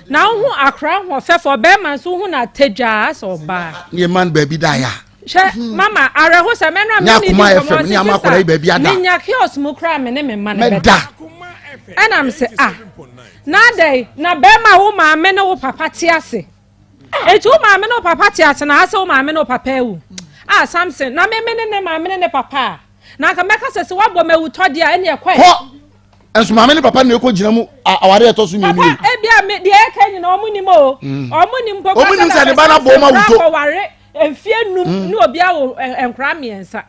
Na wohu akora ahoɔfɛfo ɔbɛrima nso wohu no atadwaa asɛ ɔbaa. Ne yɛ man baabi da ya. Hwɛ mama awerɛho sɛ mɛnura me ne di nkɔmɔ ɔsi sisa menya kiosk mu koraa me ne me mma no bɛda. Ɛna me sɛ ah na adɛn na bɛrima wo maame ne wo papa te ase. Eti wo maame ne wo papa te ase na asɛ wo maame ne wo papa awu. Ah Samson na me me ne ne maame ne ne papa a na anka mɛka sɛ sɛ woabɔ me awutɔ deɛ a ɛne ɛkɔɛ. Kɔ nso maame ne papa na ɛkɔ gyina mu aware ɛtɔ so mmienu. Papa ebi a me deɛ ɛka nyina ɔmo nim o. Ɔmo nim mpo Ɔmo nim sɛ ne ba no abɔ ɔmo awutɔ. Kɔware mfie num ne obi awo nkora mmiɛnsa.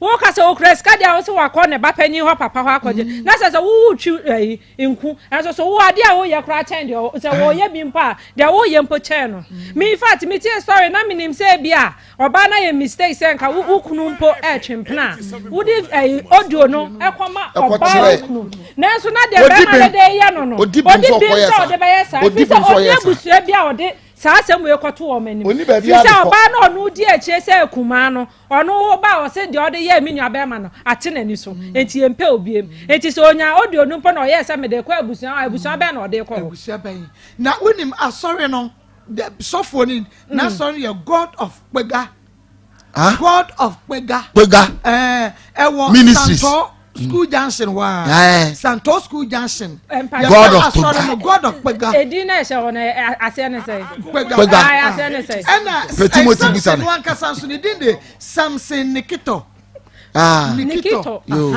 Woka sɛ okura sika deɛ a wosɛ wakɔ ne ba panyin hɔ papa hɔ akɔgye mm. na sɛ sɛ wowo twi ɛyi nku ɛnso so wo adeɛ a woyɛ koraa kyɛn deɛ sɛ wɔyɛ bi mpo a deɛ woyɛ mpo kyɛn no mm. me in fact me tie story na menim sɛ ebi a ɔbaa na yɛ mistake sɛ nka wo kunu mpo ɛtwe mpena a wode ɛyi audio no ɛkɔma ɔbaa wo kunu nanso na deɛ bɛrima no de yɛ no no odi bim sɛ ɔde bɛyɛ saa fi sɛ ɔde abusua bi a ɔde saa asɛm wei kɔto wɔn anim fi sɛ ɔbaa no ɔno di akyire sɛ akumaa no Ɔno wo ba a ɔse deɛ ɔde yɛɛ me nua bɛɛma no ate n'ani so enti yɛmpɛ obiem enti sɛ onya audio no mpo na ɔyɛɛ sɛ mede kɔ abusua hɔ a abusua bɛn na ɔde kɔ hɔ. Abusua bɛn na wonim asɔre no sɔfoɔ no n'asɔre no yɛ God of Kpega God of Kpega Kpega ɛɛ ɛwɔ Ministries Santɔ school junction hɔ a Santɔ school junction God of Kpega God of Kpega edin na ɛhyɛ hɔ no aseɛ ne sɛ Kpega aseɛ ne sɛ ɛna Timothy bisa Samson no. no ankasa nso ne din de Samson Nikito Ah. Nikito Yo.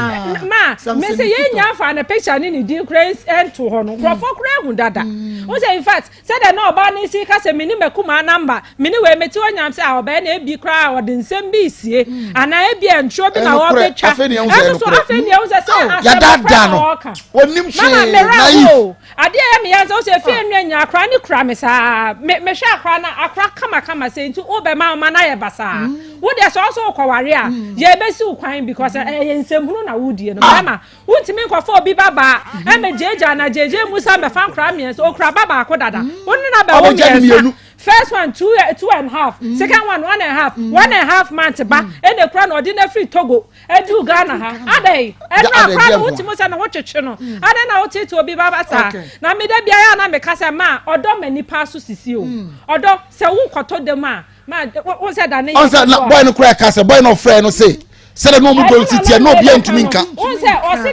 ma Samson me sɛ yɛn Nikito. nya fa ne picture ne ne din kura nto hɔ no nkurɔfoɔ kura ehu dada n sɛ in fact sɛdeɛ na ɔbaa no si ka sɛ me ne m'akumaa namba me ne wei mete hɔ nyam sɛ a ɔbɛyɛ na ebi koraa ɔde nsɛm bi sie anaa ebi nturo bi na Ɛnokorɛ, ɔbɛtwa afei na yɛhu sɛ ɛnso so ɛnokorɛ. afei na yɛhu sɛ sɛ asɛm Yɛadaadaa koraa na no. ɔreka Wɔnim mama hwee, mmerɛ naive. o adeɛ yɛ me yɛn sɛ wosɛ fie nnua nya akora ne kura me saa me mehwɛ akora na akora kamakama sɛ nti wobɛma ɔma no ayɛ basaa wo deɛ sɛ ɔsɛ wokɔware a yɛbɛsi wo kwan because ɛyɛ nsɛmhunu na wodie no bɛrima wontumi nkɔfa obi ba baa ɛmɛ gyeegye na gyeegye mu sa mɛfa nkora mmiɛnsa okura ba baako dada wo ne na bɛwo Ɔbɛgya ne mmiɛnsa mmienu. first one two 2½, second one 1½ 1½ month ba ɛna ekura na ɔde no afiri Togo Edu Ghana ha. Adɛn? Ɛno akora no wotumi sɛ ne ho twetwe no. Mm. Adɛn na wotete obi ba ba saa? Na me da biara na meka sɛ ma ɔdɔ ma nipa so sisi o. Mm. Ɔdɔ sɛ wokɔtɔ dam a ma wo sɛ da ne yɛ. Ɔnsɛ na boy no kora ɛka sɛ boy no ɔfrɛ no se sɛdeɛ na ɔmo dɔn si tiɛ na obi ntumi nka.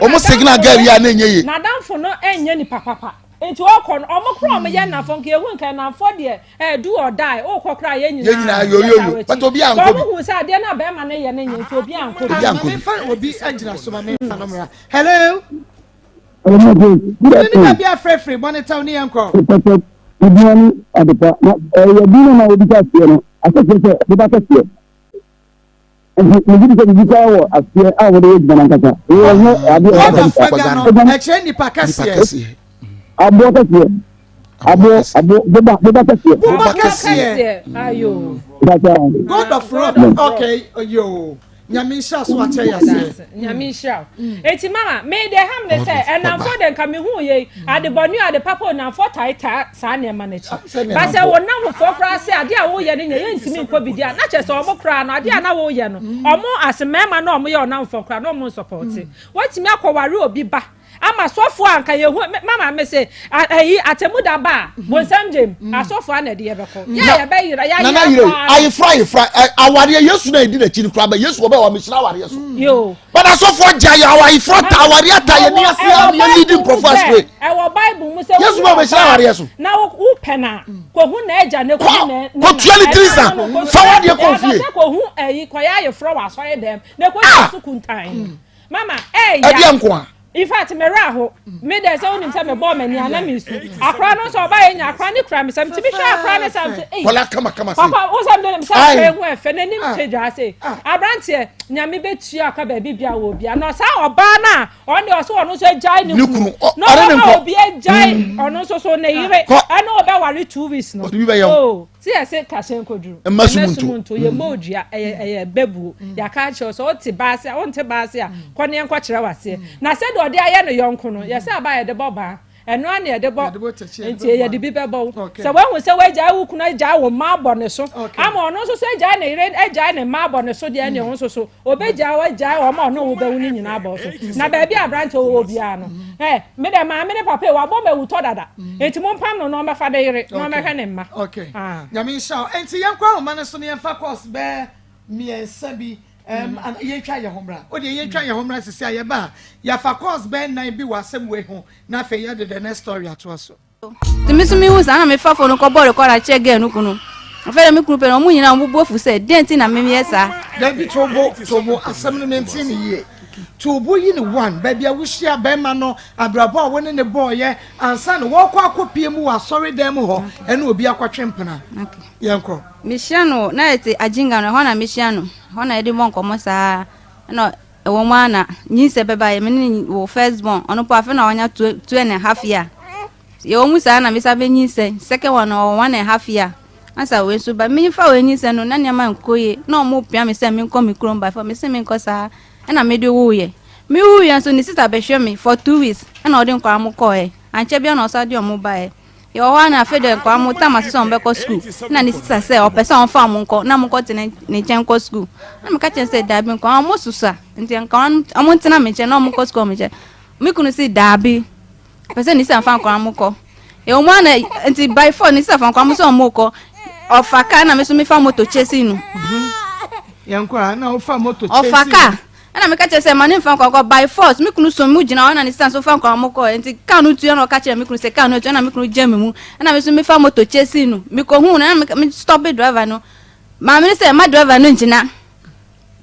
Ɔmo signal girl yi a na enye yie. N'adamfo no ɛnyɛ nipa papa. Nti ɔkɔ no ɔmo kora ɔmo yɛ nnafo nka ehu nka nnafo deɛ ɛɛ do or die ɔkɔ kora yɛ nyinaa yɛ nyinaa yo yo yo but obi ankɔ bi ɔmo hu sɛ adeɛ na bɛrima no yɛ ne nyɛ nti obi ankɔ bi. Obi ankɔ bi. Maame fa obi agyina so maame fa no mra hello. Hello Wọ́n ní baabi afrɛfrɛ bɔ ne tɛw ne yɛn kɔ. Pɛpɛ ebi ne adepa na ɛyɛ bi na na obi ka aseɛ no asɛsɛ sɛ bɛba kɛseɛ. Nti megye di sɛ biribi koraa wɔ aseɛ a wɔde yɛ adwuma no ankasa. Wei ɛnyɛ adeɛ a God wɔaka of nipa. Pega no, Ɛgya no. ɛkyerɛ nipa kɛseɛ. Aboɔ kɛseɛ. Aboɔ, aboɔ, boba, boba kɛseɛ. Boba kɛseɛ. Ayo. God of rock, okay, yo. Nyame nhyira so akyɛ yɛ aseɛ. Nyame nhyira wo. Eti mama, me deɛ ham ne sɛ ɛnamfo de nka me hu yei, ade bɔne ade papa onamfo tae taa saa nneɛma no akyi. Ba sɛ wo nnamfofoɔ koraa sɛ adeɛ a woyɛ no nyɛ yɛntumi nkɔ bi di a, na kyerɛ sɛ ɔmo koraa no adeɛ a na woyɛ no, ɔmo ase mmarima na ɔmo yɛ ɔnamfoɔ koraa na ɔmo nsɔpɔte. Woatumi akɔware obi ba ama sɔfoɔ a nka yɛhu mama me se ayi atemmuda ba a bonsam gyem asɔfoɔ a na ɛde yɛbɛkɔ yɛ a yɛbɛyera yɛayera nana yere ayefra ayefra awareɛ yesu na ɛdi n'akyi no koraa bɛ yesu wɔbɛ wɔ mehyira awareɛ so yo but asɔfoɔ gya yɛ ayefra ta awareɛ ata yɛ ni ase a yɛ leading nkurɔfoɔ astray ɛwɔ bible mu sɛ yesu bɛ wɔmehyira awareɛ so na wopɛ na kɔhu na agya ne kɔhu na kɔtua ne tiri sa fa wadeɛ kɔ fie kɔhu ayi kɔyɛ ayeforɔ wɔ asɔre dɛm na kɔhu so kuntan Mama, ɛyɛ. Ɛdeɛ nko a. In fact, me werɛ aho. Me deɛ sɛ wonim sɛ mebɔɔ m'ani a na mesu. Akora no nso ɔba yɛ nya akora ne kura me sɛ metumi hwɛ akora ne sɛ mse ei. Kɔla kama kama se. Papa wo sɛ mede sɛ akora ehu ɛfɛ n'anim kyɛ dwa se. Aberanteɛ nyame bɛtua aka baabi bia wɔ bia. Na saa ɔbaa no a ɔno deɛ ɔso ɔno nso agyae ne kunu. Na ɔbɛma obi agyae ɔno nso so ne yere ɛne ɔbɛware 2 weeks no. Oh. Sɛ yɛse kahyɛ nkoduru, Mma sum mma nto. sum nto, yɛmmɔ odua, ɛyɛ ɛyɛ bɛbuo. Yɛaka akyerɛ wo sɛ wote ba ase a, wonte ba ase a, kɔ ne yɛnkɔkyerɛ wo aseɛ. Na sɛdeɛ ɔde ayɛ ne yɔnko no, yɛsɛ aba a yɛde bɔ baa. Ɛno ara na yɛde bɔ nti yɛde bi bɛbɔ wo. Sɛ woahu sɛ woagyae wo kunu agyae wo mma abɔ ne so ama ɔno nso so agyae ne yere agyae ne mma abɔ ne so deɛ ɛne wo nso so ɔbɛgyae wo agyae wɔn a ɔne wo bɛwo no nyinaa abɔ so. Na baabi a aberanteɛ wɔ biara no ɛ me dɛ maame ne papa yi wabɔ ma awutɔ dada nti mompam no na ɔmmɛfa ne yere na ɔmmɛhwɛ ne mma. Okay. Nyame nhyira wo. Nti yɛnkɔ ahoma no so na yɛmfa course bɛɛ mmiɛnsa bi Um, mm. yɛntwa yɛn ho mmra. O deɛ yɛntwa yɛn ho mmra sisi a yɛba a yɛafa course bɛn nan bi wɔ asɛm wei ho na afei yɛde the next story atoa so. Nti me nso mehu saa na mefa fo no kɔbɔ rekɔd akyerɛ girl no kunu. Afei na me kunu pɛ no ɔmo nyinaa ɔmo bo afu sɛ deɛn nti na memeyɛ saa. Dabi tobo tobo asɛm no mente ne yie. Tobo yi ne one baabi a wohyia bɛrima no abrabɔ a wo ne ne bɔɔyɛ ansa na wɔkɔ akɔpie mu wɔ asɔredan mu hɔ ɛne obi akɔtwe mpena. Yɛnkɔ. Mehyia no na yɛte Agyinga no ɛhɔ na mehyia no. Ɛhɔ na yɛde bɔ nkɔmmɔ saa ɛna ɛwɔ mu ara na nyinsɛ bɛba yɛ me ne wo first born ɔno po afei na wanya two, two and a half year yɛwɔ mu saa na mesa bɛnyinsɛ second one ɔwɔ one and a half year ansa wei nso ba mefa wei nyinsɛ no na nneɛma nkɔ yie na ɔmo pia me sɛ menkɔ me kurom ba fɔ me se menkɔ saa ɛna mede woyɛ me woyɛ nso ne sista bɛhwɛ me for 2 weeks ɛna ɔde nkɔla mo kɔɛ ankyɛ bia na ɔsa de ɔmo baɛ. Yɛwɔ hɔ a na afei deɛ nkwadaa mo tam ase sɛ wɔn bɛkɔ sukuu na ne sista sɛ ɔpɛ sɛ wɔn fa wɔn nkɔ na wɔn nkɔ te ne nkyɛn nkɔ sukuu na meka kyerɛ sɛ daabi nkwadaa wɔn sosa nti nkwadaa no wɔn ntena me nkyɛn na wɔn nkɔ sukuu wɔn nkyɛn me kunu si daabi pɛ sɛ ne sista fa nkwadaa mo kɔ yɛwɔ mu ana nti by four ne sista fa nkwadaa mo sɛ wɔn kɔ ɔfa kaa na me so mefa moto kyesi no. Yɛn kɔ a na ɔfa moto kyesi. Ɔfa kaa. Ɛna meka kyerɛ sɛ ma ne mfa nkwa nkɔ by force me kunu som mu gyina hɔ ɛna ne sisan so fa nkwa mo kɔ nti kaa no tu ɛna ɔka kyerɛ me kunu sɛ kaa no tu ɛna me kunu gya me mu ɛna me so mefa moto chasing no mekɔ hu no ɛna me stop driver no maame no sɛ ɛma driver no ngyina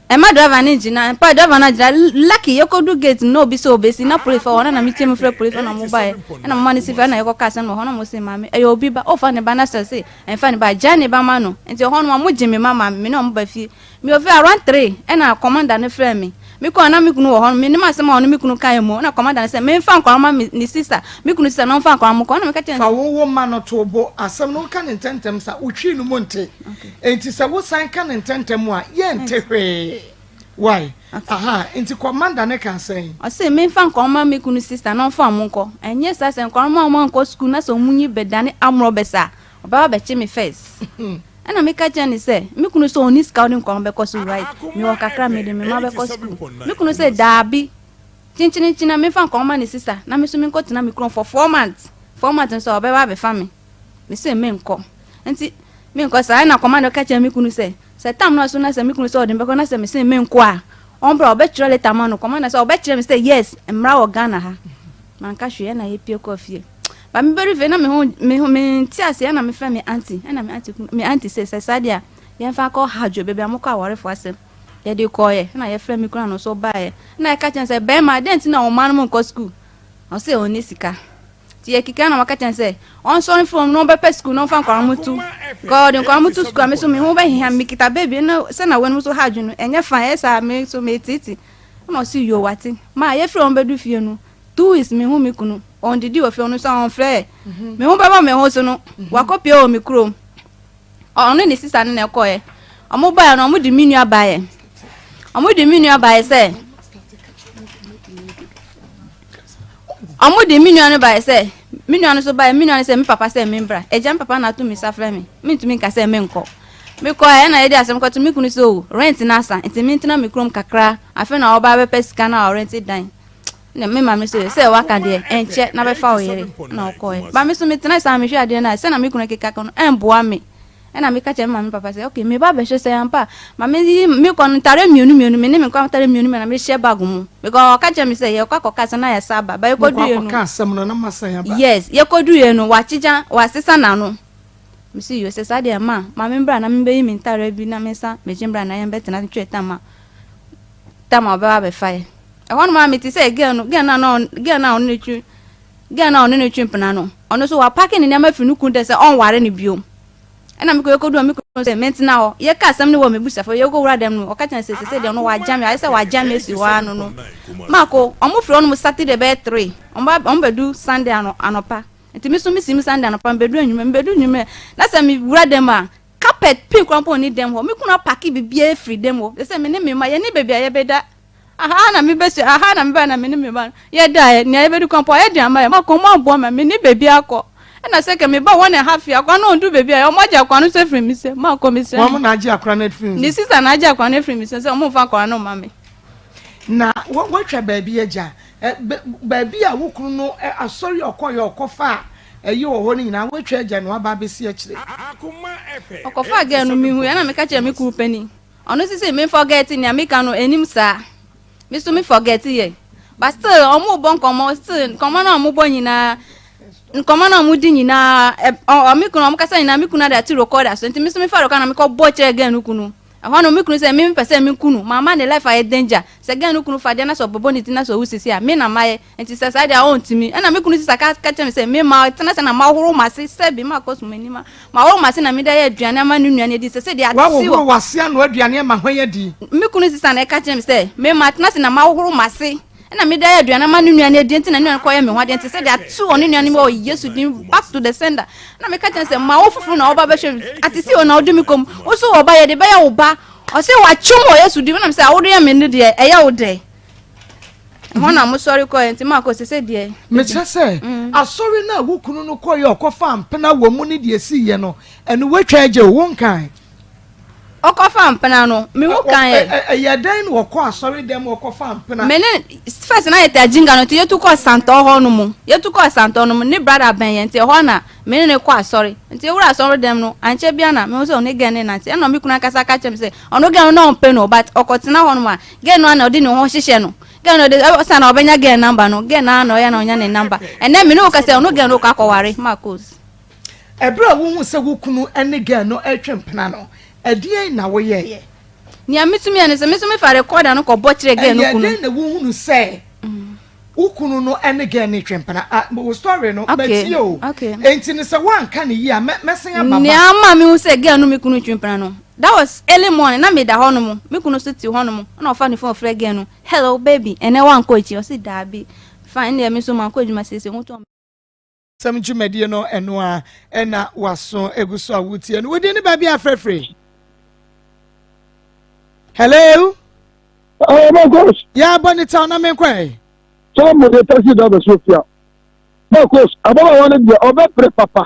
ɛma driver no ngyina mpa driver no agyina lucky yɛkɔdu gate no na obi sɛ obesi na police fɔ hɔ na na metie mu frɛ police na ɔmo baeɛ ɛna mama no si fɛ ɛna yɛkɔ kaa sɛm wɔ hɔ na ɔmo se maame ɛyɛ obi ba ɔfa ne ba na sɛ se ɛmfa ne ba gya ne ba ma no nti ɛhɔ no ɔmo gye me ma maame me ne ɔmo ba fie. Mewɔ fie around 3 ɛna commander no frɛɛ me. Me kɔɔ na me kunu wɔ hɔ no, menim asɛm a ɔne me kunu kaeɛ mu. Ɛna commander no sɛ memfa nkwadaa mma me ne sister, me kunu sister na ɔmfa nkwadaa mo nkɔ. Ɛna meka kyerɛɛ no Fa sɛ. wo wo mma no to bo. Asɛm no woka no ntɛmntɛm sa, wotwii no mu nte. Enti sɛ wosan ka no ntɛmntɛm a, yɛnte hwee. Wai? Aha, enti commander no kaa sɛn? Ɔse memfa nkwadaa mma me kunu sister na ɔmfa wɔn nkɔ. Ɛnyɛ saa sɛ nkwadaa no wɔn ankɔ sukuu na sɛ wɔn nyi bɛdane amrɔbɛs a, ɔbɛba abɛkye me first. Ɛna meka kyerɛɛ no sɛ, me kunu sɛ ɔnni sika a ɔde nkwadaa bɛkɔ sukuu right, mewɔ kakra a mede me mma bɛkɔ sukuu. Me kunu sɛ daabi, kyenkyerenkyene a memfa nkwadaa mma ne sista na me nso menkɔtena me kurom for 4 months, 4 months nso a ɔbɛba abɛfa me. Mese menkɔ. Nti menkɔ saa. Ɛna kɔma no ka kyerɛɛ me kunu sɛ, sɛ tam no aso na sɛ me kunu sɛ ɔde me bɛkɔ na sɛ mese menkɔ a, ɔmbra ɔbɛtwerɛ letter ama no. Kɔma no sɛ ɔbɛkyerɛ me sɛ yes, mmara wɔ Ghana ha. Manka hwee ɛna yɛpie kɔɔ fie. Ba me bɛdu fie na me ho me ho me nte aseɛ ɛna me frɛ me aunty ɛna me aunty me aunty sɛ sɛ saa deɛ a yɛmfa kɔ hadwo baabi a mokɔ awarefo asɛm yɛde kɔɔyɛ ɛna yɛfrɛ me kunu ano so baeɛ ɛna yɛka kyɛn sɛ bɛrima dɛn nti na wɔn mma no mo nkɔ sukuu ɔsɛ ɔnni sika nti yɛkeka na wɔka kyɛn sɛ ɔnsɔre firi wɔn na ɔbɛpɛ sukuu na ɔmfa nkwadaa mo tu kɔ ɔde nkwadaa mo tu sukuu a me so me ho bɛheha me kita beebi na sɛ na wɔn so hadwo no ɛnyɛ fan ɛyɛ saa me so me titi ɛna ɔsi yoo wate maa yɛfiri wɔn bɛdu fie no 2 weeks me hu me kunu ɔndidi wɔ fie ɔno nso ɔnfrɛ me ho bɛbɔ me ho so no wakɔpie wɔ me kurom ɔno ne sisa no na ɛkɔɛ ɔmo baeɛ no ɔmo de me nua baeɛ ɔmo de me nua baeɛ sɛ ɔmo de me nua no baeɛ sɛ me nua no so baeɛ me nua no sɛ me papa sɛ me mbra agya me papa na ato me nsa frɛ me mentumi nka sɛ menkɔ mekɔɛ ɛna yɛde asɛm kɔto me kunu sɛ o rent no asa nti mentena me kurom kakra afei na ɔba bɛpɛ sika no a ɔrente dan Na me maame so sɛ waka deɛ ɛnkyɛ na bɛfa wo yere na ɔkɔɛ ba me so metena saa mehwɛ adeɛ no a sɛ na me kunu keka ka no ɛmboa me ɛna meka kyerɛ me maame papa sɛ okay meba bɛhwɛ sɛ ampa ma me yi me kɔ no ntare mmienu mmienu me ne me nkɔ ntare mmienu mmienu na mehyɛ bag mu because ɔka kyerɛ me sɛ yɛkɔ akɔka asɛm na yɛsa aba ba yɛkɔdu yɛ no yes yɛkɔdu yɛ no wakyegya wasesa n'ano mesi yo sɛ saa deɛ ma maame mbra na membɛyi me ntare bi na mensa megye mbra na yɛmbɛtena ntwɛ tam a tam a ɔbɛba abɛfa yɛ Ɛhɔ nom a mete sɛ girl no, girl no a na girl no a ɔne no twe girl no a ɔne no twe mpena no, ɔno nso wapake ne nneɛma afiri ne kunu dɛ sɛ ɔnware no biom. Ɛna mekɔ yɛkɔdu hɔ me kunu sɛ mentena hɔ. Yɛka asɛm no wɔ m'abusuafo yɛkɔwura dɛm no, ɔka kyerɛ me sɛ sɛsɛ deɛ ɔno wagya me, ayɛ sɛ wagya me asi hɔ ara no no. Mako, ɔmo firi hɔ nom Saturday bɛyɛ 3, ɔmo ba ɔmo bɛdu Sunday ano anɔpa. Nti me nso mesi mu Sunday anɔpa, mebɛdu anwummerɛ, mebɛdu anwummerɛ na sɛ mewura dɛm a, carpet pin koraa mpo nni dɛm hɔ. Me kunu apake biribiara afiri dɛm hɔ. Sɛ sɛ me ne me mma yɛne baabi a yɛbɛda. Aha na mebɛsi, aha na mebaa na me ne me ba no yɛdaeɛ. Nea yɛbɛdi kwan mpo ayɛ den ama yɛn. Makɔ ɔmo amboa me a, menni baabi akɔ. Ɛna sɛ kɛ meba wɔn na ɛha fie, akwadaa no ɔndu baabi a ɔmo agye akwadaa no nso afiri me nsam. Makɔ mesrɛ no. Wɔn na agye akwadaa no afiri Ne sista na agye akwadaa no afiri me nsam sɛ ɔmo mfa akwadaa no mma me. Na woatwa baabi agya, baabi a wo kunu no asɔre a ɔkɔeɛ a ɔkɔfaa ɛyi wɔ hɔ no nyinaa woatwa agya na waba abɛsi akyire. Ɔkɔfaa girl no mehuiɛ ɛna meka kyerɛɛ me kunu panin. Ɔno nso se me forget nea meka no anim saa. Me nso me forget yɛ. But still ɔmo bɔ nkɔmɔ still nkɔmɔ na ɔmo bɔ nyinaa nkɔmɔ na ɔmo di nyinaa ɛ ɔ me kunu ɔmo kasa nyinaa me kunu ade ate recorder so nti me nso me fa recorder na me kɔ bɔ kyerɛ girl no kunu. Ɛhɔ no me kunu sɛ me mpɛ sɛ me ku no mama ne life ayɛ danger sɛ girl no kunu fa deɛ na sɛ ɔbɛbɔ ne ti na sɛ ɔwu sisi a me na mayɛ Nti sɛ saa deɛ a ɔntumi. Ɛna me kunu sista ka ka kyerɛ me sɛ me ma tena sɛ na mahoro m'ase sɛbi makɔ so m'anim a mahoro m'ase na mede ayɛ aduane ama ne nua no adi sɛ sɛdeɛ ate wɔ. Woahohoro w'ase anoa aduane ama hwan adi? Me kunu sista na ɛka kyerɛ me sɛ me ma tena ase na mahoro m'ase ɛna mede ayɛ aduane ama ne nua no adi nti na ne nua no kɔyɛ me ho adeɛ nti sɛdeɛ ate wɔ ne nua no mu wɔ Yesu din back to the sender ɛna meka kyerɛ no sɛ ma wo foforo na ɔba bɛhwɛ me ate si o na ɔde me kɔm wo so wɔ ba yɛde bɛyɛ wo ba ɔse watwom wɔ Yesu din ɛna me sɛ awode yɛ me no deɛ ɛyɛ wo dɛ. Ɛhɔ na mosɔre kɔɛ nti maakɔ sese deɛ. Mekyerɛ sɛ mm. asɔre no a wo kunu no kɔeɛ ɔkɔfa mpena wɔ mu ne deɛ ɛsiiɛ no ɛno woatwa agye o wonkae? Ɔkɔfa mpena no mehu kan yɛ. Ɛyɛ dɛn na ɔkɔ asɔre dɛm ɔkɔfa mpena? Me ne first na yɛte agyinga no nti yɛtu kɔɔ santɔ hɔ no mu yɛtu kɔɔ santɔ no mu ne brada bɛn yɛn nti ɛhɔ na me ne no kɔ asɔre nti yɛwura asɔre dɛm no ankyɛ bia na mehu sɛ ɔne gɛn ne nante ɛna me kunu ankasa ka kyerɛ me sɛ ɔno gɛn no na ɔmpɛ no but ɔkɔtena hɔ nom a Girl no ara na ɔde ne ho hyehyɛ no. Girl no ɔde ɔsan na ɔbɛnya girl number no. Girl no ara na ɔyɛ na ɔnya ne number. Ɛnɛ me ne wo kasa ɔno girl no kɔ akɔware Marcos. Ɛberɛ a wohuu sɛ wo kunu ne girl no retwe mpena no, ɛdeɛn na woyɛeɛ? Nea metumi yɛ ne sɛ, me nso mefa recorder no kɔbɔ kyerɛ girl no kunu. Ɛyɛɛ dɛn na wohunu sɛ wo kunu no ne girl no retwe mpena? Ah, wo story no, matie o. Enti no sɛ woanka no yie a, mɛsan aba back. Nea ama mehu sɛ girl no me kunu retwe mpena no, That was early morning, na meda hɔ nom, me kunu nso te hɔ nom, ɛna ɔfa ne phone frɛ girl no, hello baby, ɛnɛ wankɔ akyi? Ɔse daabi, fine, ɛndeɛ me nso mankɔ adwuma seesei, ho tɔ me. Sɛm dwumadie no ɛno a ɛna waso egu so a wotie no wodin ne baabi a frɛfrɛ hello. Ɛɛ Marcos. Yɛ abɔ ne taw na menkɔ ɛ. Sɛ mo de taxi driver so fia. Marcos ababaawa no deɛ ɔbɛpere papa.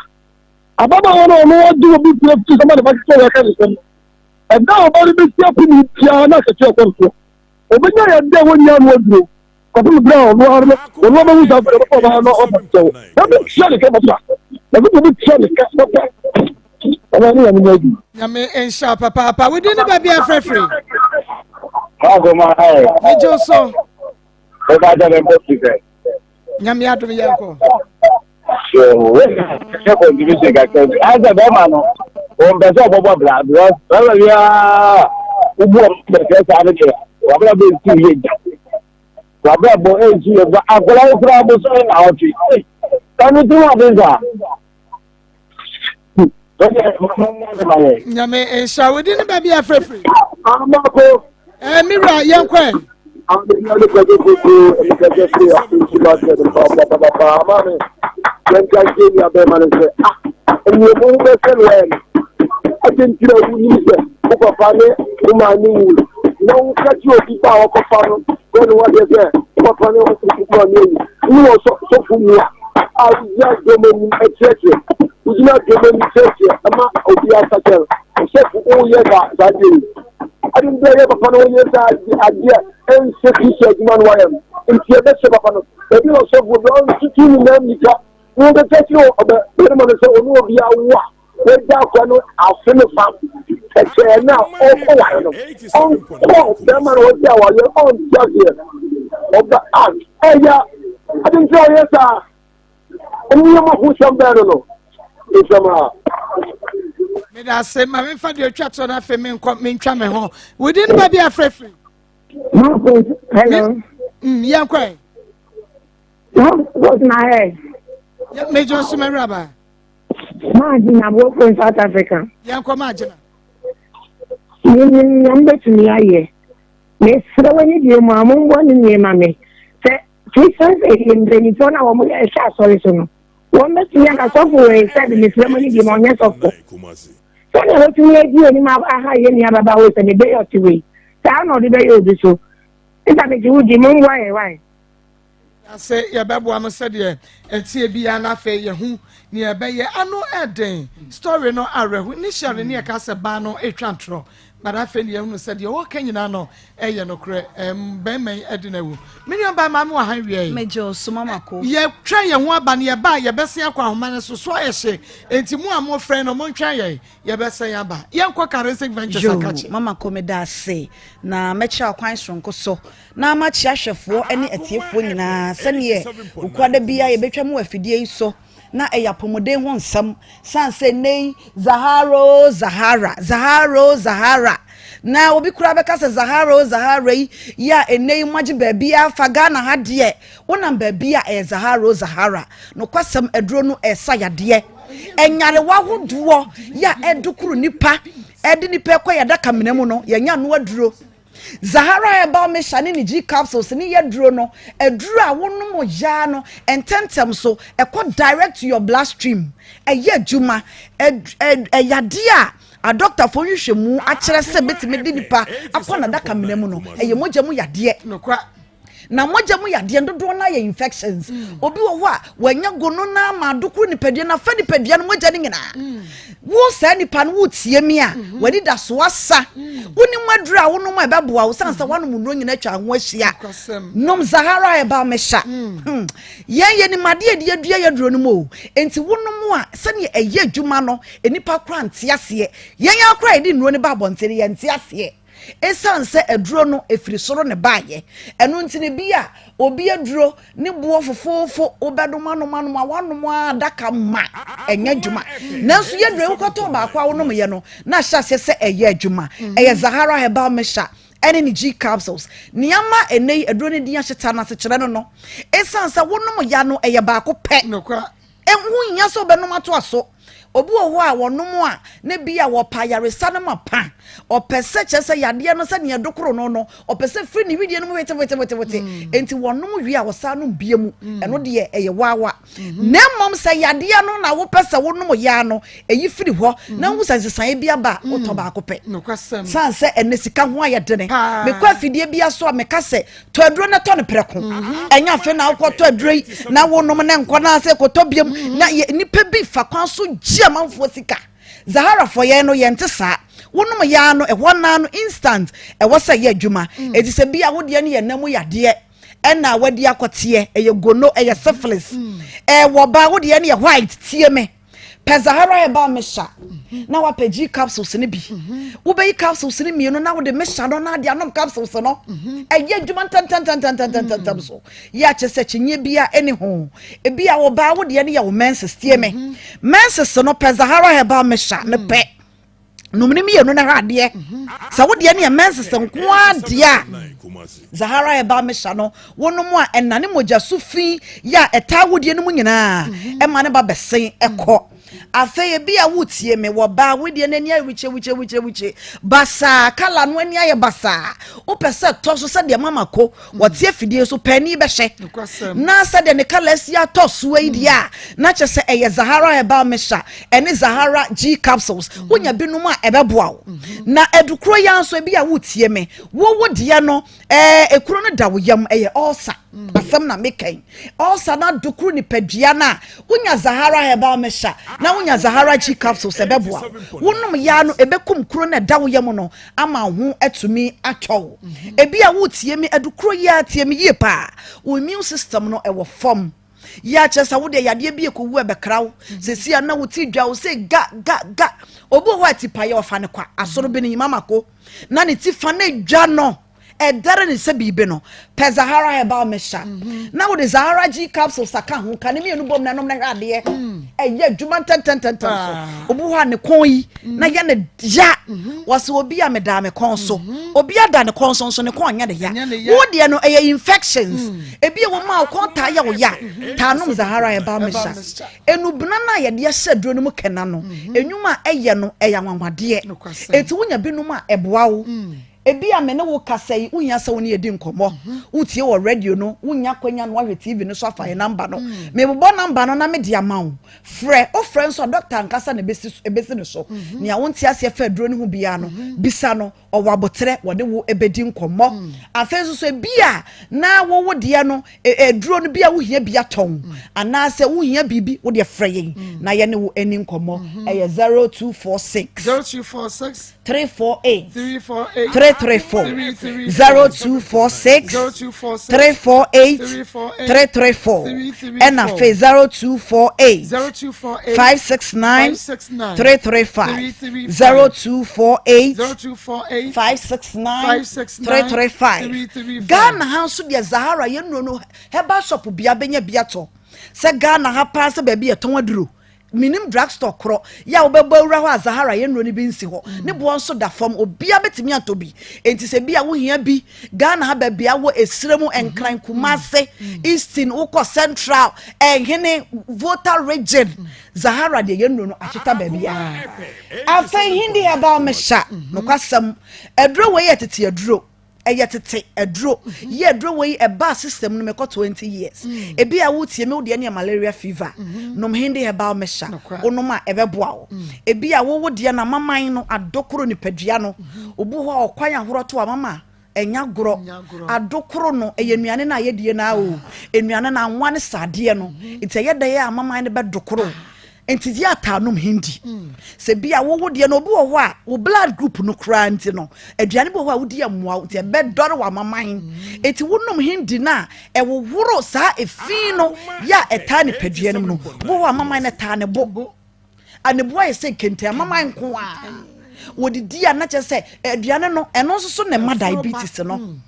Ababaawa no a ɔno ɔde obi pue fi sɛ ma ne ba ketewa wɔ ɛka ne nsam no, ɛda a ɔba no bɛsi apem no biara na akatua ɛkɔ no soɔ. Ɔbɛnya yɛ dɛ wɔnni ano aduro kɔpem berɛ a ɔno ara no ɔno abɛhu saa afei ɔbɛfa ɔbaa no ɔba nkyɛn na bɛtua ne ka papa na sɛ ɔbɛtua ne ka papa ɔba ne nyame nyɛ adwuma. Nyame nhyira wo papaapa. Wo din ne baabi a frɛfrɛ? Agoma ɛ. Megye wo so. Bɛba kyɛ bɛ mbɔ fi sɛ. Nyame adom yɛnkɔ. Sɛ contribution kakra bi ayɛ sɛ bɛrima no wɔn pɛ sɛ ɔbɛbɔ bra because bɛrima biara wobu ɔmo bɛsɛ saa no deɛ wabra bɛ nsi yie gya wabra bɔ nsi yie gya akwadaa yi koraa bosome na ɔtwe ɛno ti ho ade saa. Nyame nhyira wo din ne baabi a frɛfrɛ. Amako. Ɛɛ mi wura yɛn kɔ ɛ. Wo papa ne wo maame wu na woka kyerɛ obi ba a wɔkɔfa no sɛ ne wadeɛ sɛ wo papa ne wo maame awu ne wɔ sɔfo mu a a wogyina dɔm anim kyerɛkyerɛ wogyina dɔm anim kyerɛkyerɛ ɛma obi asakyɛ no ɔsɔfo woyɛ saa saa deɛ yi ade nti ɛyɛ papa no woyɛ saa adeɛ ɛnsɛ kristo adwuma no wayɛ no nti ɛbɛhyɛ papa no ebi wɔ sɔfo bi ɔntutu ne nan nika wɔbɛka kyerɛ ɔbɛ bɛrima no sɛ ɔne obi awo a Wagya akora no afe no fa kɛkyɛɛ no a ɔkɔ ware no ɔnkɔ bɛrima no ɔgye awareɛ ɔnte aseɛ ɔba a ɛyɛ ade nti ɔyɛ saa nneɛma ho sɛm bɛɛ no no nsɛm a. Meda ase ma memfa deɛ ɔtwa toɔ no afei menkɔ mentwa me ho wodi no baabi afrɛfiri. Hello. Yɛnkɔ ɛ. What's my head? Mejɔ so mɛwuraba. Maa gyina wɔ South Africa. Yɛn kɔ maa gyina. Menim nea mobɛtumi ayɛ. Mesrɛ wɔ ne deɛ mu a mombɔ ne nneɛma me. Sɛ Christians ɛyɛ mpanimfoɔ no a wɔn yɛ ɛhwɛ asɔre so no, wɔn bɛtumi aka sɔfo wɔ sɛ de mesrɛ mo ne deɛ mu ɔnyɛ sɔfo. Sɛdeɛ wɔtumi adi anim aha yɛ nua baba wei sɛ mebɛyɛ ɔte wei. Saa na ɔde bɛyɛ obi so. Sista megye wo di, mommoa yɛn wae. Ase yɛbɛboa mo sɛdeɛ ɛteɛ biara na afei yɛhu nea ɛbɛyɛ ano ɛden story no awerɛho initially ne yɛka sɛ baa no ɛtwa ntorɔ but afei ne yɛhunu sɛ deɛ wɔka nyinaa no ɛyɛ nokorɛ ɛm bɛrima yi ɛde no awu me nua baa maame wɔ han wia yi Megye wo so mama ko. yɛtwɛn yɛn ho aba no yɛba a yɛbɛsen akɔ ahoma no so so ayɛ hye enti mo a mofrɛ no montwɛn yɛn yɛbɛsɛn aba yɛnkɔ Karensic Ventures Yoo, akakye mama ko meda ase na mɛkyerɛ ɔkwan soronko so na makyea ahwɛfoɔ ne atiefoɔ nyinaa sɛdeɛ Wukuada biara yɛbɛtwa mu wɔ afidie yi so na ɛyɛ apɔmuden ho nsɛm sane sɛ nnɛ yi Zahara o Zahara, Zahara o Zahara na obi koraa bɛka sɛ Zahara o Zahara yi yɛ a nnɛ yi moagye baabiara fa Ghana ha deɛ wonam baabi a ɛyɛ Zahara o Zahara nokwasɛm aduro no ɛsa yadeɛ nyarewa ahodoɔ yɛ a ɛdokoro nipa ɛde nipa ɛkɔ yɛ adaka mena mu no yɛnya ano aduro Zahara Herbal Mixture ne ne G capsules ne yɛ duro no, aduro a wonom yaa no ntɛmntɛm so, ɛkɔ direct to your blood stream, ɛyɛ adwuma, ɛyɛ adeɛ a adɔktafoɔ nhwehwɛmu akyerɛ sɛ bɛtumi de nipa akɔ n'adaka mena mu no, ɛyɛ mogya mu yadeɛ. Na mogya mu yadeɛ dodoɔ no ayɛ infections. Obi wɔ hɔ a wanya gono no ama adokoro nipadua no afa nipadua no mogya no nyinaa. Wo saa nipa no wotie mi a mm-hmm. w'ani da so asa. Wonim aduru a wonom a ɛbɛboa wo sane sɛ woanom nnuro nyina atwa ho ahyia. Nom Zahara herbal mixture. Yɛn yɛnim adeɛ yɛde adua yɛ aduro no mu o. Enti wonom a sɛdeɛ ɛyɛ adwuma no nnipa koraa nte aseɛ. Yɛn ara koraa yɛde nnuro no ba abɔnten no yɛnte aseɛ. Esiane sɛ aduro no firi soro na ɛbaeɛ, ɛno nti no bi a obi aduro ne boɔ fofoofo wobɛnom anom anom a woanom ara adaka ma ɛnyɛ adwuma. Nanso yɛ aduro yi wokɔtɔɔ baako a wonomyɛ no na ahyɛ aseɛ sɛ ɛyɛ adwuma. Ɛyɛ Zahara Herbal Mixture ɛne ne G capsules. Nea ama ɛnnɛ yi aduro no din ahyeta no asekyerɛ no no, esiane sɛ wonom ya no ɛyɛ baako pɛ. Ɛho nhia sɛ wobɛnom atoa so. Obi wɔ hɔ a wɔnom a na bi a wɔpɛ ayaresa no ma pa. Ɔpɛ sɛ kyerɛ sɛ yadeɛ no sɛdeɛ ɛdokoro no no, ɔpɛ sɛ firi ne wedeɛ no mu wetewetewete. Mm. Enti wɔnom wie a wɔsan nom bie mu. Mm. Ɛno deɛ ɛyɛ waawa. Mm-hmm. Na mmom sɛ yadeɛ no na wopɛ sɛ wonom yaa no, ɛyi firi hɔ mm-hmm. na wohu sɛ nsesaeɛ bi aba a wotɔ mm. baako pɛ. San sɛ ɛnɛ sika ho ayɛ dene. Mekɔ afidie bi so a meka sɛ tɔ aduro na tɔ no prɛko mhm. ɛnyɛ afei na wokɔtɔ aduro yi na wonom ne nkɔ na sɛ kɔtɔ biam mhm. na yɛ nipa bi fa kwan so gye amanfoɔ sika zahara fɔ yɛn no yɛn te saa wonom yaa no ɛhɔ naa no instant ɛwɔ sɛ yɛ adwuma mm. eti sɛ bi a wodeɛ no yɛ nam yadeɛ ɛna wadi akɔteɛ ɛyɛ gono ɛyɛ syphilis mm. ɛwɔ baa wodeɛ no yɛ white tie me pɛ zahara herbal mixture na wapɛ g capsules no bi wobɛyi capsules no mmienu na wode mixture no na ade anom capsules no ɛyɛ adwuma ntɛntɛntɛntɛntɛntɛm so yɛ akyɛ sɛ kyinyeɛ bia ɛne ho ebi a wɔbaa wo deɛ no yɛ wo menses tie me menses no pɛ zahara herbal mixture no pɛ nom ne mmienu na hwɛ adeɛ sɛ wo deɛ no yɛ menses nko ara deɛ a zahara herbal mixture no wonom a ɛnane mogya so fi yɛ a ɛtaa wodeɛ no mu nyinaa ɛma ne ba bɛsen ɛkɔ afei ebi a wotie me wɔ baa wodeɛ no ani ayɛ wikye wikye wikye wikye basaa kala no ani ayɛ basaa wopɛ sɛ tɔ so sɛdeɛ mama ko wɔte afidie so paani bɛhyɛ na sɛdeɛ ne kala asi atɔ soɔ yi deɛ a na kyerɛ sɛ ɛyɛ Zahara herbal mixture ɛne Zahara G capsules mm. wonya binom a ɛbɛboa wo mm-hmm. na adukuro yi nso ebi a wotie me wowo deɛ no ɛɛ ekuro no da wo yam ɛyɛ ɔɔsa mm. asɛm na mekɛn ɔɔsa na adukuro nipadua no a wonya Zahara herbal mixture na wonya Zahara G capsules ɛbɛboa wo wonom yaa no ɛbɛkum kuro no ɛda wo yam no ama wo ho atumi atɔ wo. Ebi a woretie me adukuro yi ara tie me yie paa. Wo immune system no ɛwɔ fam. Yɛ akyerɛ sɛ wo deɛ yadeɛ bi ɛkɔwu ɛbɛkra wo. Sɛsi a na wo ti dwa wo sɛ ga ga ga. Obi wɔ hɔ a ti pa yɛ ɔfa ne kwa asoro bi ne nyima mako na ne ti fa ne dwa no ɛdɛre ne sɛ biribi no pɛ Zahara herbal mixture mhm. na wode Zahara G capsules aka ho ka ne mmienu bom na ɛnom na hwɛ adeɛ mm. ɛyɛ adwuma ntɛntɛntɛntɛm so ah. obi hɔ a ne kɔn yi mm. na yɛ ne ya mhm. wɔsɛ obi a medaa me kɔn so mhm. obi ada ne kɔn so nso ne kɔn nyɛ ne ya wo deɛ no ɛyɛ infections mm. ebi a wɔn a kɔn taa yɛ wo ya taa nom Zahara herbal mixture enubena no a yɛde ahyɛ aduro no mu kɛna no enwuma a ɛyɛ no ɛyɛ anwanwadeɛ eti wonya binom a ɛboa wo. Ebia me ne wo kasa yi, wunhia sɛ wo ne yɛn di nkɔmmɔ. Wotie wɔ radio no, wunnya akwanya na woahwɛ TV no so afa yɛn namba no. Mebobɔ namba no na mede ama wo. Frɛ. Wofrɛ nso a, dɔkta ankasa na ebesi ebesi no so. Nea wonte aseɛ fa aduro no ho biara no, bisa no. Ɔwɔ aboterɛ, wɔne wo bɛdi nkɔmmɔ. Afei nso so ebia na wo wo deɛ no, aduro no bi a wohia bi atɔn anaasɛ wohia biribi, wo deɛ frɛ yɛn na yɛne wo ani nkɔmmɔ. Ɛyɛ 0246. 0246. 348 348 334 0246 348 334 ɛna afei 0248 569 335 0248 569 335 Ghana ha nso deɛ Zahara yɛn nnuro no herbal shop bia bɛnya bi atɔ sɛ Ghana ha paa sɛ baabi yɛtɔn aduro Menim drug store korɔ yɛ a wobɛbɔ awura hɔ a Zahara yɛ nnuro no bi nsi hɔ. Ne boɔ nso da fam, obiara bɛtumi atɔ bi. Enti sɛ bi a wohia bi, Ghana ha baabi a wɔ Esire mu, Nkran, Kumase, Eastern, wokɔ Central, Ɛhene, Volta Region, Zahara deɛ yɛ nnuro no ahyeta baabiara. Afei Hindi Herbal Mixture, nokwasɛm, aduro wei yɛ tete aduro. ɛyɛ tete aduro mhm. yɛ aduro wɔ yi ɛbaa system no mɛkɔ 20 years mm. ebi a wotie mi wo deɛ ne yɛ malaria fever mhm. nom hindi herbal mixture wonom a ɛbɛboa wo mm. ebi a wowo deɛ na amaman no adokoro nipadua no mhm. obu hɔ a ɔkwan ahorɔ to amama ɛnya gorɔ adokoro no ɛyɛ nnuane no a yɛdie no a o nnuane no anwa ne sadeɛ no nti ɛyɛ dɛ yɛ amaman no bɛdokoro ah. Nti yɛ ataa nom hindi. Sɛ bi a wowo deɛ no obi wɔ hɔ a wo blood group no koraa nti no aduane bi wɔ hɔ a wodi mmoa wo nti ɛbɛdɔre w'amaman. Nti wonom hindi no a ɛwohoro saa efi no yɛ a ɛtaa nipadua no mu no. Obi wɔ hɔ a amaman no ɛtaa ne bo. A ne bo ayɛ sɛ kente amaman nko a. Wɔdidi a na kyerɛ sɛ aduane no ɛno nso so na ɛma diabetes no.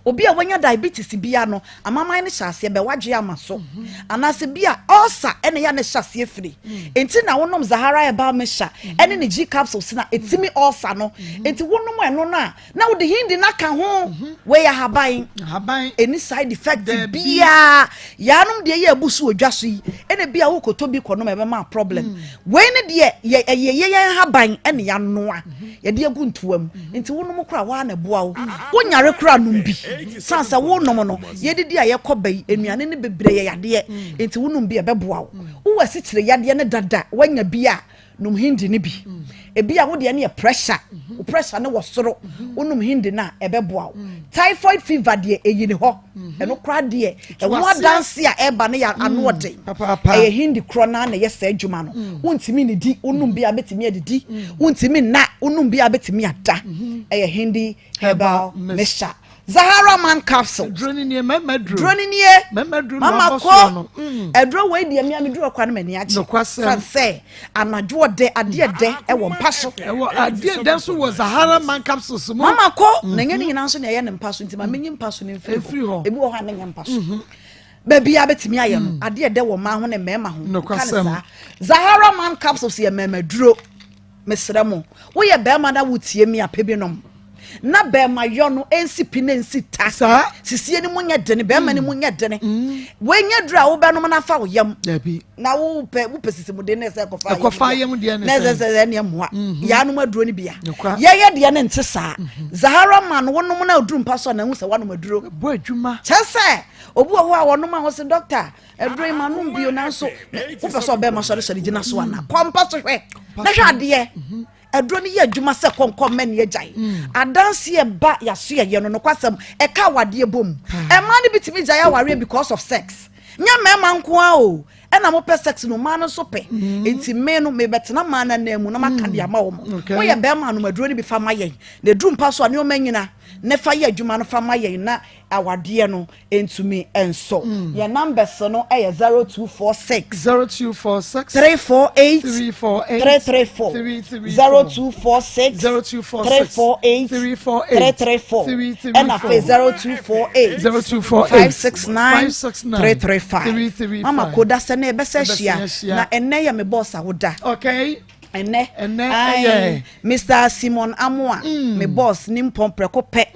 Obi a wanya diabetes bia no, amaman no hyɛ aseɛ bɛ wadwe ama so. Mhm. Anaasɛ bi a ulcer ɛna ya ne hyɛ aseɛ firi. Mm. Enti na wonom Zahara herbal mixture mhm. ɛne ne G capsules na ɛtumi mm. ulcer no. Mhm. Enti wonom ɛno no a na wode hindi no aka ho. Wei ahaban. Ahaban. Ɛni side effect biara. Yaanom deɛ yɛ abu so wɔ dwa so yi ɛna bi a wokɔtɔ bi kɔnom ɛbɛma problem. Mm. Wei ne deɛ yɛ ɛyɛ yɛ yɛn haban ɛna yɛanoa. Yɛde agu ntoa mu. Nti wonom koraa waa na ɛboa wo. Wonyare koraa nom bi. San sɛ wonom no, yɛdidi a yɛkɔ ba yi, nnuane no bebree yɛ yadeɛ. Nti wonom bi a ɛbɛboa wo. Wowɔ asikyire yadeɛ no dada, woanya bi a, nom hindi no bi. Ebi a wo deɛ no yɛ pressure, wo pressure no wɔ soro, wonom hindi no a ɛbɛboa wo. Typhoid fever deɛ ɛyi ne hɔ. Ɛno koraa deɛ ɛho adanse a ɛba no yɛ ano ɔden. Ɛyɛ hindi korɔ naa na ɛyɛ saa adwuma no. Wontumi nnidi, wonom bi a bɛtumi adidi. Wontumi nna, wonom bi a bɛtumi ada. Ɛyɛ hindi herbal mixture. Zahara man capsule. Duro ni nie, mɛmɛ duro. Duro ni nie. Mɛmɛ duro na ɔbɔ soɔ no. Aduro wei deɛ mmea mi duro kwa no m'ani agye. Nokwasɛm. Fan sɛ anadwo ɔdɛ adeɛ dɛ ɛwɔ mpa so. Ɛwɔ adeɛ dɛ nso wɔ Zahara man capsules mu. Mama ko na ɛnyɛ ne nyinaa nso na ɛyɛ ne mpa so nti ma menyi mpa so no mfiri hɔ. Ebi wɔ hɔ a ne nyɛ mpa so. Baabi a bɛtumi ayɛ no adeɛ dɛ wɔ mmaa ho ne mmarima ho. Nokwasɛm. Zahara man capsules yɛ mmarima duro. Mesrɛ mo, woyɛ bɛrima na wotie me a, pɛ bi nom. Na bɛrima yɔ no nsi pi na nsi ta. Saa. Sisie no mu nyɛ dene, bɛrima no mu nyɛ dene. Mm. Wonya duru a wobɛnom na afa wo yam. Dabi. Na wopɛ wopɛ sisi mu den na ɛsɛ ɛkɔfa ɛkɔfa yam deɛ ne sɛ. Na ɛsɛ sɛ ɛne mmoa. Mm-hmm. Yaanom aduro no bia. Yɛyɛ deɛ ne nte saa. Mm-hmm. Zahara man wonom na aduru mpa so a na ehu sɛ woanom aduro. Bɔ adwuma. Kyɛ sɛ obi wɔ hɔ a wɔnom a wɔsɛ dɔkta Aduro yi manom bio nanso wopɛ sɛ ɔbɛrima sɔresɔre gyina so ana kɔ mpa so hwɛ na hwɛ adeɛ mhm. aduro no yɛ adwuma sɛ kɔnkɔ mmɛ ne agyae mm. adanseɛ ba yaso yɛyɛ no nokwasɛm ɛka awadeɛ bom ɛma no bi tumi gyae awareɛ because of sex nyɛ mmarima nko ara o ɛna mopɛ sex no mmaa no nso pɛ mm. nti me no mebɛtena mmaa no anan mu na maka de ama wɔn woyɛ bɛrima anom aduro no bi fa ma yɛn na eduru mpa so a nneɛma nyina ne fa yɛ adwuma no fa ma yɛn na awadeɛ no ntumi nsɔ. Yɛn numbers no yɛ 0246. 0246. 348. 348. 334. 334. 0246. 0246. 348. 348. 334. 334. Ɛna afei 0248. 0248. 569. 569. 335. 335. Mama koda sɛ na ɛbɛsɛ Ɛbɛsɛ ahyia ahyia. na ɛnɛ yɛ me bɔs awoda. Okay. Ɛnɛ Ɛnɛ ɛyɛ. Mr Simon Amoah, me boss ne mpɔn prɛko pɛ,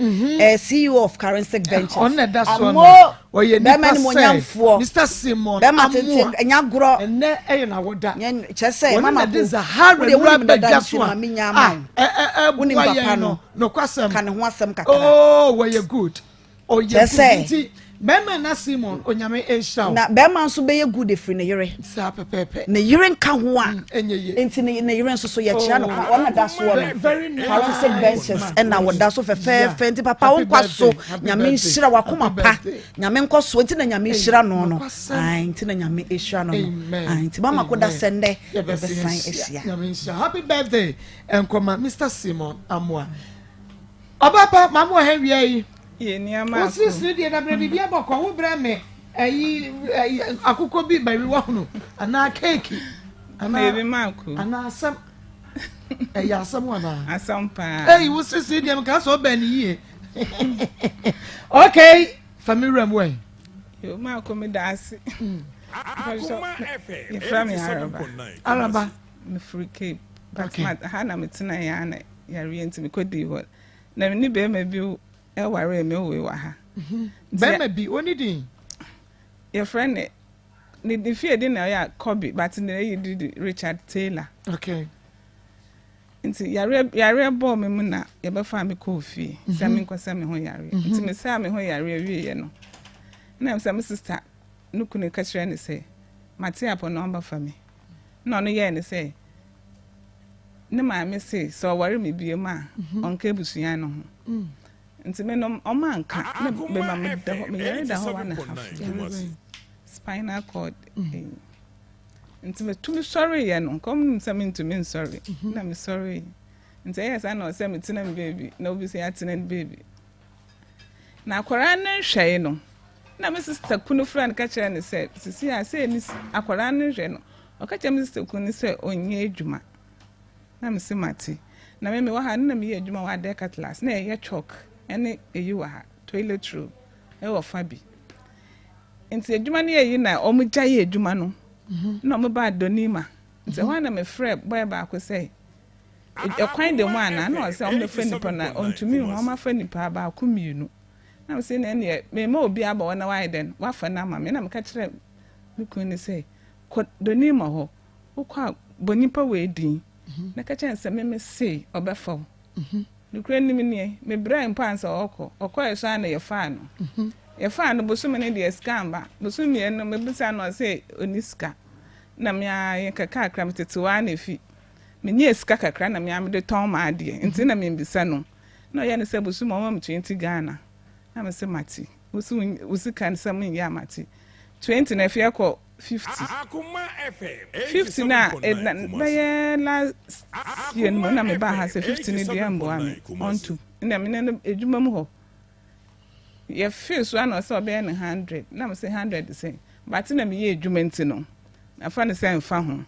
eh, CEO of Karensic Ventures. Ɔno na ɛda soɔ no. Amo, Ɔyɛ nipa bɛrima sɛ animuonyamfoɔ. Mr Simon Bɛrima tenten, Amoah. ɛnyɛ agorɔ. Ɛnɛ ɛyɛ n'awoda. Nyɛ kyerɛ sɛ Wɔne mama na de ko. Zahara Wo deɛ wura wonim dada bɛdwa nti so ma a menya a ama wo. ɛ ɛ Wonim ɛboa papa yɛn no. no nokwasɛm. Ka ne ho asɛm kakra. Oh, wɔyɛ good. Ɔyɛ Kyerɛ good sɛ. nti bɛrima na Simon Onyame nhyira wo. Na bɛrima nso bɛyɛ good efiri ne yere. Saa pɛpɛɛpɛ. Ne yere nka ho a. Ɛnyɛ yie. Nti ne ne yere nso so yɛkyerɛ no kwan. Ɔno na da soɔ no. Very nice. Forensic Ventures ɛna wɔda so fɛfɛɛfɛ nti papa wo Happy nkwa so. birthday, happy Nyame birthday, nhyira wakoma happy pa. birthday. Nyame nkɔ so nti na Nyame nhyira no no. nokwasɛm. Ae nti na Nyame nhyira no no. Amen. Ae nti mama koda Amen. sɛ nnɛ Yɛbɛsan yɛbɛsan ahyia. ahyia. Nyame nhyira. Happy birthday nkɔma Mr Simon Amoah. Ɔbaa pa maame wɔ ha wia yi. Yɛ nneɛma Wo ako. sirisiri deɛ na brɛ biribi abɔkɔ wo brɛ me ɛyi ɛyi akokɔ bi bɛwi wahunu anaa keeki anaa Ebi ma ako. anaa asɛm ɛyɛ asɛm anaa. Asɛm paa. Ɛyi wo sirisiri deɛ meka sɛ ɔbɛn ne yie. Okay fa mi wura mu ɛ. Yo ma ako me da ase. Akoma FM Yɛfrɛ me Araba. 87.9 Araba. Mefiri Cape. But Okay. ma ha na metena yɛ ana yareɛ nti mekɔdii hɔ. Na me ne bɛrima bi ɛwaree me woe wɔ ha. Bɛrima bi oni din. Yɛfrɛ ne ne ne fie din na ɔyɛ Kobe but ne eyi di di Richard Taylor. Okay. Nti yareɛ yareɛ bɔɔ me mu na yɛbɛfa me kɔɔ fie sɛ menkɔsɛ me ho yareɛ. Nti mesaa me ho yareɛ wieɛ no na sɛ me sister no kunu ka kyerɛ ne sɛ mate apɔ na ɔmbɛfa me. Na ɔno yɛɛ ne sɛ ne maame se sɛ ɔware me bio mu a ɔnka abusua no ho. Nti me no ɔma anka na bɛma meda hɔ meyare da hɔ 1.5 spinal cord. Nti metumi sɔreeɛ no nkɔm nim sɛ mentumi nsɔre na mesɔreeɛ. Nti ɛyɛ saa na ɔsɛ metena me baabi na obi sɛ yɛatena ne baabi. Na akwaraa no nhwɛe no na me sister kunu frɛ no ka kyerɛ no sɛ sisi a sɛ ni akwaraa no nhwɛ no ɔka kyerɛ me sister kunu sɛ ɔnyɛ adwuma. Na me se mate. Na me mewɔ ha no na meyɛ adwuma wɔ Adɛ Cutlass na ɛyɛ chalk ɛne eyi wɔ ha toilet roll ɛwɔ fa bi. Nti adwuma no yɛ yi na ɔmo gya yɛ adwuma no na ɔmo ba Adonima. Nti ɛhɔ a na mefrɛ boy baako sɛ ɛkwan da mu anaa na ɔsɛ ɔmo bɛfa nipa na ɔntumi nhu ɔmo afa nipa baako mmienu. Na me sɛ na ɛneɛ mema obi aba hɔ na wayɛ dɛn wafa no ama me na meka kyerɛ me kunu ne sɛ kɔ Donima hɔ wokɔ a bɔ nipa wɔ edin na ka kyerɛ no sɛ meme se ɔbɛfa wo. Nokorɛ nim nie mebrɛ mpo ansa ɔkɔ ɔkɔɛ so a na yɛfaa no. Yɛfaa no bosome no deɛ sika amba bosome mmienu mebisa no ɔsɛ ɔni sika na me a yɛ kakra metete hɔ a na efi menyɛɛ sika kakra na me a mede tɔn m'adeɛ nti na membisa no na ɔyɛ no sɛ bosome ɔma me 20 Ghana na me sɛ mate wo sɛ wo sika sɛ menyɛ a mate 20 na afei ɛkɔ 50 Akoma FM 50 na 87.9 bɛyɛ last year no mu na mebaa ha sɛ 50 no deɛ mboa me 87.9 Kumasi. ɔnto na mene no adwuma mu hɔ yɛfee so ana ɔsɛ ɔbɛyɛ no 100 na me sɛ 100 sɛ bate na meyɛ adwuma nti no nafa no sɛ mfa ho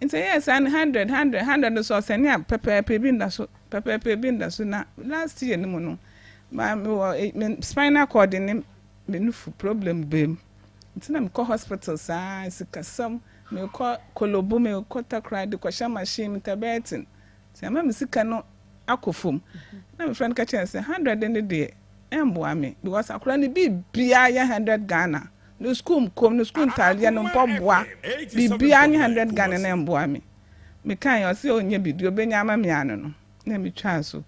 nti ɛyɛ saa no 100 100 100 no so ɔsɛne a pɛpɛɛpɛ bi nda so pɛpɛɛpɛ bi nda so na last year no mu no ma mewɔ me spinal cord ne me nufu problem bɛm nti na mekɔ hospital saa sikasɛm mekɔ Korle Bu mekɔ Takoradi kɔhyɛ machine mtabɛɛten nti ama me sika no akɔ fam na mefrɛ no ka kyerɛ no sɛ 100 no deɛ ɛmboa me because akora no biribiaa yɛ 100 Ghana no school kom no school ntaadeɛ no mpɔboa biribiaa nye 100 Ghana na ɛmboa me. Mekae ɔsɛ ɔnyɛ bi deɛ ɔbɛnya ama me ano no na metwaa so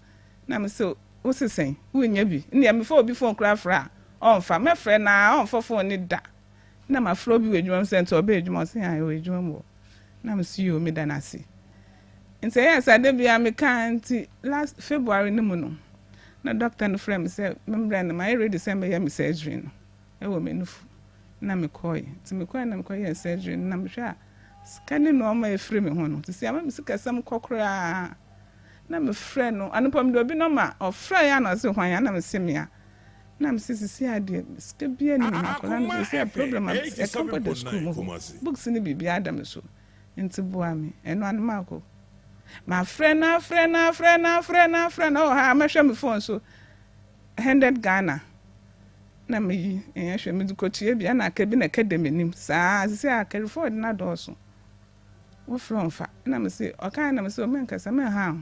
na me sɛ wo sesɛn wonya bi nneɛ mefa obi phone koraa frɛ a ɔmfa mɛfrɛ na ɔmfa phone ne da na mafrɛ obi wɔ adwuma mu sɛ nti ɔbɛ adwuma ɔsɛ yɛ wɔ adwuma mu hɔ na me so yɛ meda no ase. Nti ɛyɛ sɛ ade bia meka nti last February no mu no na doctor no frɛ me sɛ membrɛ no mayɛ ready sɛ mɛyɛ me surgery no ɛwɔ me nufu na mekɔɛ nti mekɔɛ na mekɔyɛɛ surgery no na mehwɛ a sika ne nneɛma ɛfiri me ho no nti sɛ ama me sikasɛm kɔ koraa na mefrɛ no anopɔ mede obi nɔma ɔfrɛ yɛ ana ɔse hwan ana mese mea na mese sisi adeɛ sika bia ni me ho akwadaa no sɛ sɛ problem a ɛka bɔ da school mu hɔ books ne biribiara da me so nti boa me ɛno ano maakɔ mafrɛ no afrɛ no afrɛ no afrɛ no afrɛ no ɔwɔ ha mɛhwɛ me phone so 100 Ghana na meyi ɛnyɛ hwɛ mede kɔtua bi ana aka bi na ɛka da m'anim saa sisi a carry forward no adɔɔso. Wofrɛ ɔmfa. Ɛna mese ɔkae na mese o menkasa menha ho.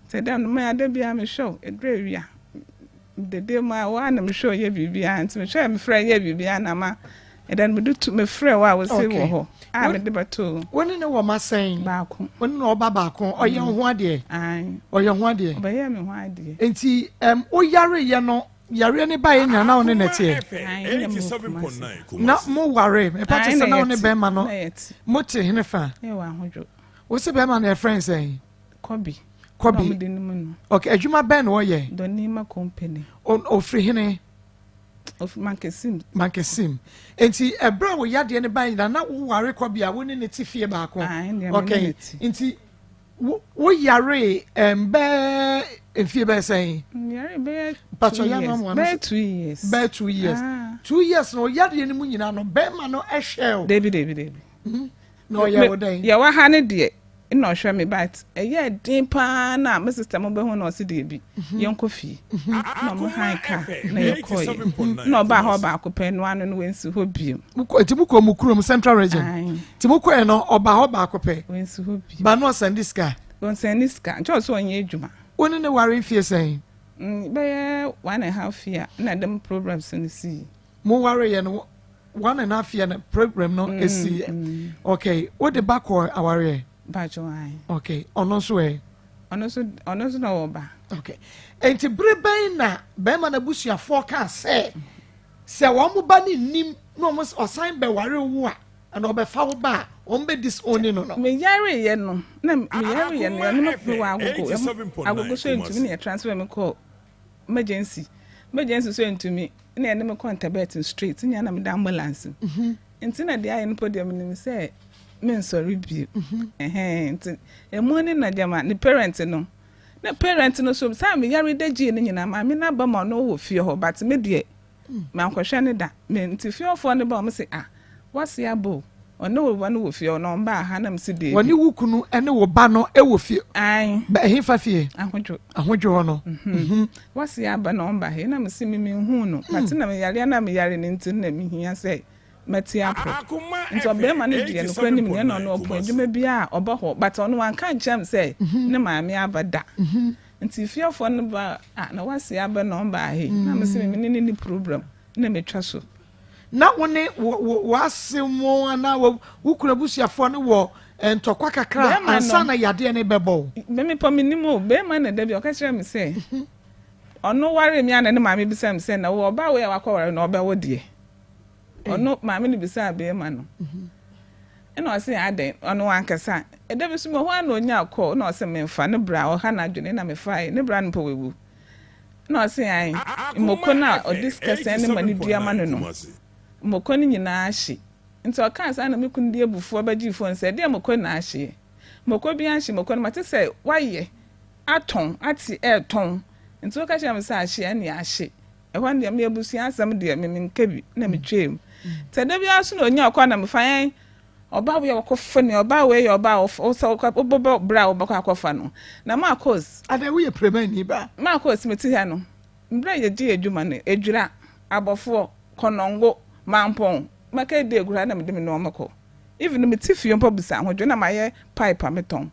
Nti ɛda no me ada biara mehwɛ wo ɛduru awia dede mu a wo ara na mehwɛ wo yɛ biribiara nti mehwɛ mefrɛ yɛ biribiara na ma ɛda no mede tu mefrɛ wo a wose wɔ hɔ a mede bɛto wo ne ne wɔ ma sɛn baako wo ne ɔba baako ɔyɛ mm. ho adeɛ ɔyɛ ho adeɛ ɔbɛyɛ me ho adeɛ nti ɛm woyareyɛ no yareɛ ne baeɛ nyina na wo ne na ɛteɛ na mo ware mepa kyɛ sɛ na wo ne bɛrima no mote hene fa wo se bɛrima no ɛfrɛ nsɛn Kɔbi. Kɔbi. Na wɔde no mu no. Okay, adwuma bɛn na ɔyɛ? Dɔnima company. Ofiri hene? Ofiri Mankesim. Mankesim. Nti ɛberɛ a wo yadeɛ no bae nyinaa na woware Kɔbi a wo ne ne te fie baako. Ah, ɛndeɛ me ne ne te. Okay. Nti wo yaree bɛɛ mfie bɛyɛ sɛn? Yare bɛyɛ 2 years. Bɛyɛ 2 years. Bɛyɛ 2 years. Ah. 2 years no yadeɛ no mu nyinaa no bɛrima no ɛhwɛ o. Debi debi debi. Hmm? Na ɔyɛ wo dɛn? Yɛwɔ ha no deɛ na ɔhwɛ me but ɛyɛɛ den paa na me sister mo bɛhu na ɔse deebi mhm. yɛnkɔ fie mhm. na ɔmo han ka na yɛkɔɔyɛ na ɔbaa hɔ baako pɛ no ano no wansi hɔ bio. Nti mo kɔ mo kurom central region nti mo kɔɛ no ɔbaa hɔ baako pɛ wansi hɔ bio ba no ɔsɛn de sika. Ɔsɛn ne sika nkyɛn ɔsɛ ɔnyɛ adwuma. Wo ne ne ware mfie sɛn? Mm, bɛyɛ 1½ year na dɛm programs no sii. Mo ware yɛ no 1½ year na program no esi yɛ. Mm. Okay, wo de ba kɔ awareɛ? Mpacho ayi. Okay, ɔno nso ɛ? Ɔno nso ɔno nso na ɔwɔ ba. Okay, nti bere bɛn na bɛrima no abusuafoɔ kaa sɛ sɛ wɔn ba no nnim na wɔn ɔsan bɛware wo a ɛna ɔbɛfa wo ba a wɔn bɛ disown no no. Me yare yɛ no na me yare yɛ no ɛno me wɔ agogo agogo so ntumi na yɛ transfer me kɔ emergency emergency so ntumi na yɛde me kɔ Ntabɛɛten straight nea na meda ambulance mu mhm. nti na deɛ ayɛ no po deɛ menim sɛ mensɔre bio mhm. ɛhɛn nti emu ne na gyama ne parent no ne parent no so saa meyare da gyee no nyinaa maame no aba ma ɔno wɔ fie hɔ but me deɛ Mankɔhwɛ no da. Me nti fiefoɔ no ba wɔn se ah wase aba o, ɔne wo ba no wɔ fie ɔno ɔmbaa ha na me se deebi. Wɔne wo kunu ne wo ba no wɔ fie? Ae. Bɛ ɛhefa fie? Ahodwo. Ahodwo hɔ no. Mhm. Wase aba na ɔmba ha na me se me menhuu no but na me yareɛ no a me yare no nti no na me hia sɛ mɛte apɔ. Nti ɔbarima no deɛ nokorɛ nim deɛ na ɔno ɔpɔn adwuma biara a ɔba hɔ but ɔno wanka ankyerɛ me sɛ ne maame aba da. Nti fiefoɔ no ba a na wase abɛ na ɔmbaa ha yi na mese me ne no nni program na metwa so. Na wo ne w'ase mo anaa wo kunu abusuafoɔ no wɔ ntɔkwa kakra ansa na yadeɛ no rebɛbɔ wo? Me mepɔ mennim o, barima no da bi ɔka kyerɛɛ me sɛ ɔno waree me a na ne maame bisa me sɛ na wo ɔbaa wei a wakɔware no ɔbɛwo deɛ? Ɔno maame no bisaa barima no. Ɛna ɔse adɛn? Ɔno wankasa. Ɛda bi so mewɔ hɔ a na ɔnya call na ɔse memfa ne bra ɔha n'adwene na mefae ne bra no mpo wawu. Ɛna ɔse ae mmoko no a ɔde sika sɛn ne ma no dua ma no no mmoko no nyinaa ahye. Nti ɔkaa saa na me kunu de abufuo bɛgyee phone sɛ ɛdeɛn mmoko na ahyeɛ? Mmoko biara nhye mmoko no mate sɛ wayɛ atɔn ate ɛretɔn nti woka kyerɛ me sɛ ahye a ɛneɛ ahye. Ɛhɔ no deɛ me abusua asɛm deɛ me menka bi na metwaa mu. Sɛ da biara so na onya ɔkɔ na mefa yɛn ɔbaa wei a wɔkɔfa ni ɔbaa wei yɛ ɔbaa a sɛ wobɛbɔ berɛ a wobɛkɔ akɔfa no. Na Marcos. Adɛn woyɛ piramani ba? Marcos mete ha no berɛ a yɛgye adwuma no Adwira, Abɔfoɔ, Kɔnɔngo, Mampɔn, mɛka ɛdi agorɔ ha na mede me nnoɔma kɔ. Even mete fie mpo bisa ahodwo na mayɛ pipe a metɔn.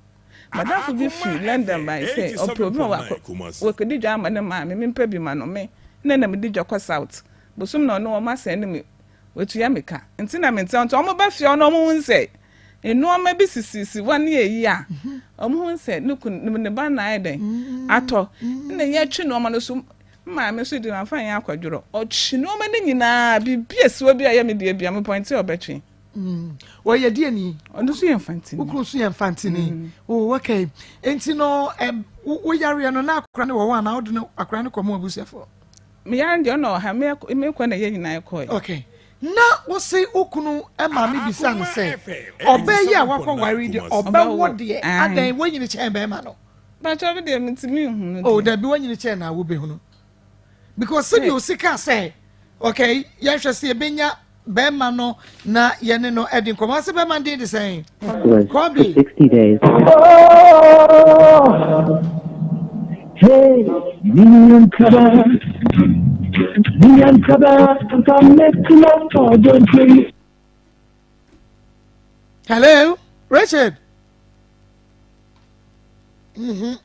M'adamfo bi fi London bae sɛ ɔpɛ obi ma wakɔdi dwa ama ne maame, mempɛ bi ma no, me na na medi dwa kɔ South bosom na ɔno wɔn asɛn ne me watua me ka nti na mente nti wɔn ba fie hɔ na wɔn hu sɛ nnoɔma bi sisisi hɔ ne eyi a wɔn hu sɛ ne kun ne ba na ayɛ dɛn atɔ na yɛtwe nnoɔma no so maame nso de mamfa nyɛ akwadworɔ ɔtwe nnoɔma no nyinaa biribi a esi hɔ bi a ɛyɛ me deɛ bia me pɔnte ɔbɛtwe. Mm. Wɔyɛ deɛ ni. Ɔno nso yɛ mfantini. Wo kunu nso yɛ mfantini. Mm. Oh, okay. Nti no, eh, wo yareɛ no na akora no wɔ hɔ anaa wode no akora no kɔ mu abusuafoɔ? Me yare deɛ ɔna ɔha me mekɔ na yɛ nyinaa kɔɛ. Okay. Na wo se wo kunu maame bisa no sɛ ɔbaa yi a wakɔ ware deɛ ɔbɛwɔ deɛ adɛn woanyini kyɛn bɛrima no? Bàtchɛ bi deɛ metumi nhunu deɛ. Oh, dabi woanyini kyɛn na wobɛhunu. Because sɛdeɛ osi kaa sɛ okay yɛnhwɛ sɛ yɛbɛnya bɛrima no na yɛne no ɛdi nkɔmɔ ase bɛrima no din de sɛn Kobe. 60 days. Oh, hey, Hello. Richard. Mhm.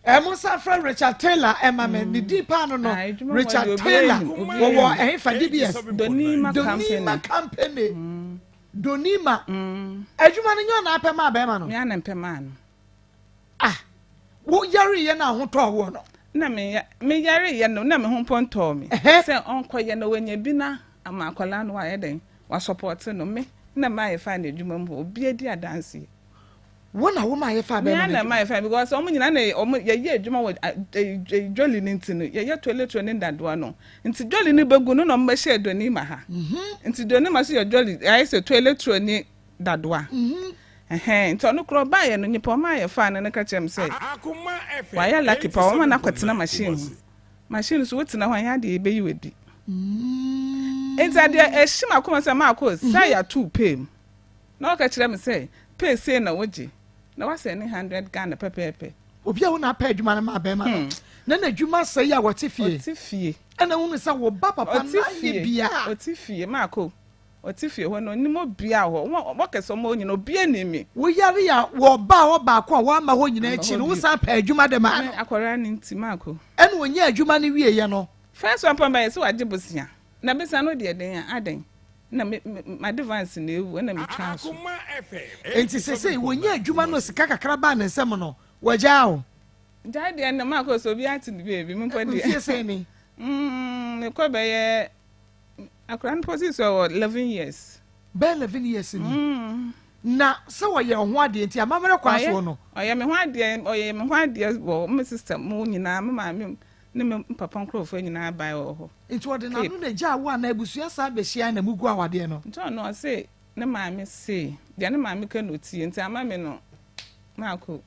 Ɛmo nsa frɛ Richard Taylor ɛma me ne din paa no no Ah, adwuma mu Richard deɛ obiara Taylor nim, obiara wɔwɔ nim. ɛhefa DBS Donima Donima Company. Company Donima adwuma no nyɛ ɔna apɛ maa bɛrima no Me ana mpɛ maa no. Ah, wo yareyɛ no a ho tɔɔ woɔ no. Na me ya me yareyɛ no na me ho mpo ntɔɔ me sɛ ɔnkɔyɛ na wanya bi na ama akwadaa no wayɛ dɛn wasɔpɔte no me na mayɛ faa no adwuma mu hɔ obi adi adanseɛ. Wo na wo mayɛ faa bɛrima no adwuma. Me na mayɛ faa because wɔn nyinaa na wɔn yɛyɛ adwuma wɔ jolly no nti no yɛyɛ toiletry ne ndadoa no nti jolly no bɛgu no na wɔn bɛhyɛ donima ha nti donima so yɛ jolly ayɛ sɛ toiletry ne dadoa. Ɛhɛn, nti ɔno koraa ɔbaeɛ no, nyimpa ɔmaa yɛfaa no no ka kyerɛɛ me sɛ, Wayɛ lucky paa, wɔma no akɔtsena machine ho. Machine no so wotsena hɔ a, nnyɛ adeɛ yɛbɛyi wo adi. Nti adeɛ ɛhye m'akoma sɛ maakɔ sɛ yɛato wo pay mu. Na ɔka kyerɛ me sɛ, pay sei na wogye, na woasɛne hundred Ghana pɛpɛɛpɛ. Obi a wo na apɛ adwuma no maa bɛrima no, na n'adwuma asɛe a ɔte fie. Ɔte fie. Ɛna wohunu sɛ wo ba papa no anyɛ biara. Ɔte fie, maakɔ. Ɔte fie hɔ no, ɔnnim obiara wɔ hɔ. Wɔkɛ sɛ ɔma nyina, obiara nnim me. Wo yare a wɔbaa hɔ baako a wamma hɔ nyinaa akyi no, wosan pɛɛ adwuma de maa no. Me akwadaa no nti, maakɔ. Ɛna ɔnyaa adwuma no wieeɛ no. First one mpo ɔbaeɛ sɛ wagye bosea. Na bosea no deɛ den a, adɛn? Na me, me, m'advance na awu, ɛna metwaa so. Enti seesei wɔnyaa adwuma no a sika kakra baa ne nsam no, wagyaa wo? Gyae deɛ no, maakɔ sɛ obiara te ne baabi, me mpo deɛ. Mfie sɛn ni? Mm, mekɔ bɛyɛ. Akwadaa no posi sɛ ɔwɔ 11 years. Bɛyɛ 11 years ni. Mm. Na sɛ wɔyɛ ɔho adeɛ nti amammerɛ kwan soɔ no. Ɔyɛ me ho adeɛ, ɔyɛ me ho adeɛ wɔ me sister mu nyinaa, me maame ne me papa nkurɔfoɔ nyinaa bae wɔ hɔ. Nti ɔde n'ano na egyaa wo anaa abusua san bɛhyia na mugu awadeɛ no? Nti ɔno ɔse ne maame se, deɛ ne maame ka na ɔtie nti ama me no maakɔ.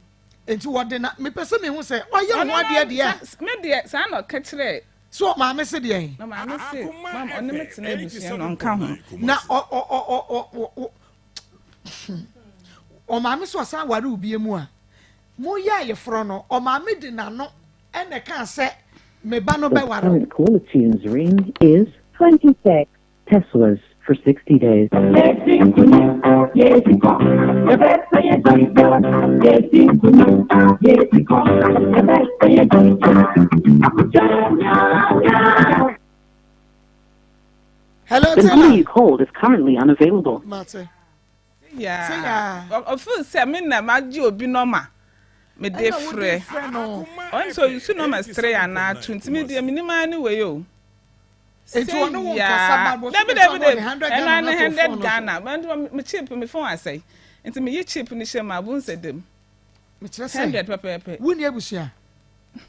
Nti wɔde na mepɛ sɛ mehu sɛ ɔyɛ ho adeɛ deɛ a. Me deɛ saa na ɔka kyerɛɛ So ɔmaame se deɛn? Na maame se, Mam, ɔne me tena abusua no, ɔnka ho. Na ɔ ɔ ɔ ɔ ɔ ɔ ɔmaame so ɔsan ware obi mu a, moyɛ ayeforɔ no, ɔmaame de n'ano ɛna ɛkaa sɛ me ba no The bɛware wo. current caller tune's ring is 26 Teslas for 60 days. Hello, The number Taylor. you called is currently unavailable. Mate. Yeah. Ɔfeel sɛ me na magye obi nɔma mede frɛ. Ɔno sɛ ɔyusu nɔma three anaa two nti me deɛ menim ara ne wei o. Enti ɔne wo nkasa ba bɔ so Dabi bɛsa dabi na ɔde dabi. hundred Ɛno Ghana ara no ne ato hundred phone no so. Ghana. Mɛnti me chip me phone asɛe. Nti meyi chip no hyɛ mu a bohu sɛ dam. Mekyerɛ sɛ Hundred pɛpɛɛpɛ. wonni abusua.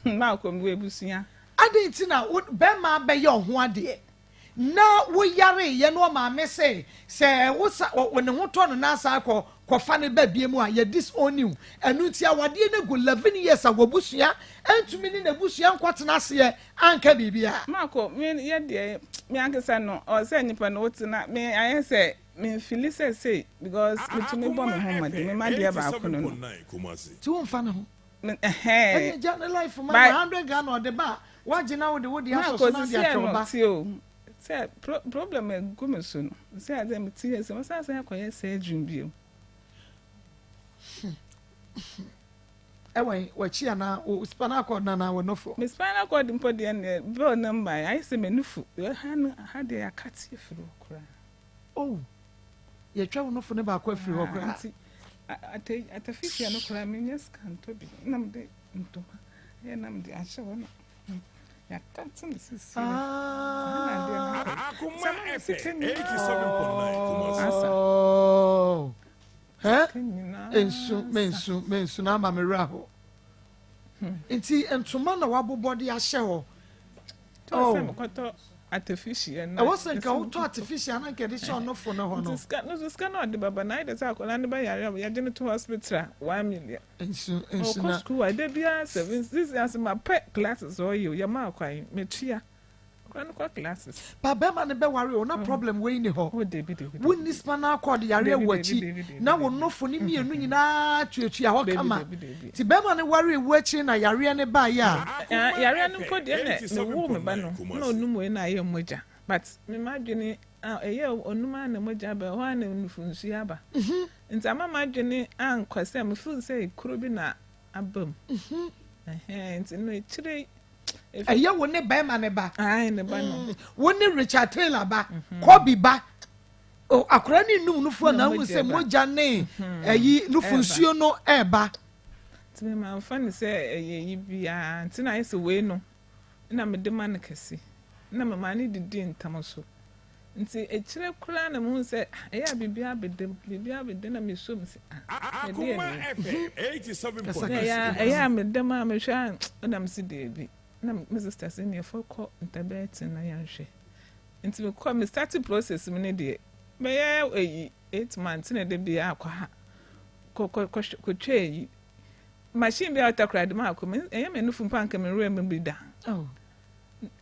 Maakɔ mewɔ abusua. Adɛn nti na wo bɛrima abɛyɛ ɔho adeɛ na wo yareeɛ na ɔmaame se sɛ wo sa wɔ ne ho tɔ no na asan akɔ kɔfa no ba bie mu a yɛ disown wo ɛno nti awadeɛ no agu 11 years a w'abusua antumi ne n'abusua nkɔtena aseɛ anka biribiara. Marco, me yɛ deɛ me ankasa no ɔwɔ sɛ nipa no wote na me ayɛ sɛ me nfili sɛ sei because metumi bɔ me ho mmɔden me ma deɛ baako no no. Nti wo nfa ne ho. Me ɛhɛn. Ɛne gya ne life ma na 100 Ghana ɔde ba a wagye na wode wode asɔ so na wode ahwɛ wo ba. Marco sisi no tie o sɛ pro problem egu me so no sɛ adze me ti yɛ sɛ mɛsan asan akɔyɛ surgery bio. Ɛwɔ he? W'akyi anaa wo spinal cord no anaa wo nofo? Me spinal cord mpo deɛ neɛ bill no mmaeɛ ayɛ sɛ m'anufu ha no ha deɛ yɛakate afiri hɔ koraa. Oh, yɛtwa wo nofo no baako afiri hɔ koraa. Nti artificial no koraa menya sika ntɔ bi na mede ntoma ɛyɛ na mede ahyɛ hɔ na yɛakate me sisi no. Saa na adeɛ no akɔ. Sɛ ma sika nyinaa asa. Oh. Ɛ? Nsu, mensu, mensu na ama me werɛ ahow. Nti ntoma na wabobɔ de ahyɛ hɔ. Oh. Ɛwɔ sɛ nka wotɔ artificial na nka ɛde hyɛ ɔnofo no hɔ no. Sika no so sika na ɔde baba na ayɛ dɛ sɛ akwadaa no bɛyare a yɛgye no to hospital a 1 million. Nsu nsu na. Ɔkɔ sukuu a ɛda biara seven six ase ma pɛ classes ɔyɛ o yɛ maa kwan metua. Akwadaa no kɔ classes. Ba bɛrima no bɛware o na problem wei ni hɔ. Oh debi debi. Wo nni spinal cord yareɛ wɔ akyi na wo nofo no mmienu nyinaa tuatua hɔ kama. Ti bɛrima no waree wo akyiri na yareɛ no baeɛ a. Yareɛ no mpo deɛ na me woo me ba no na onum wei na ayɛ mogya. But me m'adwene a ɛyɛ onum a na mogya aba ɛhɔ a na nufu nsuo aba. Mhm. Nti ama m'adwene ankɔ sɛ me feel sɛ kuro bi na aba mu. Mhm. Ɛhɛn nti no akyire Ɛyɛ wo ne bɛrima ne ba. Ae ne ba no. Mm. Wo ne Richard Taylor ba, mhm. Kobe ba. Akwadaa ne num nufu a na ahu sɛ mogya ne mhm. ɛyi nufu nsuo no ɛɛba. Nti me ma nfa ne sɛ ɛyɛ yi biara nti na ayɛ sɛ wei no na mede ma no kɛse na mema no didi ntam so. Nti akyire koraa na mehu sɛ ah, ɛyɛ a biribi abɛda mu, biribi abɛda na mesɔ mu sɛ ah, ɛdeɛ ni. Na ɛyɛ ɛyɛ a meda mu a mehwɛ a na mese deebi. Na me sister sɛ neɛ fa kɔ ntabɛɛten na yɛnhwɛ. Nti mekɔ me start process mu ne deɛ bɛyɛ ɛyi 8 months na ɛda biara akɔ ha kɔ kɔ kɔ kɔtwa ɛyi machine bi a ɔtakora de mu akɔ mu ɛyɛ m'anufu mpo anka me nwura mu bi da. Oh.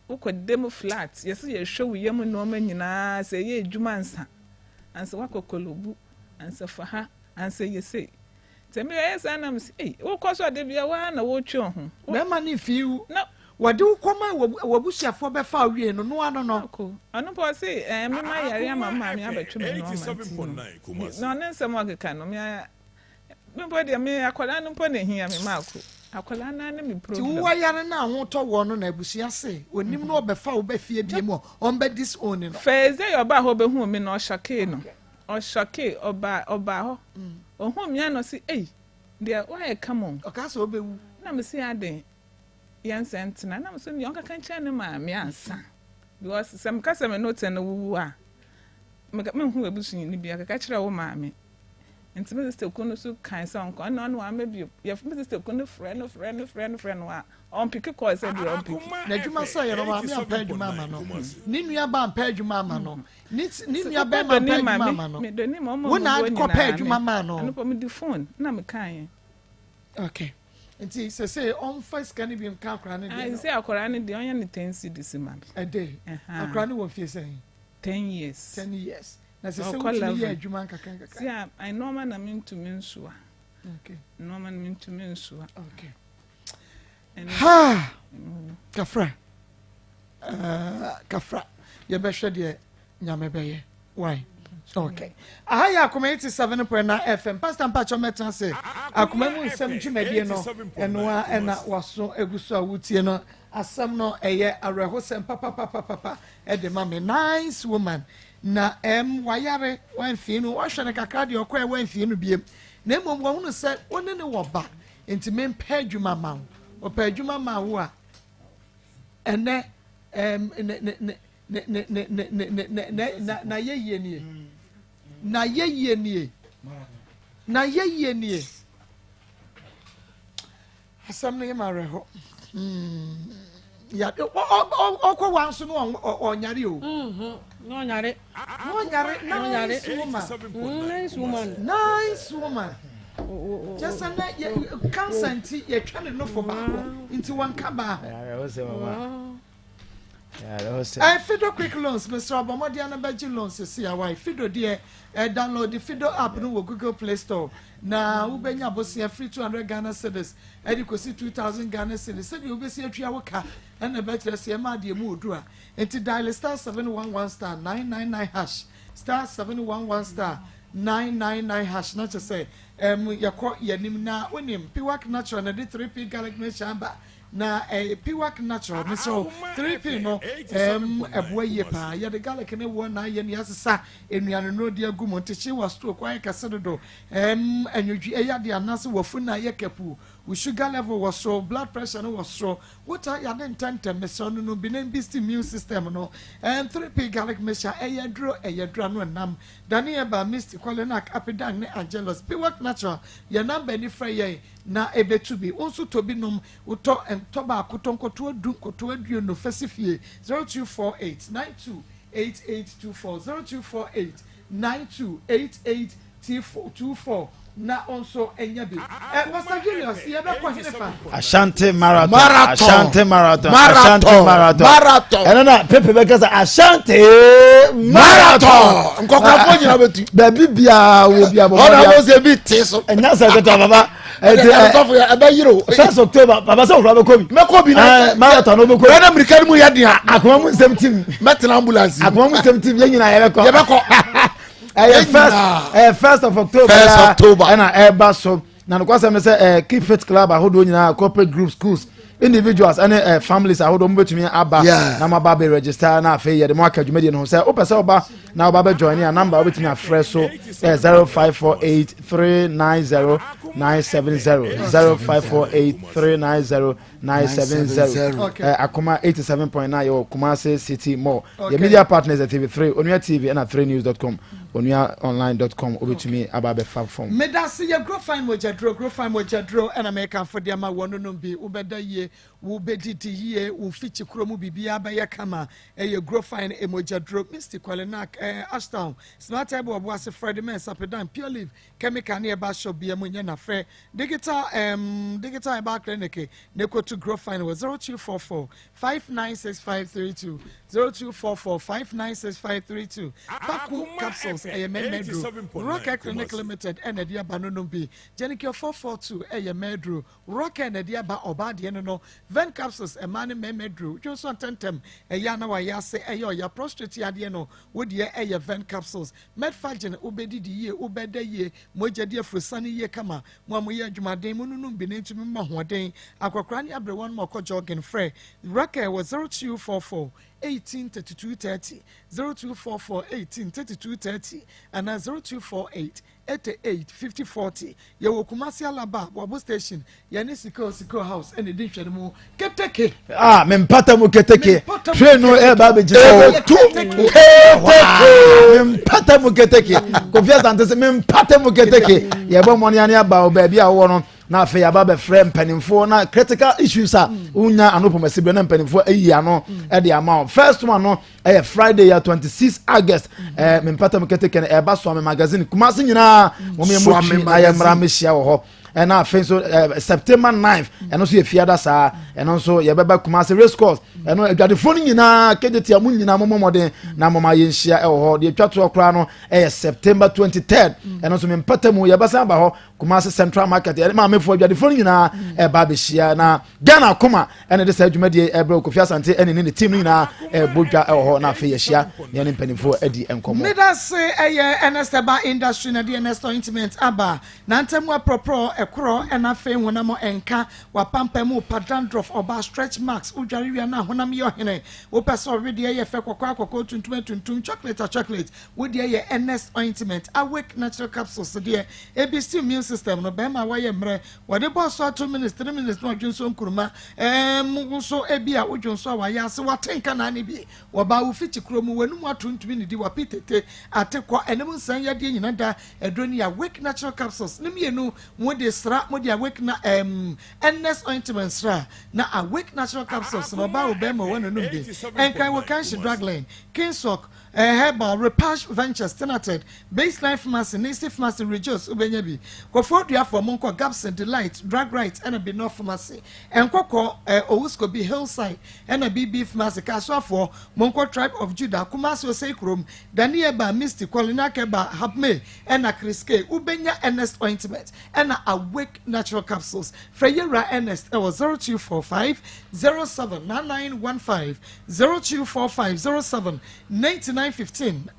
Wokɔ da mu flat, yɛsɛ yɛhwɛ wo yam nneɛma nyinaa sɛ ɛyɛ adwuma ansa. Ansa woakɔ kolobu, ansa fa ha, ansa yɛ sei. Nti ɛmi ɛyɛ saa na mesi, ei, wokɔ so ade bia waa na wotwe wo ho. Bɛrima ne fi wo. Na wɔde wo kɔma w'abusuafoɔ bɛfa wo wie no, noa no no. Ɔno mpo ɔse, ɛɛ, me ma yare ama maame abɛtwe me nneɛma nti no. Na ɔne nsɛm ɔkeka no, me me mpo deɛ me akwadaa no mpo na ehia me maako. Akwadaa no ne me problem. Ti wo yare no a ho tɔ wɔ no na abusua se onim no ɔbɛfa wo bɛ fie bie mu ɔmbɛ disown no. First day ɔbaa hɔ bɛhuu me no ɔshɔkee no ɔshɔkee ɔbaa ɔbaa hɔ ohuu me a na ɔse ei deɛ woayɛ kama o. Ɔkaa sɛ ɔbɛwu. Na me se aden yɛn sɛ ntena na me so deɛ ɔnkaka nkyerɛ ne maame ansa because sɛ meka sɛ me no te no wuwu a menhu abusuani bi akaka kyerɛ wo maame. Nti me sister kunu no so kan sɛ ɔnkɔ ɛna ɔno wamma bio. Yɛ me sister kunu no frɛ no frɛ no frɛ no frɛ no a ɔmpiki kɔɔ sɛ deɛ ɔmpiki. N'adwuma sɛ yɛ no maame ampɛ adwuma ama no, ne nua ba ampɛ adwuma ama no, ne ne nua bɛrima ampɛ adwuma ama no. Wo na akɔ pɛ adwuma maa no. Ɛno pɔ mede phone na mekaeɛ. Okay. Nti sese ɔmfa sika no bi nka akwaraa no deɛ no. Sɛ akwaraa no deɛ ɔnyɛ ne 10 cedis ma me. Ɛde akwaraa no wɔ mfie sɛn? 10 years. 10 years. Na sɛ sɛ wotumi yɛ adwuma nkakra nkakra. Si a nneɛma na mentumi nsoa. Okay. Nneɛma na mentumi nsoa. Okay. Ha! Kafra. Kafra. Yɛbɛhwɛ deɛ Nyame bɛyɛ. Why? Okay. Aha yɛ Akoma 87.9 FM. Pastor Mpacho mɛtena se akoma mu nsɛm dwumadie no ɛnoa ɛna waso egu so a wotie no asɛm no ɛyɛ awerɛhosɛm papapapapa ɛde ma me. Nice woman. Na wayare wamfie no wɔhwɛ no kakra deɛ ɔkɔɛ wamfie no biem na mmom wɔhunu sɛ wo ne ne wɔ ba nti mempɛ adwuma ma wo ɔpɛ adwuma ma wo a ɛnɛ ne ne ne ne ne ne ne ne ne ne na na yɛ yie nie na yɛ yie nie na yɛ yie nie asɛm no yɛ ma awerɛhɔ ya ɔkɔ wa nso no ɔnyare o. Ɔnyare. Ɔnyare, nice woman. Nice woman. Nice woman. Kyɛ sɛ na yɛ cancer nti yɛtwa ne nofo baako nti wɔnka baa ho. Fido Quick Loans, mesrɛ ɔbɔ mmɔden no bɛgye loans sisi awae. Fido deɛ, download the Fido app no wɔ Google Play Store na wobɛnya bosea free 200 Ghana cedis ɛde kɔsi 2000 Ghana cedis sɛdeɛ wobɛsi atua wo ka ɛna ɛbɛkyerɛ sɛ ɛma adeɛ mu ɔduru a nti dial *711 *999# *711 *999# na kyerɛ sɛ yɛkɔ yɛnim na wonim Piwak Natural na de 3P garlic mixture aba na Piwak Natural mesrɛ 3P no ɛboa yie paa. Yɛde garlic ne wɔ na ayɛ ne yɛasesa nnuane no de agu mu ntekye wɔ stroke wayɛ kɛse dodo anwodwi ɛyɛ adeɛ anaasɛ wafu na ayɛ kapu, wo sugar level wɔ soro, blood pressure no wɔ soro, wota yade ntɛntɛm, mesrɛ no no bi boost immune system no. 3P garlic mixture ɛyɛ duro, ɛyɛ duro ano ɛnam Daniel ba Misty Kɔlenak Apidan ne Angelus. Piwak Natural yɛ number ni, frɛ yɛn na ebetu bi wo nso tɔ bi nom. Wotɔ ntɔ baako, tɔ nkotoa 10, nkotoa 20 fɛsi fie. 0248928824, 0248928824. Na wo nso nya bi. Eh, Pastor Julius, yɛbɛkɔ hene fa? Ashanti marathon. Marathon. Ashanti marathon. Marathon. Ashanti marathon. Marathon. Ɛno na pepe bɛka sɛ Ashanti marathon. Nkɔkɔrɔfoɔ nyina bɛtu. Baabi biara wɔ bi abɔ. Ɔna mo sɛ bi te so. Ɛnya sɛ kɛtɛ papa. Ɛti ɛ ɛbɛ yiri o. First October papa sɛ okura bɛ kɔ bi. Mɛ kɔ bi na. Marathon o bɛ kɔ bi. Bɛɛ na mirika ni mu yɛ den a. Akoma mu nsɛm tim. Mɛ tena ambulance. Akoma mu nsɛm tim yɛn nyinaa yɛ bɛ kɔ. Yɛ bɛ kɔ. Ɛyɛ first, ɛyɛ 1st of October. 1st October. Ɛna ɛba so na nokwasɛm ne sɛ keep fit club ahodoɔ nyinaa, corporate groups, schools, individuals ɛne families ahodoɔ mo bɛtumi aba na mo aba abɛ register na afei yɛde mo aka dwumadie no ho. Sɛ wopɛ sɛ woba na woba bɛ join a, number wobɛtumi afrɛ so 0548390970, 0548390970. Akoma 87.9, yɛwɔ Kumase City Mall. Yɛ media partners yɛ TV3, Onua TV ɛna 3news.com, onuaonline.com. Wobɛtumi aba abɛfa fam. Medase. Yɛ Grofine mogyaduro, Grofine mogyaduro ɛna mekamfo de ama wɔn nom bi. Wobɛda yie, wobɛdidi yie, wo mfikyi kuro mu biribiara bɛyɛ kama. Ɛyɛ Grofine mogyaduro. Misty Kwalenak, Ashtown, Smart Herbal, Ɔboase, Fred Men, Sapedan, Pure Leaf Chemical ne ɛba shop bia mu nyɛ nafrɛ Digital Herbal Clinic ne kotu Grofine wɔ 0244 596532, 0244 596532. Paku capsules ɛyɛ mɛmɛduro, Rocket Clinic Limited ɛna ɛde aba no nom bi. Genicure 442 ɛyɛ mɛduro, Rocket na ɛde aba ɔbaa deɛ no. Ven capsules, ɛmaa ne mɛmɛduro, dwo nso ntɛntɛm ɛyɛ ana wayɛ ase ɛyɛ ɔya prostate adeɛ no, wodeɛ ɛyɛ Ven capsules. Medfagin, wobɛdidi yie, wobɛda yie, mogya di afurusane yie kama. Mo a moyɛ adwumaden, mo nunum bi ne ntumi ma hoɔden. Akɔkora ne aberewa no ma ɔkɔ jogging. Frɛ Raquel wɔ 0244 18 32 30, 0244 18 32 30 anaa 0248 88 50 40. Yɛwɔ Kumasi Alaba Wabo Station, yɛne Sikeo Sikeo House ɛna ɛdi nhwɛne mu keteke. Ah, me mpata mu keteke train no ɛba abɛgyina hɔ. Etu keteke. Me mpata mu keteke, Kofi Asante sɛ me mpata mu keteke. Yɛbɔ mmɔne ane aba wɔ baabi a wowɔ no na afei aba bɛfrɛ mpanimfoɔ na critical issues a wonya ano pɔmasi berɛ na mpanimfoɔ ayi ano de ama wo. First one no ɛyɛ Friday yɛ 26 August. Me mpata mu keteke no ɛba Soame Magazine, Kumase nyinaa wɔn yɛ mɔtwi na yɛ mmara mehyia wɔ hɔ. Ɛna afei nso September 9, ɛno nso yɛ fiada saa, ɛno nso yɛbɛba Kumase Race Course. Ɛno adwadefoɔ no nyinaa kegye mo nyinaa mo mmɔden na mo ma yɛnhyia ɛwɔ hɔ. Deɛ etwa toɔ koraa no ɛyɛ September 23, ɛno nso me mpata mu yɛbɛsan aba hɔ, Kumase Central Market. Ɛne maamefoɔ adwadefoɔ no nyinaa ɛba abɛhyia na Ghana Akoma ɛna de saa dwumadie ɛbrɛ. Kofi Asante ɛne ne team no nyinaa ɛbɔ dwa ɛwɔ hɔ na afei yɛhyia ne ɛne mpanimfoɔ adi nkɔmmɔ. Medase. Ɛyɛ Ernest Herbal Industry na de Ernest ointment aba na ntamu aprɔprɔ ɛkorɔ ɛna afei honam ɛnka wapampa mu pa, dandruff, ɔbaa stretch marks, wodware wia na honam yɛ ɔhene. Wopɛ sɛ ɔwedeɛ yɛ fɛ, kɔkɔɔ akɔkɔɔ, tuntum atuntum, chocolate a chocolate, wodeɛ yɛ Ernest ointment. Awake natural capsules deɛ ebi si immune system no. Bɛrima a wɔyɛ mmerɛ wɔde bɔ so 2 minutes, 3 minutes na ɔdwe nso nkuruma nso ebi a wodwo nso a wayɛ ase wate nka naa ne bi wɔbaa wo fikyi kuro mu w'anum ato ntumi ne di wapi tete ate kɔ ɛnum nsɛn yadeɛ nyina da. Aduro no yɛ Awake natural capsules ne mmienu. Mo de sra, mo de Awake na Ernest ointment sra na Awake natural capsules na ɔbaa wo bɛrima wɔ n'anum bi. Ɛnkan wɔ Kanshi Dragline, Kingsok Herbal, Repash Ventures, Tenated, Baseline Pharmacy, Nisi Pharmacy, Rejoice wobɛnya bi. Kɔfoɔ duafoɔ monkɔ Gabson, Delight, Drug Right ɛna Binor Pharmacy. Ɛnkɔkɔ Owuskobi, Hillside ɛna BB Pharmacy. Kasoafoɔ monkɔ Tribe of Judah, Kumasi Osei Kurom, Danieba, Misty, Kolinakeba, Hapme ɛna Kriske wobɛnya Ernest ointment ɛna Awake natural capsules. Frɛ yɛwura Ernest ɛwɔ 0245 079915, 0245 07 9915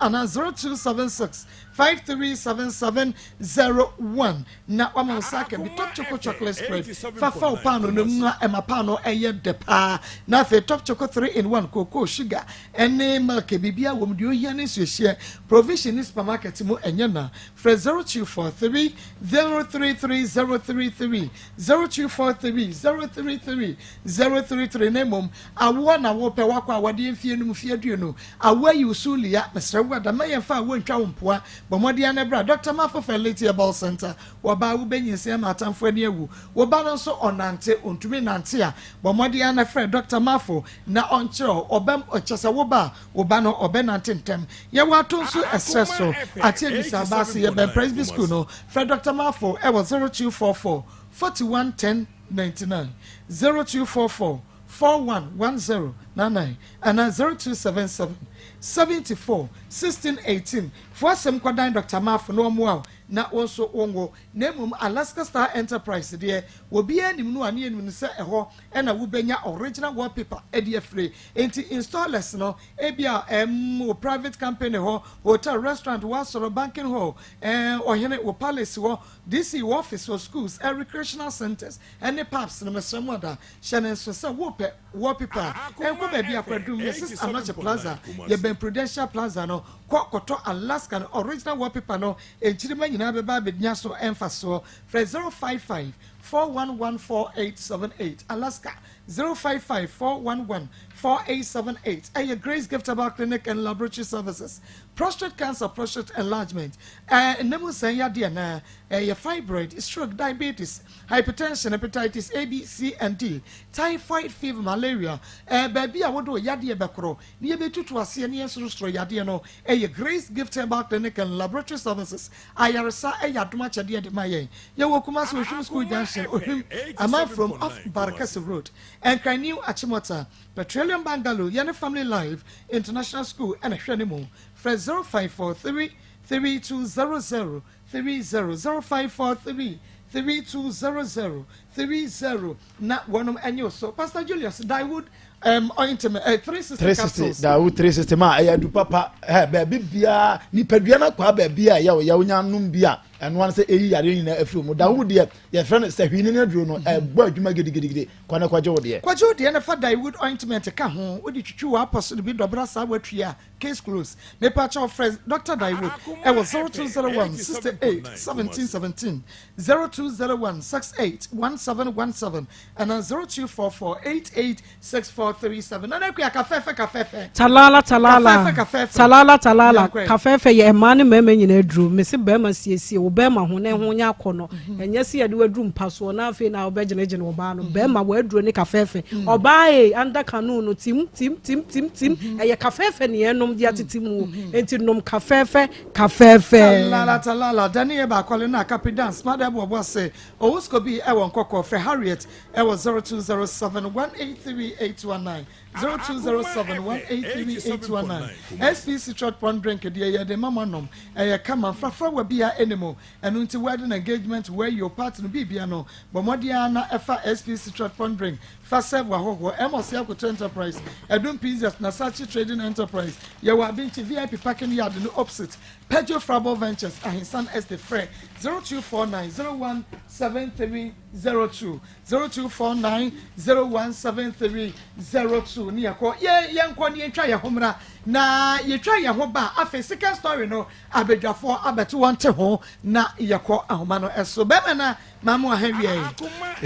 anaa 0276 537701 na wama wo sa aka bi. Top Choco chocolate spread, fafa wo paano no mu a ɛma paano ɛyɛ dɛ paa. Na afei Top Choco 3 in 1, cocoa, sugar ɛne milk, biribiara wɔ mu. Deɛ ohia ne nsuohyɛ, provision ne supermarket mu ɛnyɛ na. Frɛ 0243 033 033, 0243 033 033. Na mmom awoɔ na wopɛ wakɔ awadeɛ mfie no mu fie 20 awoɔ ayi wo so. Sulia, mesrɛ wo ada, mma yɛmfa awoɔ ntwa wo mpoa. Bɔ mmɔden ara na bra Dɔkta Mafo Fertility Herbal Centre. Wɔ ba a, wobɛnyinsɛn ama atamfo ani awu. Wo ba no nso, ɔnnante, ɔntumi nnante a, bɔ mmɔden ara na frɛ Dɔkta Mafo na ɔnkyerɛ wo. Ɔbɛ, kyerɛ sɛ wo ba a, wo ba no, ɔbɛnante ntɛm. Yɛwɔ ato nso ɛserɛ so, Ate Abisa, Abaase, yɛbɛn Presby School no. Frɛ Dɔkta Mafo wɔ 0244 41 10 99, 0244 41 10 99 anaa 0277 74 16 18. Fa w'asɛm kɔdan Dɔkta Mafo na ɔmmoa wo na wo nso wonwo. Na mmom Alaska Star Enterprise deɛ, obiara nim no a ne yɛnim no sɛ ɛhɔ na wobɛnya original wallpaper de afire. Enti installers no, ebia ɛm, wo private company hɔ, hotel, restaurant, w'asɔre, banking hall, ɛɛ, ɔhene, wo palace hɔ, DC, wo office hɔ, schools, ɛɛ, recreational centers, ɛne pubs no, mesrɛ mo ada, hyɛ no nso sɛ wopɛ wallpaper a, ɛnkɔ baabi a Kwadum, Mrs. Anokye Plaza, yɛbɛn Prudential Plaza no, kɔ kɔtɔ Alaska no original wallpaper no, nkyirimma nyinaa bɛba abɛnya so mfasoɔ. Frɛ 055 411 4878, Alaska, 055 411 4878. Ɛyɛ Grace Gift Herbal Clinic and Laboratory Services. Prostate cancer, prostate enlargement, ɛɛ nna mu nsɛn yadeɛ anaa ɛyɛ fibroid, stroke, diabetes, hypertension, hepatitis A, B, C and D, typhoid fever, malaria, ɛɛ baabi a wode wo yadeɛ bɛkorɔ na yɛbɛtutu aseɛ na yɛasorosoro yadeɛ no ɛyɛ Grace Gift Herbal Clinic and Laboratory Services. Ayaresa ɛyɛ adom akyɛdeɛ de ma yɛn. Yɛwɔ Kumasi Ohwim School Junction, Ohwim, Amanfrom off Barekɛse Road, Nkran New Achimota, Petroleum Bungalow, yɛne Family Life International School na ɛhwɛ no mu. Frɛ 0543 3200 30, 0543 3200 30 na wɔnom ɛnye wo so. Pastor Julius, Daewood um, ointment, 360 360 capsules. Daewood 360 ma ɛyɛ adu papa ɛ baabi biara nipadua no akwaa baabi a ɛyɛ wo yɛ wonya nom bi a ɛno ano sɛ ɛyi yareɛ nyinaa afiri mu. Daewood deɛ yɛfrɛ no sɛ hwini no aduro no ɛbɔ adwuma gidigidigidi. Kɔ na kɔgye wo deɛ. Kɔgye wo deɛ na fa Daewood ointment ka ho, wode twitwi w'apɔ so de bi dɔbra saa woatwi a, case close. Mepa kyɛw frɛ Doctor Daewood ɛwɔ 0201 68 17 17, 0201 68 17 17 anaa 0244 88 6437. Nana Akua, kafɛɛfɛ kafɛɛfɛ. Talala talala Kafɛɛfɛ kafɛɛfɛ. talala talala Yɛnkɔ ɛ. kafɛɛfɛ yɛ mmaa ne mmarima nyinaa aduro. Mese barima siesie wo barima ho na ɛho nyɛ akɔnɔ. Ɛnyɛ sɛ yɛde wo aduru mpa soɔ na afei na wobɛgyinagyina ɔbaa no. Barima w'aduro ne kafɛɛfɛ. Ɔbaa ee under canoe no tim tim tim tim tim. Ɛyɛ kafɛɛfɛ ne yɛnom de atete mu o. Enti nom kafɛɛfɛ kafɛɛfɛ. Talala talala Dani yɛ baakɔle na akapi dance ma dɛ boɔboa se owusko bi ɛwɔ nkɔkɔ frɛ Harriet ɛwɔ 0207 183 819 0207 183 819 SP Citrot Pond drink deɛ yɛde ma mo anom ɛyɛ kama mfrafra bi a ɛne mu ɛno nti wedding engagement where your party no biribia no bɔ mmɔden ara na ɛfa SP Citrot Pond drink fa serve w'ahɔhoɔ. Amos Akoto Enterprise, Ɛdum Pizzas, Nasachi Trading Enterprise, yɛwɔ Abinkyi VIP parking yard no opposite Pedro Frabel Ventures, Ahinsan Estate. Frɛ 0249 017302, 0249 017302 ne yɛkɔ yɛ yɛnkɔ ne yɛntwa yɛn ho mmra na yɛtwa yɛn ho ba. Afei second story no abadwafoɔ abɛto wɔn te ho na yɛkɔ ahoma no ɛso bɛrima na maamu aha wie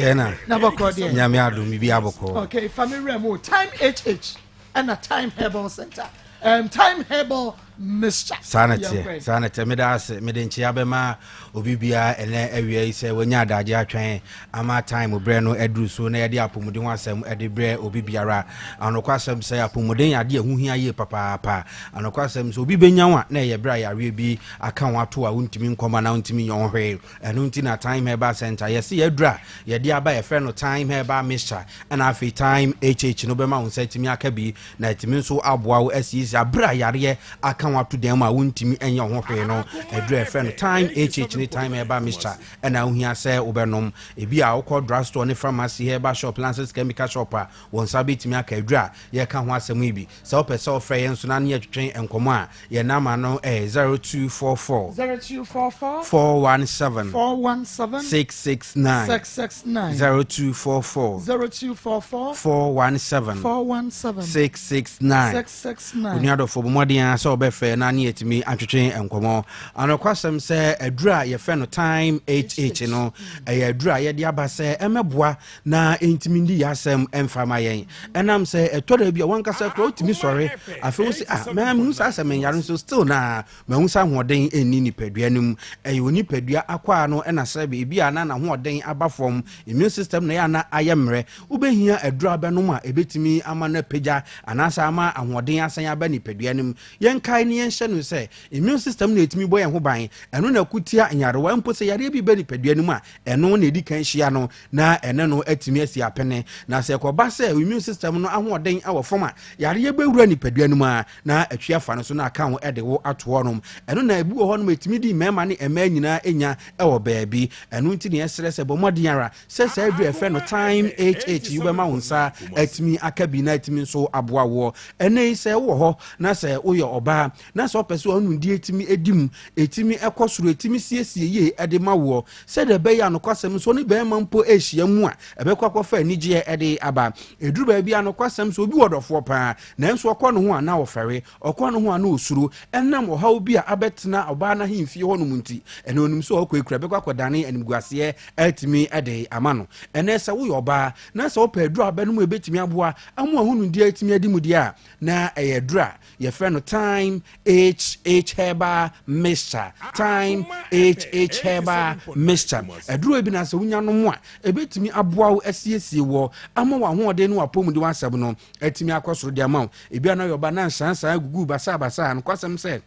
yɛna na bɔkɔ deɛ. Nyame adom, biribi abɔkɔ. Okay, fa me werɛ mu Time HH ɛna Time Herbal Center, Time Herbal Mixture. Saa na teɛ, saa na teɛ. Meda ase, mede nkyea bɛma obi biara ɛnɛ awia yi sɛ wanya adagye atwɛn ama time berɛ no aduru so na yɛde apɔmuden ho asɛm de brɛ obi biara. Anokwa asɛm sɛ apɔmuden yɛ adeɛ ɛho hia yie papaapa. Anokwa asɛm sɛ obi bɛnya wo a, na ɛyɛ berɛ a yareɛ bi aka wo ato a wontumi nkɔma na wontumi nyɛ wo hwee. Ɛno nti na Time Herbal Center yɛse yɛaduru a yɛde aba, yɛfrɛ no Time Herbal Mixture ɛna afei Time HH no bɛma wo nsa atumi aka bi na atumi nso aboa wo asiesie aberɛ a yareɛ aka wo ato dan mu a wontumi nyɛ wo ho hwee no. Aduru a yɛfrɛ no Time HH ne Time Herbal Mixture ɛna wohia sɛ wobɛnom. Ebi a wokɔ drugstore ne pharmacy, herbal shop, licensed chemical shop a, wo nsa bɛtumi aka aduru a yɛka ho asɛm yi bi. Sɛ wopɛ sɛ wofrɛ yɛn nso na ne yɛtwetwe nkɔmmɔ a, yɛn nama no ɛyɛ 0244 0244 417 417 669 669 0244 0244 417 417 669 669. Onua dɔfo, bɔ mmɔden ara sɛ wobɛfrɛ na ne yɛatumi atwetwe nkɔmmɔ. Anokwasɛm sɛ aduru a yɛfrɛ no Time HH no, ɛyɛ aduru a yɛde aba sɛ ɛmmɛboa na ɛntumi ndi yɛn asɛm mfa ma yɛn. Ɛnam sɛ ɛtɔ da bi a wankasa koraa wotumi sɔre afei wo se ah mɛa mehu saa sɛ menyare nso still na mahu sɛ ahoɔden ɛnni nipadua no mu. Ɛyɛ onipadua akwaa no ɛna sɛ ebi a na n'ahoɔden aba fam, immune system na ɛyɛ a na ayɛ mmerɛ. Wobɛhia aduru a bɛnom a ɛbɛtumi ama no apagya anaasɛ ama ahoɔden asan aba nipadua no mu. Yɛnkae na yɛnhyɛ no sɛ immune system na ɛtumi bɔ yɛn ho ban, ɛno na ɛko tia nyarewa. Mpo sɛ yareɛ bi ba nipadua no mu a, ɛno na ɛdi kan hyia no na ɛne no atumi asi apene. Na sɛ ɛkɔba sɛ immune system no ahoɔden wɔ fam a, yareɛ bɛwura nipadua no mu a na atwi afa no so na aka ho de wo ato hɔnom. Ɛno na ebi wɔ hɔnom ɛtumi di mmarima ne mmaa nyinaa nya wɔ baabi. Ɛno nti na yɛsrɛ sɛ bɔ mmɔden ara Sɛ saa aduru a yɛfrɛ no Thyme HH yi wobɛma wo nsa atumi aka bi na atumi nso aboa woɔ. Ɛnnɛ yi sɛ wowɔ hɔ na sɛ woyɛ ɔbaa na sɛ wopɛ sɛ w'anondeɛ tumi di mu, ɛtumi kɔ soro, ɛtumi siesie yie de ma woɔ sɛdeɛ ɛbɛyɛ a nokwasɛm nso ne barima mpo rehyia mu a ɛbɛkɔ akɔfa anigyeɛ de aba. Ɛduru baabi a nokwasɛm sɛ obi wɔ dɔfoɔ paa nanso ɔkɔ ne ho a na ɔfɛre, Ɔkwan no ho a na osuro ɛnam ɔhaw bi a abɛtena ɔbaa no ahemfie hɔnom nti, ɛnna onim sɛ ɔkɔ akura bɛkɔ akɔdane animguaseɛ atumi de ama no. Ɛnnɛ, sɛ woyɛ ɔbaa na sɛ wopɛ aduru a wobɛnom a ɛbɛtumi aboa ama w'ahonidie atumi adi mu deɛ a, na ɛyɛ aduru a yɛfrɛ no Thyme HH Herbal Mixture. Thyme HH Herbal Mixture. Aduru bi na sɛ wonya nom a, ɛbɛtumi aboa wo asiesie wɔ ama w'ahoɔden ne w'apɔmuden ho asɛm no atumi akɔ soro de ama wo. Ebi a na ɔyɛ ɔba na nsansan agugu basaabasaa. Nokwasɛm sɛ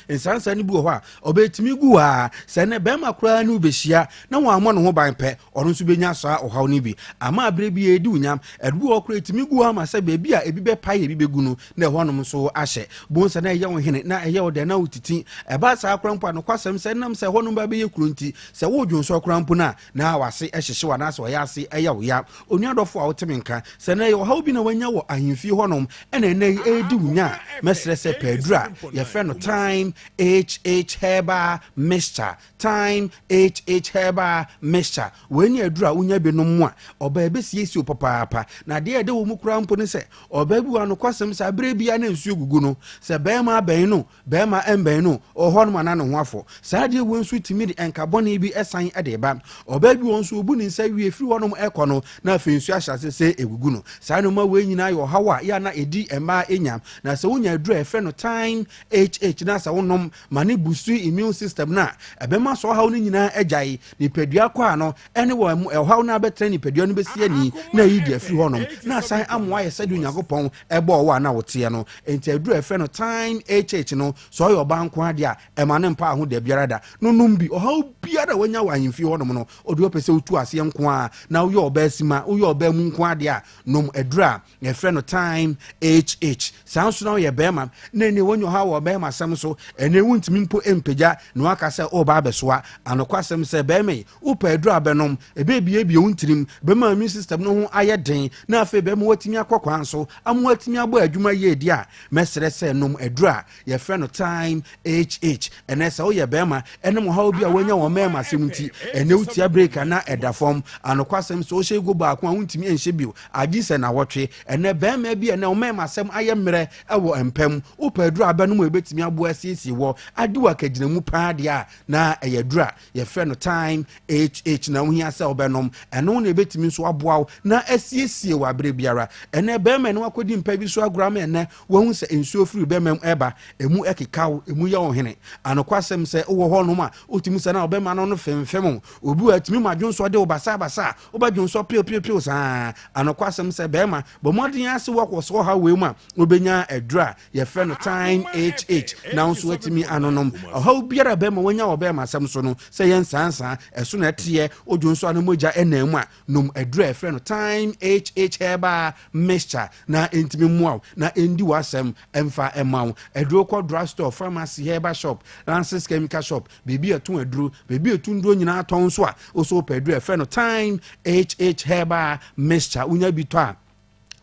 nsansan no bi wɔ hɔ a ɔbɛtumi gu a sɛ ne bɛrima koraa ne wobɛhyia na wɔammɔ ne ho ban pɛ, ɔno nso bɛnya saa ɔhaw no bi ama aberɛ bi ɛdi wo nyam. Ɛde bi wɔ hɔ koraa ɛtumi gu hɔ ama sɛ baabi a ebi bɛpae ebi bɛgu no na ɛhɔnom nso ahyɛ. Bohu sɛ na ɛyɛ wo hene na ɛyɛ wo dɛ na wotiti. Ɛba saa koraa mpo a nokwasɛm sɛ ɛnam sɛ ɛhɔnom ba bɛyɛ kuro nti sɛ wodwonsɔ koraa mpo no a na w'ase hyehye wo anaasɛ ɔyɛ ase yɛ wo ya. Onua dɔfo a wote me nka, sɛ nnɛ yi ɔhaw bi na woanya wɔ ahemfie hɔnom na ɛnnɛ yi ɛredi wo nya a, mɛsrɛ sɛ pɛ aduru a yɛfrɛ no Thyme HH Herbal Mixture. Thyme HH Herbal Mixture. Wei ne aduru a wonya bi nom a, ɔbaa ɛbɛsiesie wo papaapa. Na adeɛ a ɛda wɔ mu koraa mpo ne sɛ, ɔbaa bi wɔ anokwasɛm sɛ aberɛ biara na nsuo gugu no, sɛ barima abɛn no Barima mmɛn no wɔ hɔnom a na ne ho afɔ. Saa adeɛ wei nso tumi de nka bɔne bi san de ba. Ɔbaa bi wɔ hɔ nso, ɔbu ne nsa wie firi hɔnom rekɔ no, na afei nsuo ahyɛ ase sɛ ɛgugu no. Saa nneɛma wei nyinaa yɛ ɔhaw a yɛ a na ɛdi mmaa nya. Na sɛ wonya aduru a yɛfrɛ no Thyme HH na sɛ wonom ma ne boost immune system no a, ɛbɛma saa ɔhaw no nyinaa agyae. Nipadua kwaa no ne wɔ ɔhaw no abɛtena nipadua no bɛsi ani na ayi de afiri hɔnom na asan amoa ayɛ sɛdeɛ Onyankopɔn ɛbɔɔ wo a na woteɛ no. Enti aduru a yɛfrɛ no Thyme HH no, sɛ ɔyɛ ɔbaa nko ara deɛ a, ɛma no mpa ho da biara da. No nom bi. Ɔhaw biara a wanya wɔ ahemfie hɔnom no, ɔde ɔpɛ sɛ wotu aseɛ nko ara na woyɛ ɔbaa sima, woyɛ ɔbaa mu nko ara deɛ a, nom aduru a yɛfrɛ no Thyme HH. Saa nso na woyɛ barima na ɛnneɛ woanya ɔhaw wɔ ɔbarima asɛm so, ɛnneɛ wontumi mpo mpagya na woaka sɛ woreba abɛsoa. Anokwasɛm sɛ, barima yi, Wopɛ aduru a bɛnom, ɛbɛbuebue wo ntirim, bɛma immune system no ho ayɛ den, na afei bɛma woatumi akɔ kwan so ama woatumi abɔ adwuma yie deɛ a, mɛsrɛ sɛ nom aduru a yɛfrɛ no Thyme HH. Ɛnɛ sɛ woyɛ bɛrima, ɛnam ɔhaw bi a woanya wɔ mmarima asɛm nti, ɛnɛ wotia break a na ɛda fam. Anokwasɛm sɛ wohyɛ go baako a wontumi nhyɛ bio, agye sɛ nawɔtwe. Ɛnɛ bɛrima bi a ɛnɛ wo mmarima asɛm ayɛ mmerɛ wɔ mpa mu, wopɛ aduru a bɛnom a ɛbɛtumi aboa asiesie wɔ, adi wo akagyinamu paa deɛ a, na ɛyɛ aduru a Yɛfrɛ no Thyme HH na wohia sɛ wobɛnom. Ɛno na ɛbɛtumi nso aboa wo na asiesie wo aberɛ biara. Ɛnɛ bɛrima ne wakɔdi mpa bi so agorɔ ama ɛnɛ wahu sɛ nsuo firi bɛrima mu ɛba, ɛmu ɛkeka wo, ɛmu yɛ wo hene. Anokwasɛm sɛ wowɔ hɔnom a wotumi sɛ na ɔbɛrima no no femfem wo. Obi wɔ atumi ma dwonsɔ de wo basabasa a wobɛdwonsɔ pew saa. Anokwasɛm sɛ bɛrima bɔ mmɔden ara sɛ woakɔ so ɔhaw wei mu a wobɛnya aduro a yɛfrɛ no Time HH na wo nso watumi anonom. Ɔhaw biara a bɛrima wanya wɔ bɛrima asɛm so no, sɛ yɛ nsansa, ɛso na ɛteɛ, odwo nso a na mogya ɛnam mu a, nom aduro a yɛfrɛ no Time HH Herbal Mixture na ɛntumi mmoa wo na ɛndi w'asɛm ɛmfa ɛma wo. Aduro kɔ drugstore, pharmacy, herbal shop, Lances chemical shop, baabi a ɛtɔn aduro, baabi a ɛtu nduro nyinaa tɔn nso a, wo so wopɛ aduro a yɛfrɛ no Time HH Herbal Mixture, wonya bi tɔ a,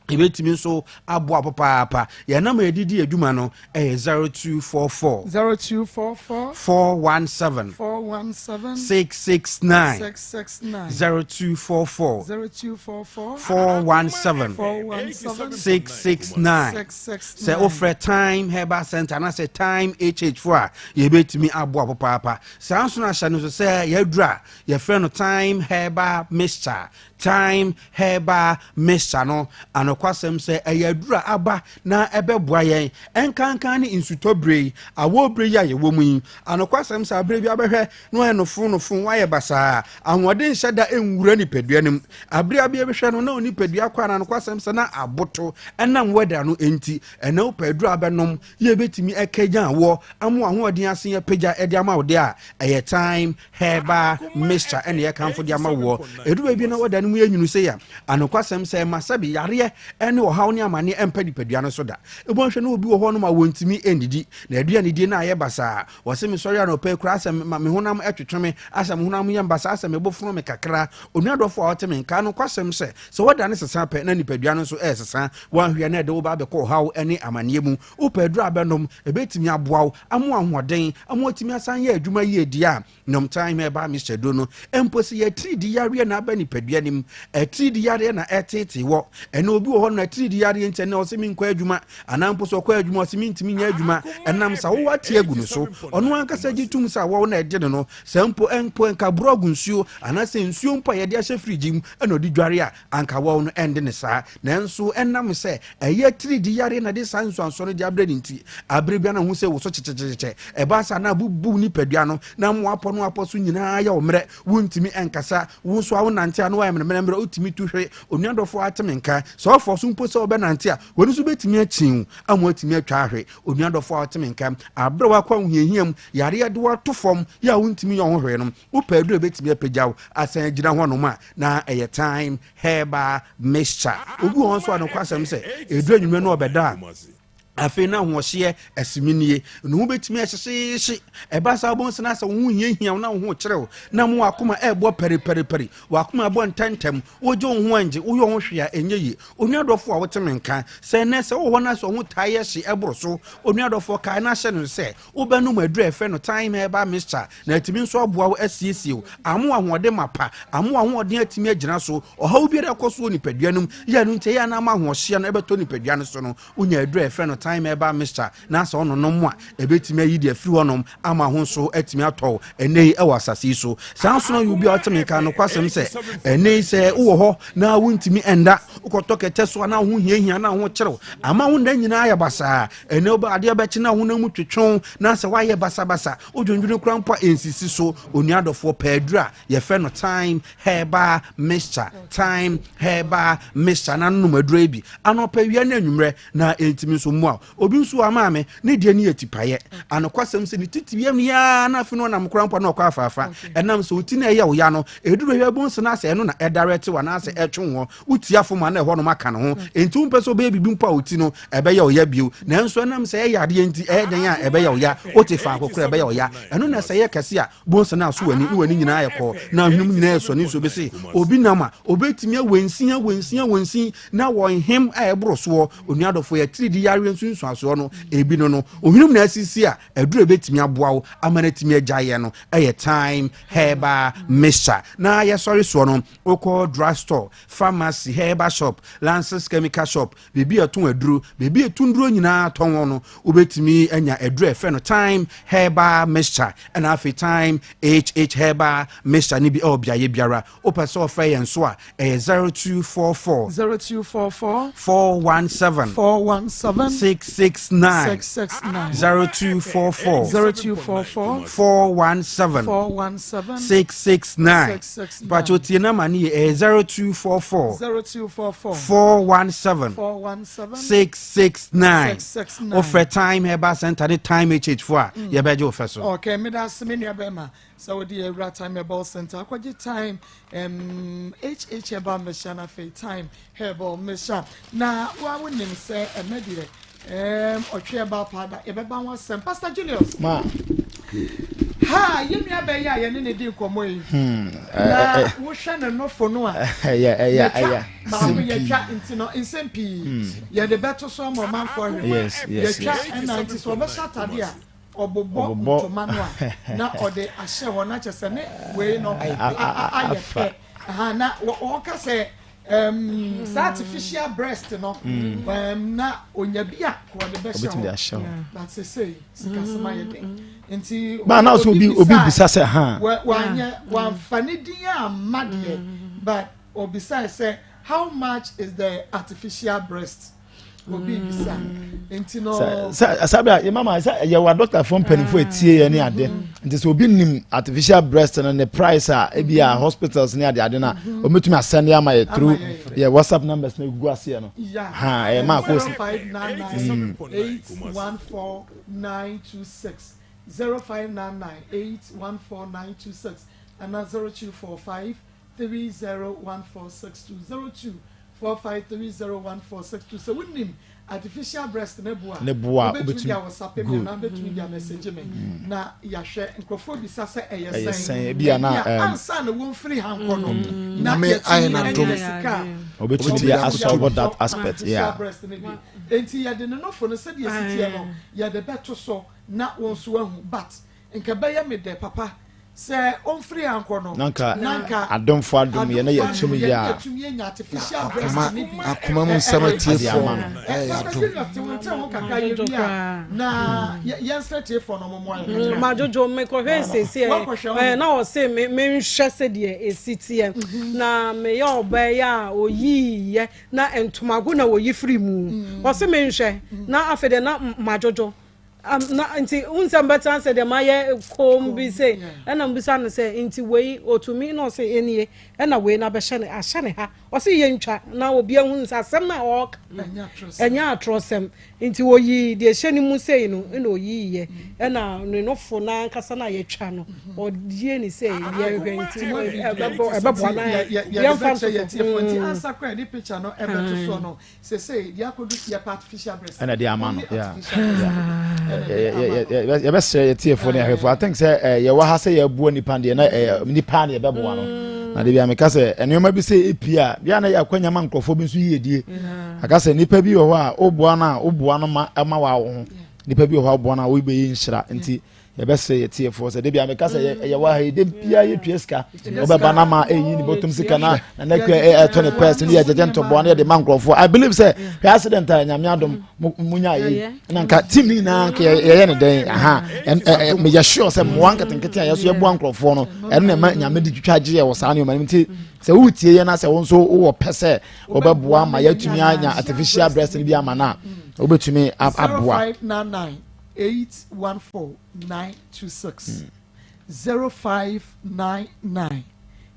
Ɛbɛtumi nso aboa papaapa. Yɛn nam a yɛde di adwuma no ɛyɛ 0244 0244 417 417 669 669 0244 0244 417 417 669. 669. Sɛ wofrɛ Time Herbal Center anaasɛ Time HH fo a, yɛbɛtumi aboa papaapa. Saa nso no ahyɛ no so sɛ yɛaduru a yɛfrɛ no Time Herbal Mixture. Thyme Herbal Mixture no, anokwasɛm sɛ ɛyɛ aduru a aba na ɛbɛboa yɛn, ɛnkanka ne nsutɔ bere yi, awɔw bere yi a yɛwɔ mu yi. Anokwasɛm sɛ abere bi abɛhwɛ na wayɛ nofonofo, wayɛ basaa, ahoɔden nhyɛ da nwura nipadua no mu. Abere a bi bɛhwɛ no na onipadua kɔ a, anokwasɛm sɛ na aboto ɛnam wɛda no nti. Ɛnɛ wopɛ aduru a bɛnom yɛ ebetumi ɛkɛgyan wɔ ama ahoɔden asen apagya de ama wo de a, ɛyɛ Thyme Herbal mixture ɛna yɛkamfo de ama woɔ. Ɛdu baabi na wɔda no mu yɛ nwunu sei a, anokwasɛm sɛ ɛma sɛbe yareɛ ne ɔhaw ne amaneɛ ɛmpa nipadua no so da. Ɛbɔ nhwɛ na obi wɔ hɔ nom a wɔntumi nnidi, na aduane die no ayɛ basaa. Wɔse mesɔre anɔpa yi koraa asɛ me honam ɛtwetwe me, asɛ me honam yɛ basaa, asɛ me bo fono me kakra. Onua dɔfo a ɔte me nka, anokwasɛm sɛ, sɛ wɔda no sesa pɛ na nipadua no nso ɛresesa. Woanhwɛ a na ɛde wo ba abɛkɔ ɔhaw ne amaneɛ mu. Wopɛ aduru a bɛnom, ɛbɛtumi aboa wo ama wo ahoɔden ama woatumi asan yɛ adwuma yie deɛ a, nom Thyme Herbal Mixture aduro no. Mpo sɛ yɛ atiridii yareɛ na aba nipadua no mu, atiridii yareɛ na ɛreteetee wɔ, ɛnna obi wɔ hɔ no atiridii yareɛ nti ɛnna ɔse menkɔ adwuma, anaa mpo sɛ ɔkɔ adwuma ɔse mentumi nyɛ adwuma, ɛnam sɛ awowɔ ate agu no so. Ɔno ankasa gye tom sɛ awɔw na ɛgye no no, sɛ mpo mpo nka borɔg nsuo anaasɛ nsuo mpo a yɛde ahyɛ firigye mu na ɔde dware a, anka awɔw no ɛnde ne saa. Nanso ɛnam sɛ ɛyɛ atiridii yareɛ na ɛde saa nsuansoɔ no de abrɛ no nti, abere biara na ɔhu sɛ woso kyekyekyekyɛ. Ɛba saa na abubu nipadua no, na mmoapɔ no apɔ so nyinaa yɛ wo mmerɛ, wontumi nkasa, wo nso a wonante a na woayɛ mmerɛmmerɛ, wotumi tu hwere. Onua dɔfoɔ ate me nka, sɛ ɔfɔ so mpo sɛ wobɛnante a, w'ani so bɛtumi akyin wo ama woatumi atwa ahwe. Onua dɔfoɔ a ɔte me nka, aberɛ a woakɔ ahohiahia mu, yareɛ de wo ato fam, yɛ a wontumi nyɛ wo ho hwee no, wopɛ aduro a ɛbɛtumi apagya wo asan agyina hɔnom a, na ɛyɛ Thyme Herbal Mixture. Obi wɔ hɔ nso a nokwasɛm sɛ ɛduru anwummerɛ no ɔbɛda a, afei na ahoɔhyeɛ asimi nie, ne ho bɛtumi ahyehyeehye. Ɛba saa wobɛhu sɛ na sɛ wo ho hiahia wo na wo ho kyerɛw na mo wakoma ɛrebɔ pɛripɛripɛri, wakoma ɛbɔ ntɛntɛm, wogye wo ho angye, woyɛ wo ho hwee a ɛnyɛ yie. Onua dɔfo a wote me nka, sɛ ɛnɛ sɛ wowɔ hɔ na sɛ wo ho taa yɛ hye ɛboro so, onua dɔfoɔ kae na hyɛ no sɛ wobɛnom aduru a yɛfrɛ no Thyme Herbal Mixture na atumi nso aboa wo asiesie wo ama w'ahoɔden mapa, ama w'ahoɔden atumi agyina so. Ɔhaw biara a ɛkɔ so wɔ nipadua no mu yɛ ɛno nti ɛyɛ a na ama ahoɔhyeɛ no ɛbɛtɔ nipadua no so no, wonya aduru a yɛfrɛ no Thyme Herbal Mixture na sɛ wononom a, ɛbɛtumi ayi deɛ afiri hɔnom ama ho nso atumi atɔ wo ɛnnɛ yi wɔ asase yi so. Saa nso na obi a ɔte me nka nokwasɛm sɛ ɛnnɛ yi sɛ wowɔ hɔ na wontumi ɛnda, wokɔtɔ kɛtɛ so a na wo ho hiahia na wo ho kyerɛw ama wo nna nyinaa ayɛ basaa. Ɛnnɛ wobɛ adeɛ bɛkye na wo honam mu twetwe na sɛ woayɛ basabasa, wodwendwene koraa mpo a ɛnsisi so. Onua dɔfoɔ, pɛ aduru a yɛfrɛ no Thyme Herbal Mixture, Thyme Herbal Mixture na nom aduro yi bi anɔpa, awia ne anwummerɛ na ɛntumi nso mmoa wo. Obi nso wɔ maame, ne deɛ no yɛ tipaeɛ. Anokwasɛm sɛ ne titi yam yaa na afei no ɔnam koraa mpo na ɔkɔ afaafa. Ɛnam sɛ oti na ɛyɛ wo ya no, ɛduru baabi a wobɛhu sɛ na asɛ ɛno na ɛdarɛte wo anaasɛ ɛtwe wo. Wotia fam a na ɛhɔnom aka ne ho. Enti wompɛ sɛ wobɛyɛ biribi mpo a oti no ɛbɛyɛ wo ya bio. Nanso ɛnam sɛ ɛyɛ adeɛ nti, ɛyɛ dɛn a ɛbɛyɛ wo ya. Wote faako koraa a ɛbɛyɛ wo ya. Ɛno na sɛ ɛyɛ kɛse a, wobɛhu sɛ na aso w'ani, ne w'ani nyinaa ayɛ kɔɔ, na ahwenem nyinaa ayɛ sɔne nso. Bɛse obi nam a, obɛtumi awansin, awansin, awansin, na wɔnhem a ɛboro soɔ. Onua dɔfo, yɛ atiridii yareɛ nsunsuansoɔ no ebi no no, ohwenem na asisi a, aduru a ɛbɛtumi aboa wo ama no atumi agyaeɛ no yɛ Thyme Herbal Mixture. Na yɛsɔre soɔ no, wokɔ drug store, pharmacy, herbal shop, Lances chemical shop, baabi a ɛtɔn aduro, baabi a ɛtu nnuro nyinaa tɔn wɔ no, wobɛtumi anya aduro a ɛfrɛ no Thyme Herbal Mixture ɛna afei Thyme HH Herbal Mixture no bi ɛwɔ beaeɛ biara. Wopɛ sɛ ɔfrɛ yɛn nso a, ɛyɛ 0244 0244 417 417 669 669 0244 0244 417 417 669 669. Mpakyɛ tie nama no yɛ ɛyɛ 0244 0244 417 417 669 669. Wofrɛ Time Herbal Center ne Time HH fo a, yɛbɛgye wo fɛ so. Okay, meda ase me nua bɛrima sɛ wode yɛ awura Time Herbal Center akɔgye Time um, HH Herbal Mixture na afei Time Herbal Mixture. Na wa wonim sɛ ɛnɛ deɛ um, ɔtwe herbal powder yɛbɛba ho asɛm. Pastor Julius. Ma. Ha yɛn nua bɛyɛ a yɛne ne di nkɔmmɔ yi. Hmm, na wohwɛ ne nofo no a. Ɛyɛ ɛyɛ ɛyɛ. Baako yɛtwa nti no nsɛm pii hmm. yɛde bɛto so ama ɔmanfoɔ ahwɛ. Yes yes yes. Yɛtwa ɛna nti sɛ ɔbɛhyɛ atade a ɔbobɔ ntoma no a na ɔde ahyɛ hɔ na kyɛ sɛ ne wei no ayɛ pɛ. Na wɔka sɛ um, saa artificial breast no mm. um, na onya bi a wɔde bɛhyɛ hɔ but sesei sikasɛm ayɛ den nti ba na so obi obi bisa sɛ ha wanyɛ wamfa ne din amma deɛ but obisae sɛ how much is the artificial breast obi bisa nti no. sɛ sábà yɛ mama sɛ yɛ wɔ adɔktafoɔ mpanimfoɔ etie yɛ ne ade nti sɛ obi nim artificial breast no ne price a ebi a hospitals ne ade ade na wɔbɛtumi asɛnde ama yɛ through yɛ whatsapp numbers na egu aseɛ no ha ɛyɛ maa ko si. 0599814926 0599814926 ana 0245 301462 0245301462 Sɛ wonim artificial breast ne bo a, Ne bo a, wobɛtumi wobɛtumi de awɔsape me good. anaa wobɛtumi de amɛsegye me na yɛahwɛ. Nkurɔfoɔ bisa sɛ ɛyɛ Ɛyɛ sɛn? sɛn? Ebia na, Ebia ɛɛm, ansa na wɔmfiri ha nkɔ no, na Nyame ayɛ yɛatumi n'adom. anya sika a Wobɛtumi de Wobɛtumi de asɔlve akɔtɔ that aspect, artificial yeah. breast no bi. Enti yɛde ne nofo no sɛdeɛ ɛsi teɛ no, yɛde bɛto so na wo nso woahu. But nka ɛbɛyɛ me dɛ papa Sɛ ɔmfiri ha nkɔ no, Na nka na nka adomfo adom yɛ na adomfo yɛatum adom yɛ yɛ a. na yɛatumi anya artificial breast Akoma no bi akoma mu nsɛm ɛde Ade atiefoɔ ama no. ɛyɛ Pastor adom. Senior te wo nkyɛn ho kakra Madwodwo yɛwie a koraa. na yɛnsrɛ tiefoɔ no ɔmommoa yɛn kakra. Madwodwo mekɔhwɛ seesei Woakɔhwɛ wo ɛ na ɔse me menhwɛ sɛdeɛ ɛsi teɛ na meyɛ ɔbaa yi a ɔyiiɛ na ntomago na wɔyi firi mu ɔse menhwɛ na afei deɛ na madwodwo na nti wohu sɛ mbɛtena sɛ deɛ mayɛ komm bi sei ɛna mbisa no sɛ nti wei otumi na ɔse enie ɛna wei na bɛhyɛ ne ahyɛ ne ha ɔse yɛntwa na obi ahu sɛ asɛm no a ɔɔka no ɛnyɛ atorɔsɛm nti oyii deɛ ɛhyɛ ne mu sei no ɛna oyiiɛ ɛna ne nofo no ankasa no a yɛtwa no ɔyie ne sɛ yɛhwɛ nti ɛbɛboa na yɛmfa ntoto nti ansa koraa yɛde picture no ɛbɛto soɔ no Sesei deɛ akɔdu yɛpɛ artificial breast. Ɛna de ama no Only artificial breast ɛna de ama no. Yɛbɛsrɛ yɛ tiefoɔ ne ahwɛfoɔ. I think sɛ eh, yɛwɔ ha sɛ yɛboa nipa deɛ na eh, nipa ne yɛbɛboa no. Mm. Na de bia meka sɛ nneɛma bi sɛ epie a bia na yɛ akwanya ma nkurɔfoɔ bi nso yiedie. Aka sɛ nipa bi wɔ hɔ a woboa no a woboa no ma ɛma wawo ho. Nipa bi wɔ hɔ a woboa no a wobɛyɛ nhyira nti yɛbɛsrɛ yɛ tiefoɔ sɛ debi ameka sɛ mm. yɛwɔ ha yi de bia yɛtua sika wobɛba na ma ɛyi ne bɔtɔm sika na nana kua ɛtɔ ne pɛs ne yɛgyegye ntɔboa ne yɛde ma nkurɔfoɔ i believe sɛ hwɛ accident a nyame adom munya yɛ yi na nka team ne nyinaa nka yɛyɛ ne dɛn aha meyɛ sure sɛ mmoa nketenkete a yɛso yɛboa nkurɔfoɔ no ɛno na ɛma nyame de twitwa gye yɛ wɔ saa nneɛma no nti sɛ wotie yɛ na sɛ wo nso wowɔ pɛ sɛ wobɛboa ma yɛatumi anya artificial breast no bi ama no a wobɛtumi aboa 814 926 0599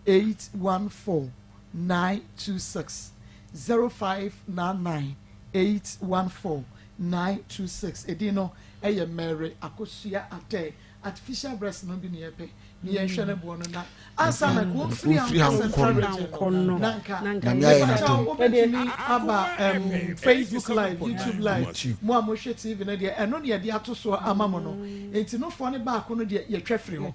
814 926 0599 814 926 Edin no yɛ Mary Akosua Adeh. Artificial breast no bi na yɛpɛ ne yɛnhwɛ ne boɔ no na ansa na nka wɔmfiri ha nkɔ Central Region no na nka mepakyɛw wobɛtumi aba um, Facebook live, YouTube live, mo a mohwɛ TV no deɛ ɛno ne yɛde ato soɔ ama mo no nti nofoɔ no baako no deɛ yɛtwa firi hɔ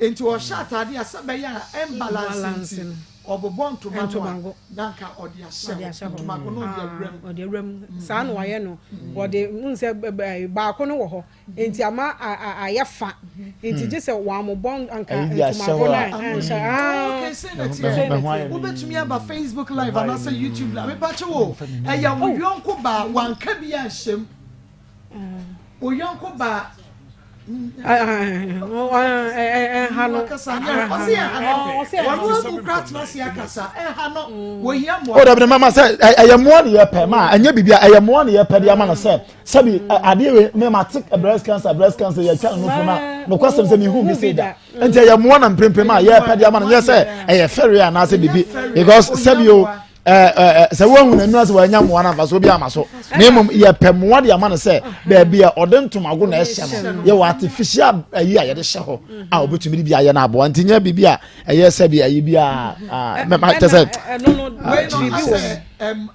nti ɔhyɛ ataade a sɛ bɛyɛ a ɛmbalance nti ɔbobɔ ntoma no a na nka ɔde ahyɛ hɔ ntomago no ɔde awura mu ɔde awura mu saa na wayɛ no ɔde n sɛ baako no wɔ hɔ Enti ama ayɛ fa. Enti gye sɛ wɔamobɔ anka ntomago no anhyɛ. Ah, okay, sei na ɛteɛ. Wobɛtumi aba Facebook live anaasɛ YouTube live. Mepakyɛ wo, ɛyɛ wo yɔnko baa wanka bi anhyɛm. Wo yɔnko baa ɛha no. O dabi mama sɛ ɛyɛ mmoa ne yɛ pɛ ma ɛnyɛ biribi a ɛyɛ mmoa ne yɛ pɛ de ama no sɛ sɛbi adeɛ wei me ma te breast cancer breast cancer yɛ twa no fo na nokwasɛm sɛ mehu bi sɛ da nti ɛyɛ mmoa na mprempren a yɛpɛ de ama no nyɛ sɛ ɛyɛ fɛre anaasɛ biribi because sɛbi o ɛɛ sɛ woahu n'anu ase wɔanya mmoa no amfa so obi ama so na mmom yɛpɛ mmoa de ama no sɛ baabi a ɔde ntomago na ɛhyɛ no yɛwɔ artificial ayi a yɛde hyɛ hɔ a obetumi de bi ayɛ no aboa nti nyɛ biribi a ɛyɛ sɛbi ayi bi a mɛma kyɛ sɛ. Ɛno no biribi wɔ mu.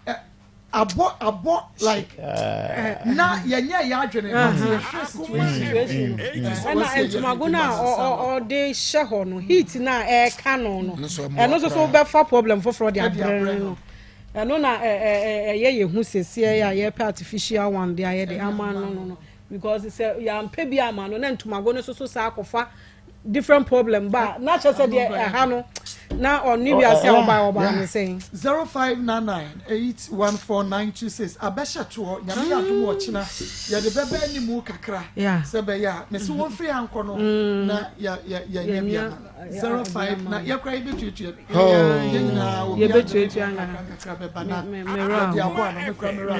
Abɔ abɔ like na yɛnyɛ yɛ adwene but yɛhwɛ situation ɛna ntomago no a ɔde hyɛ hɔ no heat no a ɛreka no no ɛno nso so wobɛfa problem foforɔ de abrɛ no ɛno na ɛyɛ yɛ hu seseɛ a yɛpɛ artificial one de ayɛ de ama no no because sɛ yɛampɛ bi ama no na ntomago no nso so saa akɔfa different problem ba na kyerɛ sɛ deɛ ɛha no na ɔne wiase a ɔba ɔba ne sɛn. 0599814926 abɛhyɛ toɔ nyame yɛ adom wɔ kyena yɛde bɛbɛ animu kakra sɛ bɛyɛ a mese wɔn firi ha nkɔ no na yɛnyɛ bi ama 05 na yɛkora yɛbɛtuatua bi yɛn nyinaa obi yɛbɛtuatua kakra bɛba na yɛde aboa no mekora mmerɛ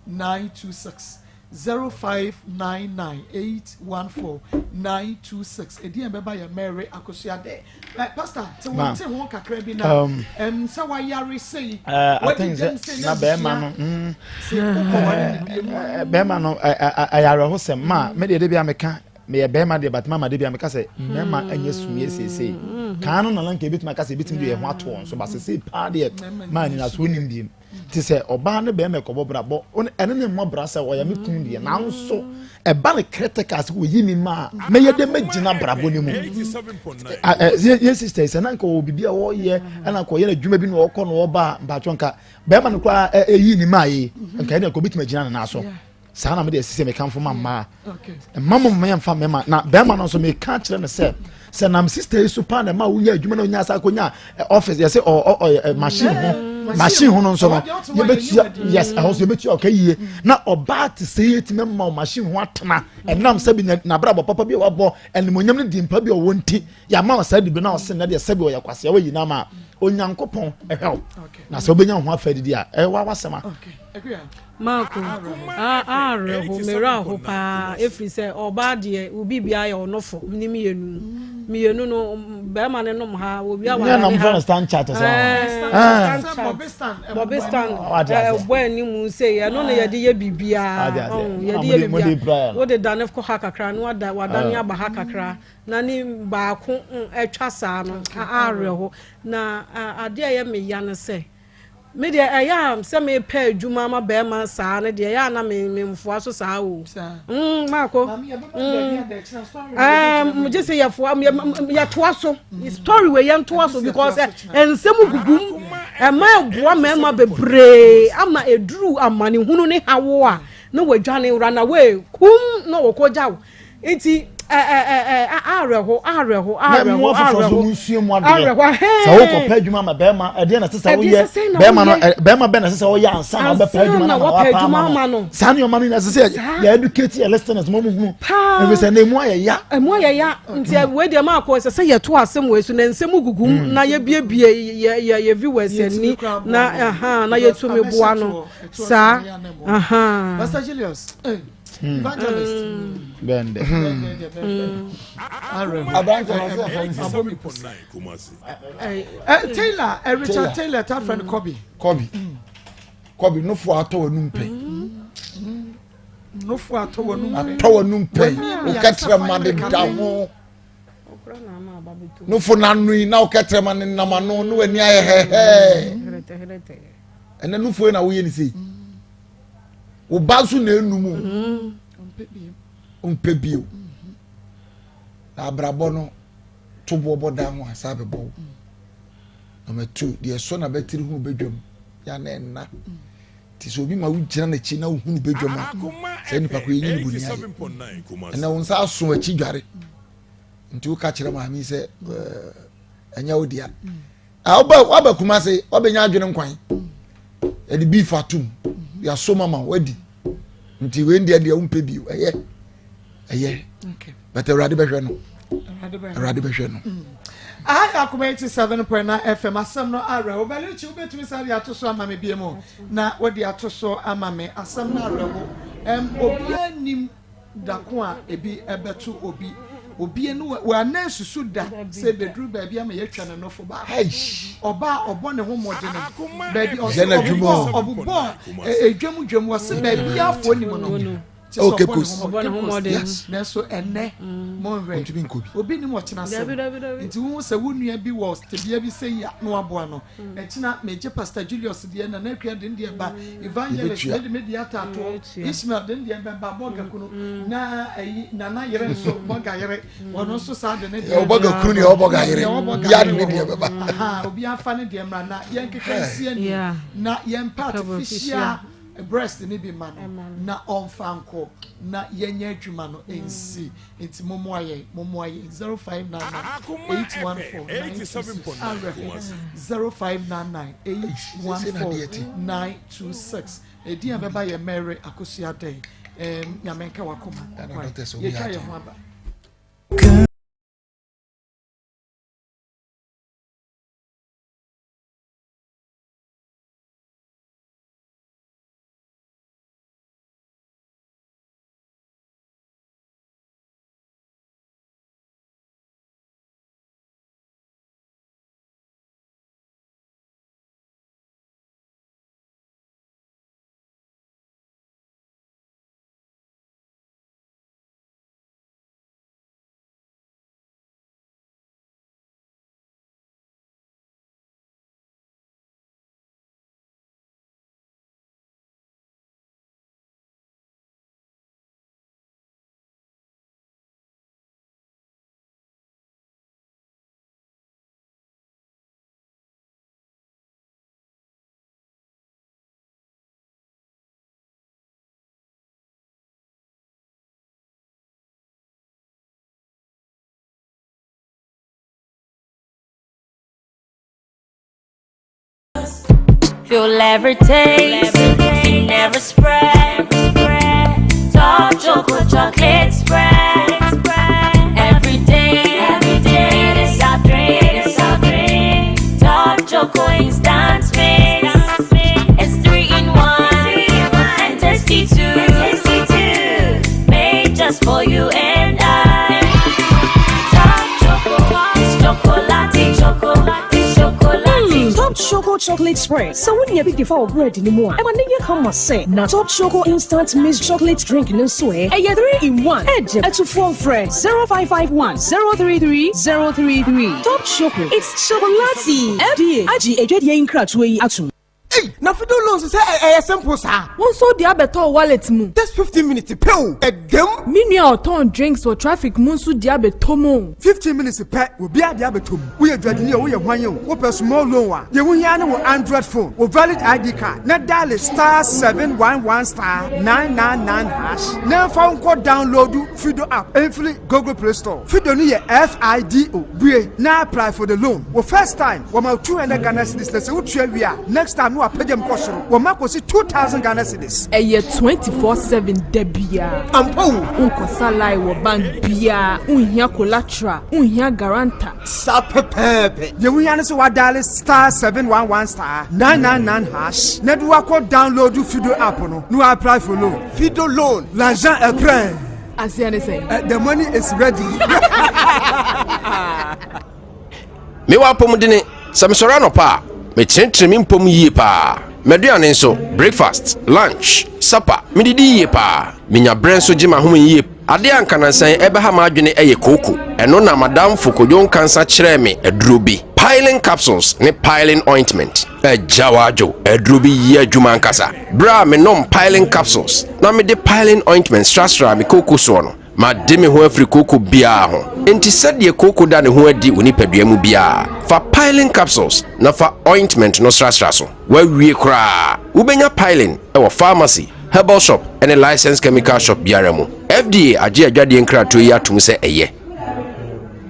0599814926 0599814926 Edin a ɛbɛba yɛ Mary Akosua Dɛ. Eh, Pastor, te wo nte ho kakra bi na um, um, sɛ wayare sei, eh, wadi dɛm sei na bɛrima no mm, sɛ wokɔware ne bie mu. Eh, bɛrima no ayarɛhosɛm ma me deɛ de bi a meka meyɛ bɛrima deɛ but mama de bi a meka sɛ mmarima nyɛ sumie seesei mm. kan no nana nka ebitumi aka sɛ ebitumi de yɛ ho ato wɔn so ba seesei paa deɛ maa nyinasoɔ nim biem. Te sɛ ɔbaa ne bɛrima ɛkɔbɔ bra bɔ ɛne ne mmɔ bra sɛ ɔyɛ me kunu deɛ nanso ɛba ne critical sɛ wɔyi ne ma a mɛyɛ dɛ mɛgyina brabɔ no mu yɛ sister sɛ na nka ɔwɔ biribi a ɔyɛ ɛna nka ɔyɛ n'adwuma bi na ɔkɔ na ɔba a mpatsɔ nka bɛrima no koraa ɛyi ne ma yi nka ɛna nka obitumi agyina ne nan so. Saa na mede asi sɛ mekamfo ma mmaa. Mma mo mma yɛmfa mmarima na bɛrima no nso meka kyerɛ no sɛ sɛ nam sista yi so paa na ɛma wonya adwuma na wonya asa akɔnya eh, office yɛsɛ ɔ ɔ ɔ machine ho eh, machine ho no nso no yɛbɛtua yes ɛhɔ nso yɛbɛtua ɔka yie na ɔbaa te sɛ yɛtumi ma machine ho atena ɛnam sɛbi n'abrabɔ papa bi a wabɔ animonyam ne dimpa bi a ɔwɔ nti yɛama ɔsaa dibi na ɔse na deɛ sɛbi ɔyɛ kwasea wayi no ama a onyankopɔn ɛhwɛ wo na sɛ wobɛnya ho afa didi a ɛwɔ awasɛm a Marco, awerɛho, merɛ aho paa ɛfiri sɛ ɔbaa deɛ wo biribiara yɛ ɔnofo ne mmienu mmienu no bɛrima ne nom ha wɔwia wadane ha stand chart bɔbe stand ɛbɔ anim sei ɛno na yɛde yɛ biribiara yɛde yɛ biribiara wode dane kɔ ha kakra na wadane aba ha kakra na ne baako atwa saa no awerɛho na adeɛ a ɛyɛ me ya no sɛ Me deɛ ɛyɛ a sɛ mepɛ adwuma ama bɛrima saa no deɛ ɛyɛ a na me memfoa so saa o. Mm, maako. Mm. Um, gye sɛ yɛfoa yɛtoa so. Story wei yɛntoa so because nsɛm gugum ɛma ɛboa mmarima bebree ama ɛduru amanehunu ne hawo a na wadwane run away kum na wɔkɔgya wo. Nti awerɛho awerɛho awerɛho awerɛho nsua mu adeɛ sɛ wokɔpɛ adwuma ma bɛrima ɛdeɛ na ɛsɛ sɛ woyɛ bɛrima no bɛrima bɛn na ɛsɛ sɛ woyɛ ansa na wobɛpɛ adwuma na wapɛ ama no saa nneɛma no nyinaa ɛsɛ sɛ yɛ educate yɛ listeners ma ɔmo hunu ɛfiri sɛ na emu ayɛ ya emu ayɛ ya nti wei deɛ maa kɔ ɛsɛ sɛ yɛto asɛm wei so na nsɛm gugu mu na yɛbiebie yɛ yɛ yɛ viewers ani na na yɛtumi boa no saa. Pastor Julius. Hmm. Evangelist. Bɛndɛ. Eh, Taylor, eh, Richard Taylor, ta friend Kobe. Kobe. Kobe, no fo atɔ wɔ num pɛn. No fo atɔ wɔ num pɛn. Atɔ wɔ num pɛn. O kɛtɛrɛ ma de da ho. No fo n'ano yi na o kɛtɛrɛ ma ne nam ano no ani ayɛ hɛhɛɛ. Ɛnɛ no fo yi na woyɛ ne sei. Wo ba nso na enum o. Ɔmpɛ bio. Na abrabɔ no to boɔ bɔ dan ho a saa bɛbɔ wo. Number two, deɛ ɛsɔ na bɛtiri hunu bɛdwam ya na ɛnna. Nti sɛ obi ma wogyina n'akyi na wohunu bɛdwam a, saa nipa ko yɛnyi no bɔni ayɛ. Ɛnɛ wo nsa aso akyi dware. Nti woka kyerɛ maame sɛ ɛnyɛ wo dea. Woba waba Kumase wabɛnya adwene nkwan yɛde beef atom yɛaso mama wadi nti wei deɛ deɛ wompɛ bio ɛyɛ ɛyɛ but awurade bɛhwɛ no awurade bɛhwɛ no mm. aha yɛ akoma 87.9 fm asɛm no awerɛho bɛlekyi wobɛtumi saa de ato so ama me bie mu na wode ato so ama me asɛm no awerɛho um, obiara nim Da ko a ebi bɛto obi. Obi ani wɔ anansusu da sɛ ebeduru baabi ama yɛatwa ne nofo baako. Ɔbaa a ɔbɔ ne ho mmɔdene baabi ɔsɛ ɔbobɔ ɔbobɔ edwam dwam wɔsɛ baabi afoɔ nim no. Oh, Cape Coast. Ɔbɔ ne ho mmɔden. Yes. Nanso ɛnɛ mm. mo nhwɛ. Ntumi nkɔ bi. Obi nim ɔkyena sɛm. Nti wohu sɛ wo nua bi wɔ tebea bi sɛ yi a na waboa no. Mm. Ɛkyena megye Pastor Julius deɛ na n'akua de ne deɛ ba. Mm. Evangelist ne de me deɛ ataatoɔ. Ishmael de ne deɛ bɛba bɔga kunu. Na ɛyi nana yere nso bɔga yere. Wɔn nso saa de ne deɛ. Ɔbɔga kunu deɛ ɔbɔga yere. Bia de ne deɛ bɛba. Obi afa ne deɛ mmra na yɛn keka nsia ni na yɛn pa artificial. breast no bi ma no na ɔmfa nkɔ na yɛnyɛ adwuma no nsi nti mommoa yɛn mommoa yɛn 0599 814 926 awerɛho 0599 814 926 ɛdin a bɛba yɛ Mary Akosua Dɛn nyame nka wakoma yɛtwa yɛn ho aba. Feel every taste, in every spread. Top choco chocolate spread. Every day, every day, it is our dream, it is our dream. Top choco instant mix. It's 3 in 1 and tasty too. Made just for you and I. Top choco, chocolate, chocolate, chocolate. Top Choco Chocolate Spread. Sɛ wonya bi de fa wo bread no mu a, ɛma ne yɛ kama sɛ. Na Top Choco Instant Mixed Chocolate Drink no nso ɛ, ɛyɛ 3 in 1. Ɛdɛ. Atufoɔ mfrɛ 0551 033 033. Top Choco, it's chocolatey. FDA agye adwadie yi nkratoɔ yi atom. Ei na fido loans sɛ ɛyɛ simple saa. Wo nso wode abɛtɔ wo wallet mu. Just 15 minutes pɛ o, ɛdam. Me nua a ɔtɔn drinks wɔ traffic mu nso de abɛtɔ mu o. 15 minutes pɛ, obiara de abɛtɔ mu. Woyɛ dwadini o, woyɛ hwan o, wopɛ small loan a, deɛ wohia ara ne wo Android phone, wo valid ID card, na diale star 711 star 999 hash na ɛmfa wo nkɔ download Fido app mfiri Google Play Store. Fido no yɛ F-I-D-O. Bue na apply for the loan. Wo first time, wɔma wo 200 Ghana cedis na sɛ wotua wie a, next time no wapagya mu kɔ soro, wɔma kɔsi 2000 Ghana cedis. Ɛyɛ 24/7 da biara. Ampa o! Wonkɔsa line wɔ bank biara, wonhia collateral, wonhia guarantor. Saa pɛpɛɛpɛ. Deɛ wohia ne sɛ woadiale star 711 star 999 hash na de woakɔ download Fido app no na woapply for loan. Fido loan, l'argent est prêt. Aseɛ ne sɛn? Uh, the money is ready. Mewɔ apɔmudene. Sɛ mesɔre anɔpa a, metenetene me mpɔm yie paa. M'aduane nso, breakfast, lunch, supper, medidi yie paa. Menya berɛ nso gye m'ahome yie. Adeɛ a anka nansa yi ɛbɛha m'adwene yɛ kooko. Ɛno na m'adamfo Kojo Nkansah kyerɛɛ me aduro bi, Piling capsules ne Piling ointment. Agya w'adwo, aduro bi yɛ adwuma ankasa. Berɛ a menom Piling capsules na mede Piling ointment srasraa me kooko soɔ no, made me ho afiri kooko biara ho. Enti sɛdeɛ kooko da ne ho adi wo nipadua mu biara, fa Piling capsules na fa ointment no srasra so. Woawie koraa! Wobɛnya Piling wɔ pharmacy, herbal shop ne licensed chemical shop biara mu. FDA agye adwadeɛ nkratoɔ yi atom sɛ ɛyɛ.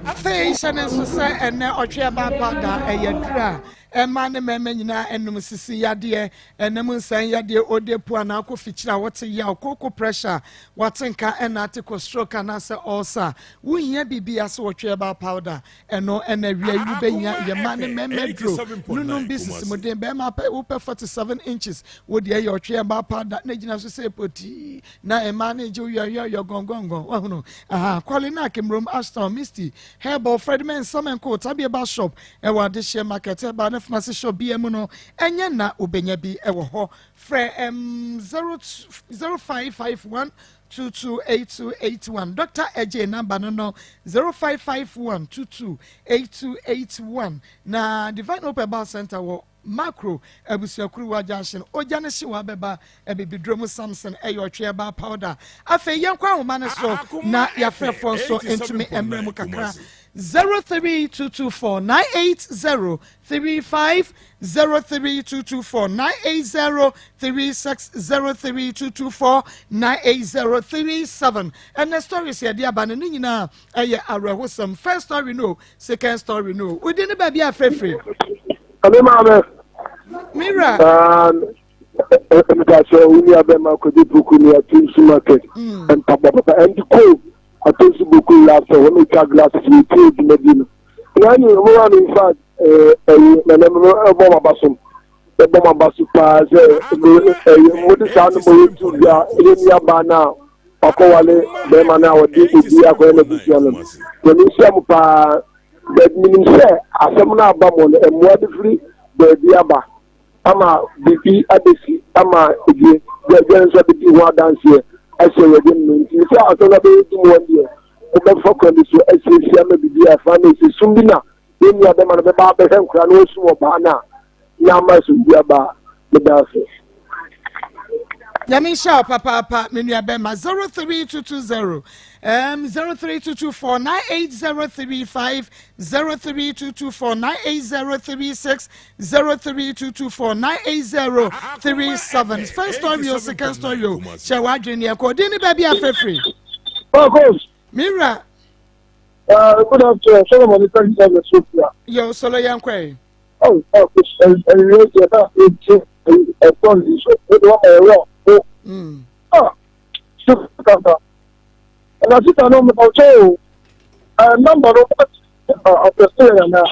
Afei hyɛ no nso sɛ ɛnnɛ ɔtweɛba pa da ɛyɛ duru a ɛma ne mmarima nyinaa ɛnom sisi yadeɛ, ɛna mu nsan yadeɛ, ode po anaa akɔ fikyiri a wote yaw, kooko pressure, wate nka ɛna ate kɔ stroke anaasɛ ulcer. Wohia biribi ase ɔtweɛba powder ɛno ɛna awia yi wobɛhia yɛ mmaa ne mmarima duro nonom bi sisi mu den bɛrima pɛ wopɛ 47 inches wo deɛ yɛ ɔtweɛba powder na gyina so sɛ potii na mmaa ne gye yɔyɔyɔ gɔngɔngɔn wahunu aha Kɔlinak Mmrom Ashtown Misty Herbal Fred Mensah Menko Tabieba Shop ɛwɔ Adehyeɛ Market ɛba. Internet Pharmacy shop biara mu no, ɛnyɛ na wobɛnya bi wɔ hɔ. Frɛ ɛm 0551 228281. Dr. Adjei number no no 0551 228281. Na Divine Hope Herbal Center wɔ Makro Abusuakuruwa Junction. Ogya no hye wɔ abɛba Abibiduro mu. Samson ɛyɛ ɔtwe herbal powder. Afei yɛnkɔ ahoma no so na yɛafrɛfoɔ nso ntumi mmerɛ mu kakra. 03224 980 35, 03224 980 36, 03224 980 37. Ɛnɛ stories yɛde aba no ne nyinaa ɛyɛ awerɛhosɛm. First story no, second story no, wodi ne baabi afrɛfrɛ. Ame maame. Mira. Mpakyɛ wo nua bɛma kɔgye puku ne atonsu market. Mpaboa papa ɛndi ko atonsu boku yi afɛ wɔn atwa glasses wɔ tie dwumadi no. Na ni ɔmo wa mi nfa ɛyi nana mi ɛbɔ ma ba so, ɛbɔ ma ba so paa sɛ ɛyi mo de saa no mo yɛ tu bia ɛyɛ nua baa na wakɔwale bɛrima no a wɔde obi akɔyɛ n'abusua no. Wɔn nhyia mu paa, but minim sɛ asɛm no aba mu no, mmoa de firi baabi aba ama biribi abɛsi ama ebie deɛ nso abɛdi ho adanseɛ ahyɛ yɛde no. Nti sɛ asɛm no abɛyɛ di mu wɔn deɛ, wobɛfa kwan bi so asiesie ama biribi afa na esi sum bi na yɛn nua bɛma no bɛba abɛhwɛ nkora na wɔsum ɔbaa no a na ama asomdwe aba. Meda ase. Nyame nhyɛ wo papaapa, me nua bɛma. 03220 03224 98035, 03224 98036, 03224 98037. First story o, second story o, hyɛ w'adwene ne ɛkɔ ɔdin ne baabi afɛfiri. Mira. Good afternoon, Solomon is service Sophia. Yo, Solo, yɛn kɔ. Oh, oh, ɛyɛ yɛ na eti ɛtɔn yi so, o de wa ma ɛwɔ o. Ah, so kaka. Ɛna sita no mɛ ɔkyɛ o, ɛ namba no ɔpɛsɛ yɛn na.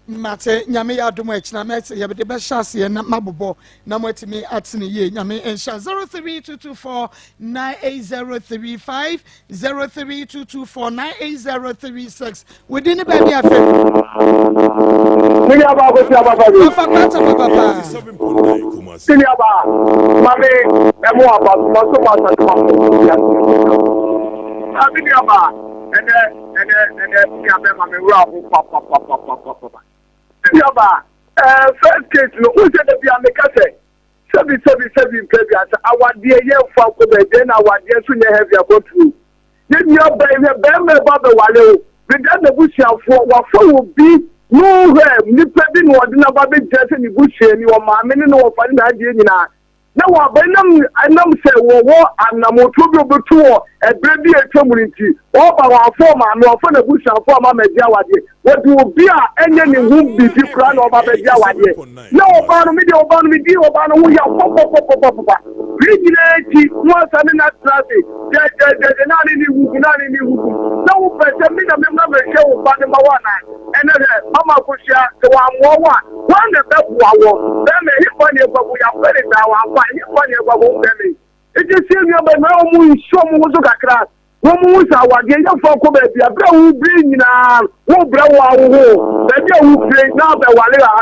Mate. Nyame yɛ adom akyina mɛte yɛde bɛhyɛ aseɛ na mabobɔ na moatumi atene yie. Nyame nhyɛ. 03224 98035, 03224 98036. Wodi ne baabi afɛ. Sini aba ko si aba fa bi. Ɔfa kwata papapa. Sini aba mame ɛmo aba ma so ma sa ma ko si ase. Abi ni aba ɛnɛ ɛnɛ ɛnɛ ni abɛ ma me wura ho pa pa pa pa pa pa pa. Sini aba first case no o sɛ de bi a meka sɛ sɛbi sɛbi sɛbi mpɛ bi asa awadeɛ yɛ nfa kɔ baabi, ɛna awadeɛ nso nyɛ heavy akɔtuo. Yɛ nua bɛn hwɛ bɛrima ɛba bɛwale o beda n'abusuafoɔ wafa wɔ bi no, hwɛ nipa bi na ɔde n'aba bɛgyina sɛ ne busuani, ɔmaame ne ne wɔfa ne n'adeɛ nyinaa na wɔaba nam nam sɛ wɔwɔ anamotuo bi obetu wɔ ɛberɛ bi a atwa mu no nti ɔba wɔafɔ ɔmaame, wɔfa n'abusuafoɔ ama mɛgye awadeɛ. Wɔde obi a ɛnyɛ ne ho biribi koraa na ɔba bɛgye awadeɛ na ɔbaa no medeɛ ɔbaa no medi ɔbaa no ho yɛ pɔpɔpɔpɔpɔpa bere nyinaa akyi na wasa ne na tena ase gyɛgyɛgyɛgyɛ na ne ne wugu na ne ne wugu na wopɛ sɛ me na memma mehwɛ wo ba no ma wo anaa? Ɛnɛ hwɛ mama akosua sɛ wɔammoa wo a, wɔn na ɛbɛboa wɔ bɛrima. Ɛhefa ne ɛkwago yɛafɛ ne saa wɔamfa ɛhefa ne ɛkwago wo bɛrima yi nti sie nua bɛrima na wɔn nhyɛ wɔn ho so kakra. Wɔn mu sɛ awadeɛ yɛmfa nkɔ baabi a berɛ a wobire nyinaa wobrɛ wo awo ho baabi a wofire na abɛwale ha.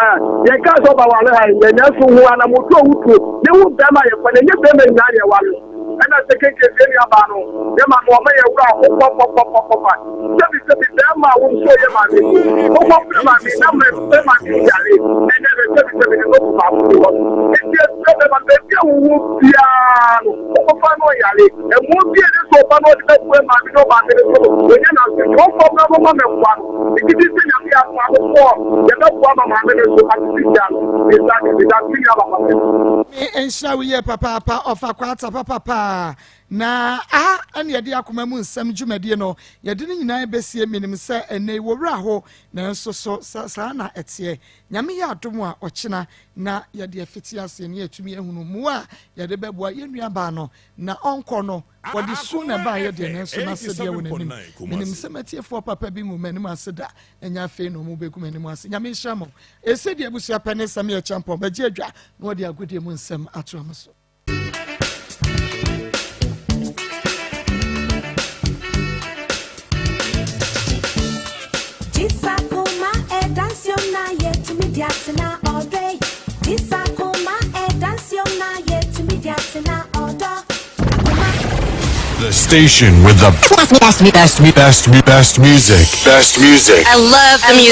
Yɛnka sɛ ɔbɛwale ha yɛ, nanso ho anamoto a wotuo ne wo bɛrima yɛfa no, ɛnyɛ bɛrima nyinaa ne ɛwale. Ɛna sɛ kekese ne aba no yɛ ma no ɔma yɛ wura ho pɔpɔpɔpɔpɔ. Sɛbi sɛbi, bɛrima a wo nso yɛ maame mu wokɔfrɛ maame na mɛ maame yare ɛnɛ bɛ sɛbi sɛbi ne nɔfu baako bi hɔ nti ɛsɛ bɛma baabi a wowɔ biara no wokɔfa no ɔyare ɛmo bi a ɛde sɛ ɔba no ɔde bɛfrɛ maame na ɔmaame no so no wɔnyɛ n'ase nti ɔmfa mmra no ma mɛboa no. Nti sɛ Nyame asoa no foɔ yɛbɛboa ma maame no so asesisia no ɛsa ɛda sini aba papa. Me nhyira wo yie papaapa, ɔfa kwata papapaa. Na aha ɛne yɛde akoma mu nsɛm dwumadie no yɛde no nyinaa bɛsie. Menim sɛ ɛnɛ yi wɔwura ho, nanso so saa na ɛteɛ. Nyame yɛ adom a, ɔkyena na yɛde afiti aseɛ ne yɛatumi ahunu mmoa a yɛde bɛboa yɛn nuabaa no na ɔnkɔ no. Wɔde su na ɛbaayɛ deɛ, nanso n'asɛdeɛ wɔ n'anim. Menim sɛ matiefoɔ papa bi ngu m'anim ase da, ɛnyɛ afei na ɔmo bɛgu m'anim ase. Nyame nhyira mo. Ɛsɛ deɛ abusua pɛ ne nsɛm yɛ kyɛmpɔn bɛgye adwa na wɔde agodie mu nsɛm atoa mo so. Jisakuma edansio na yetumi. The station with the best, best, best, best, best music. Best music. I love the music.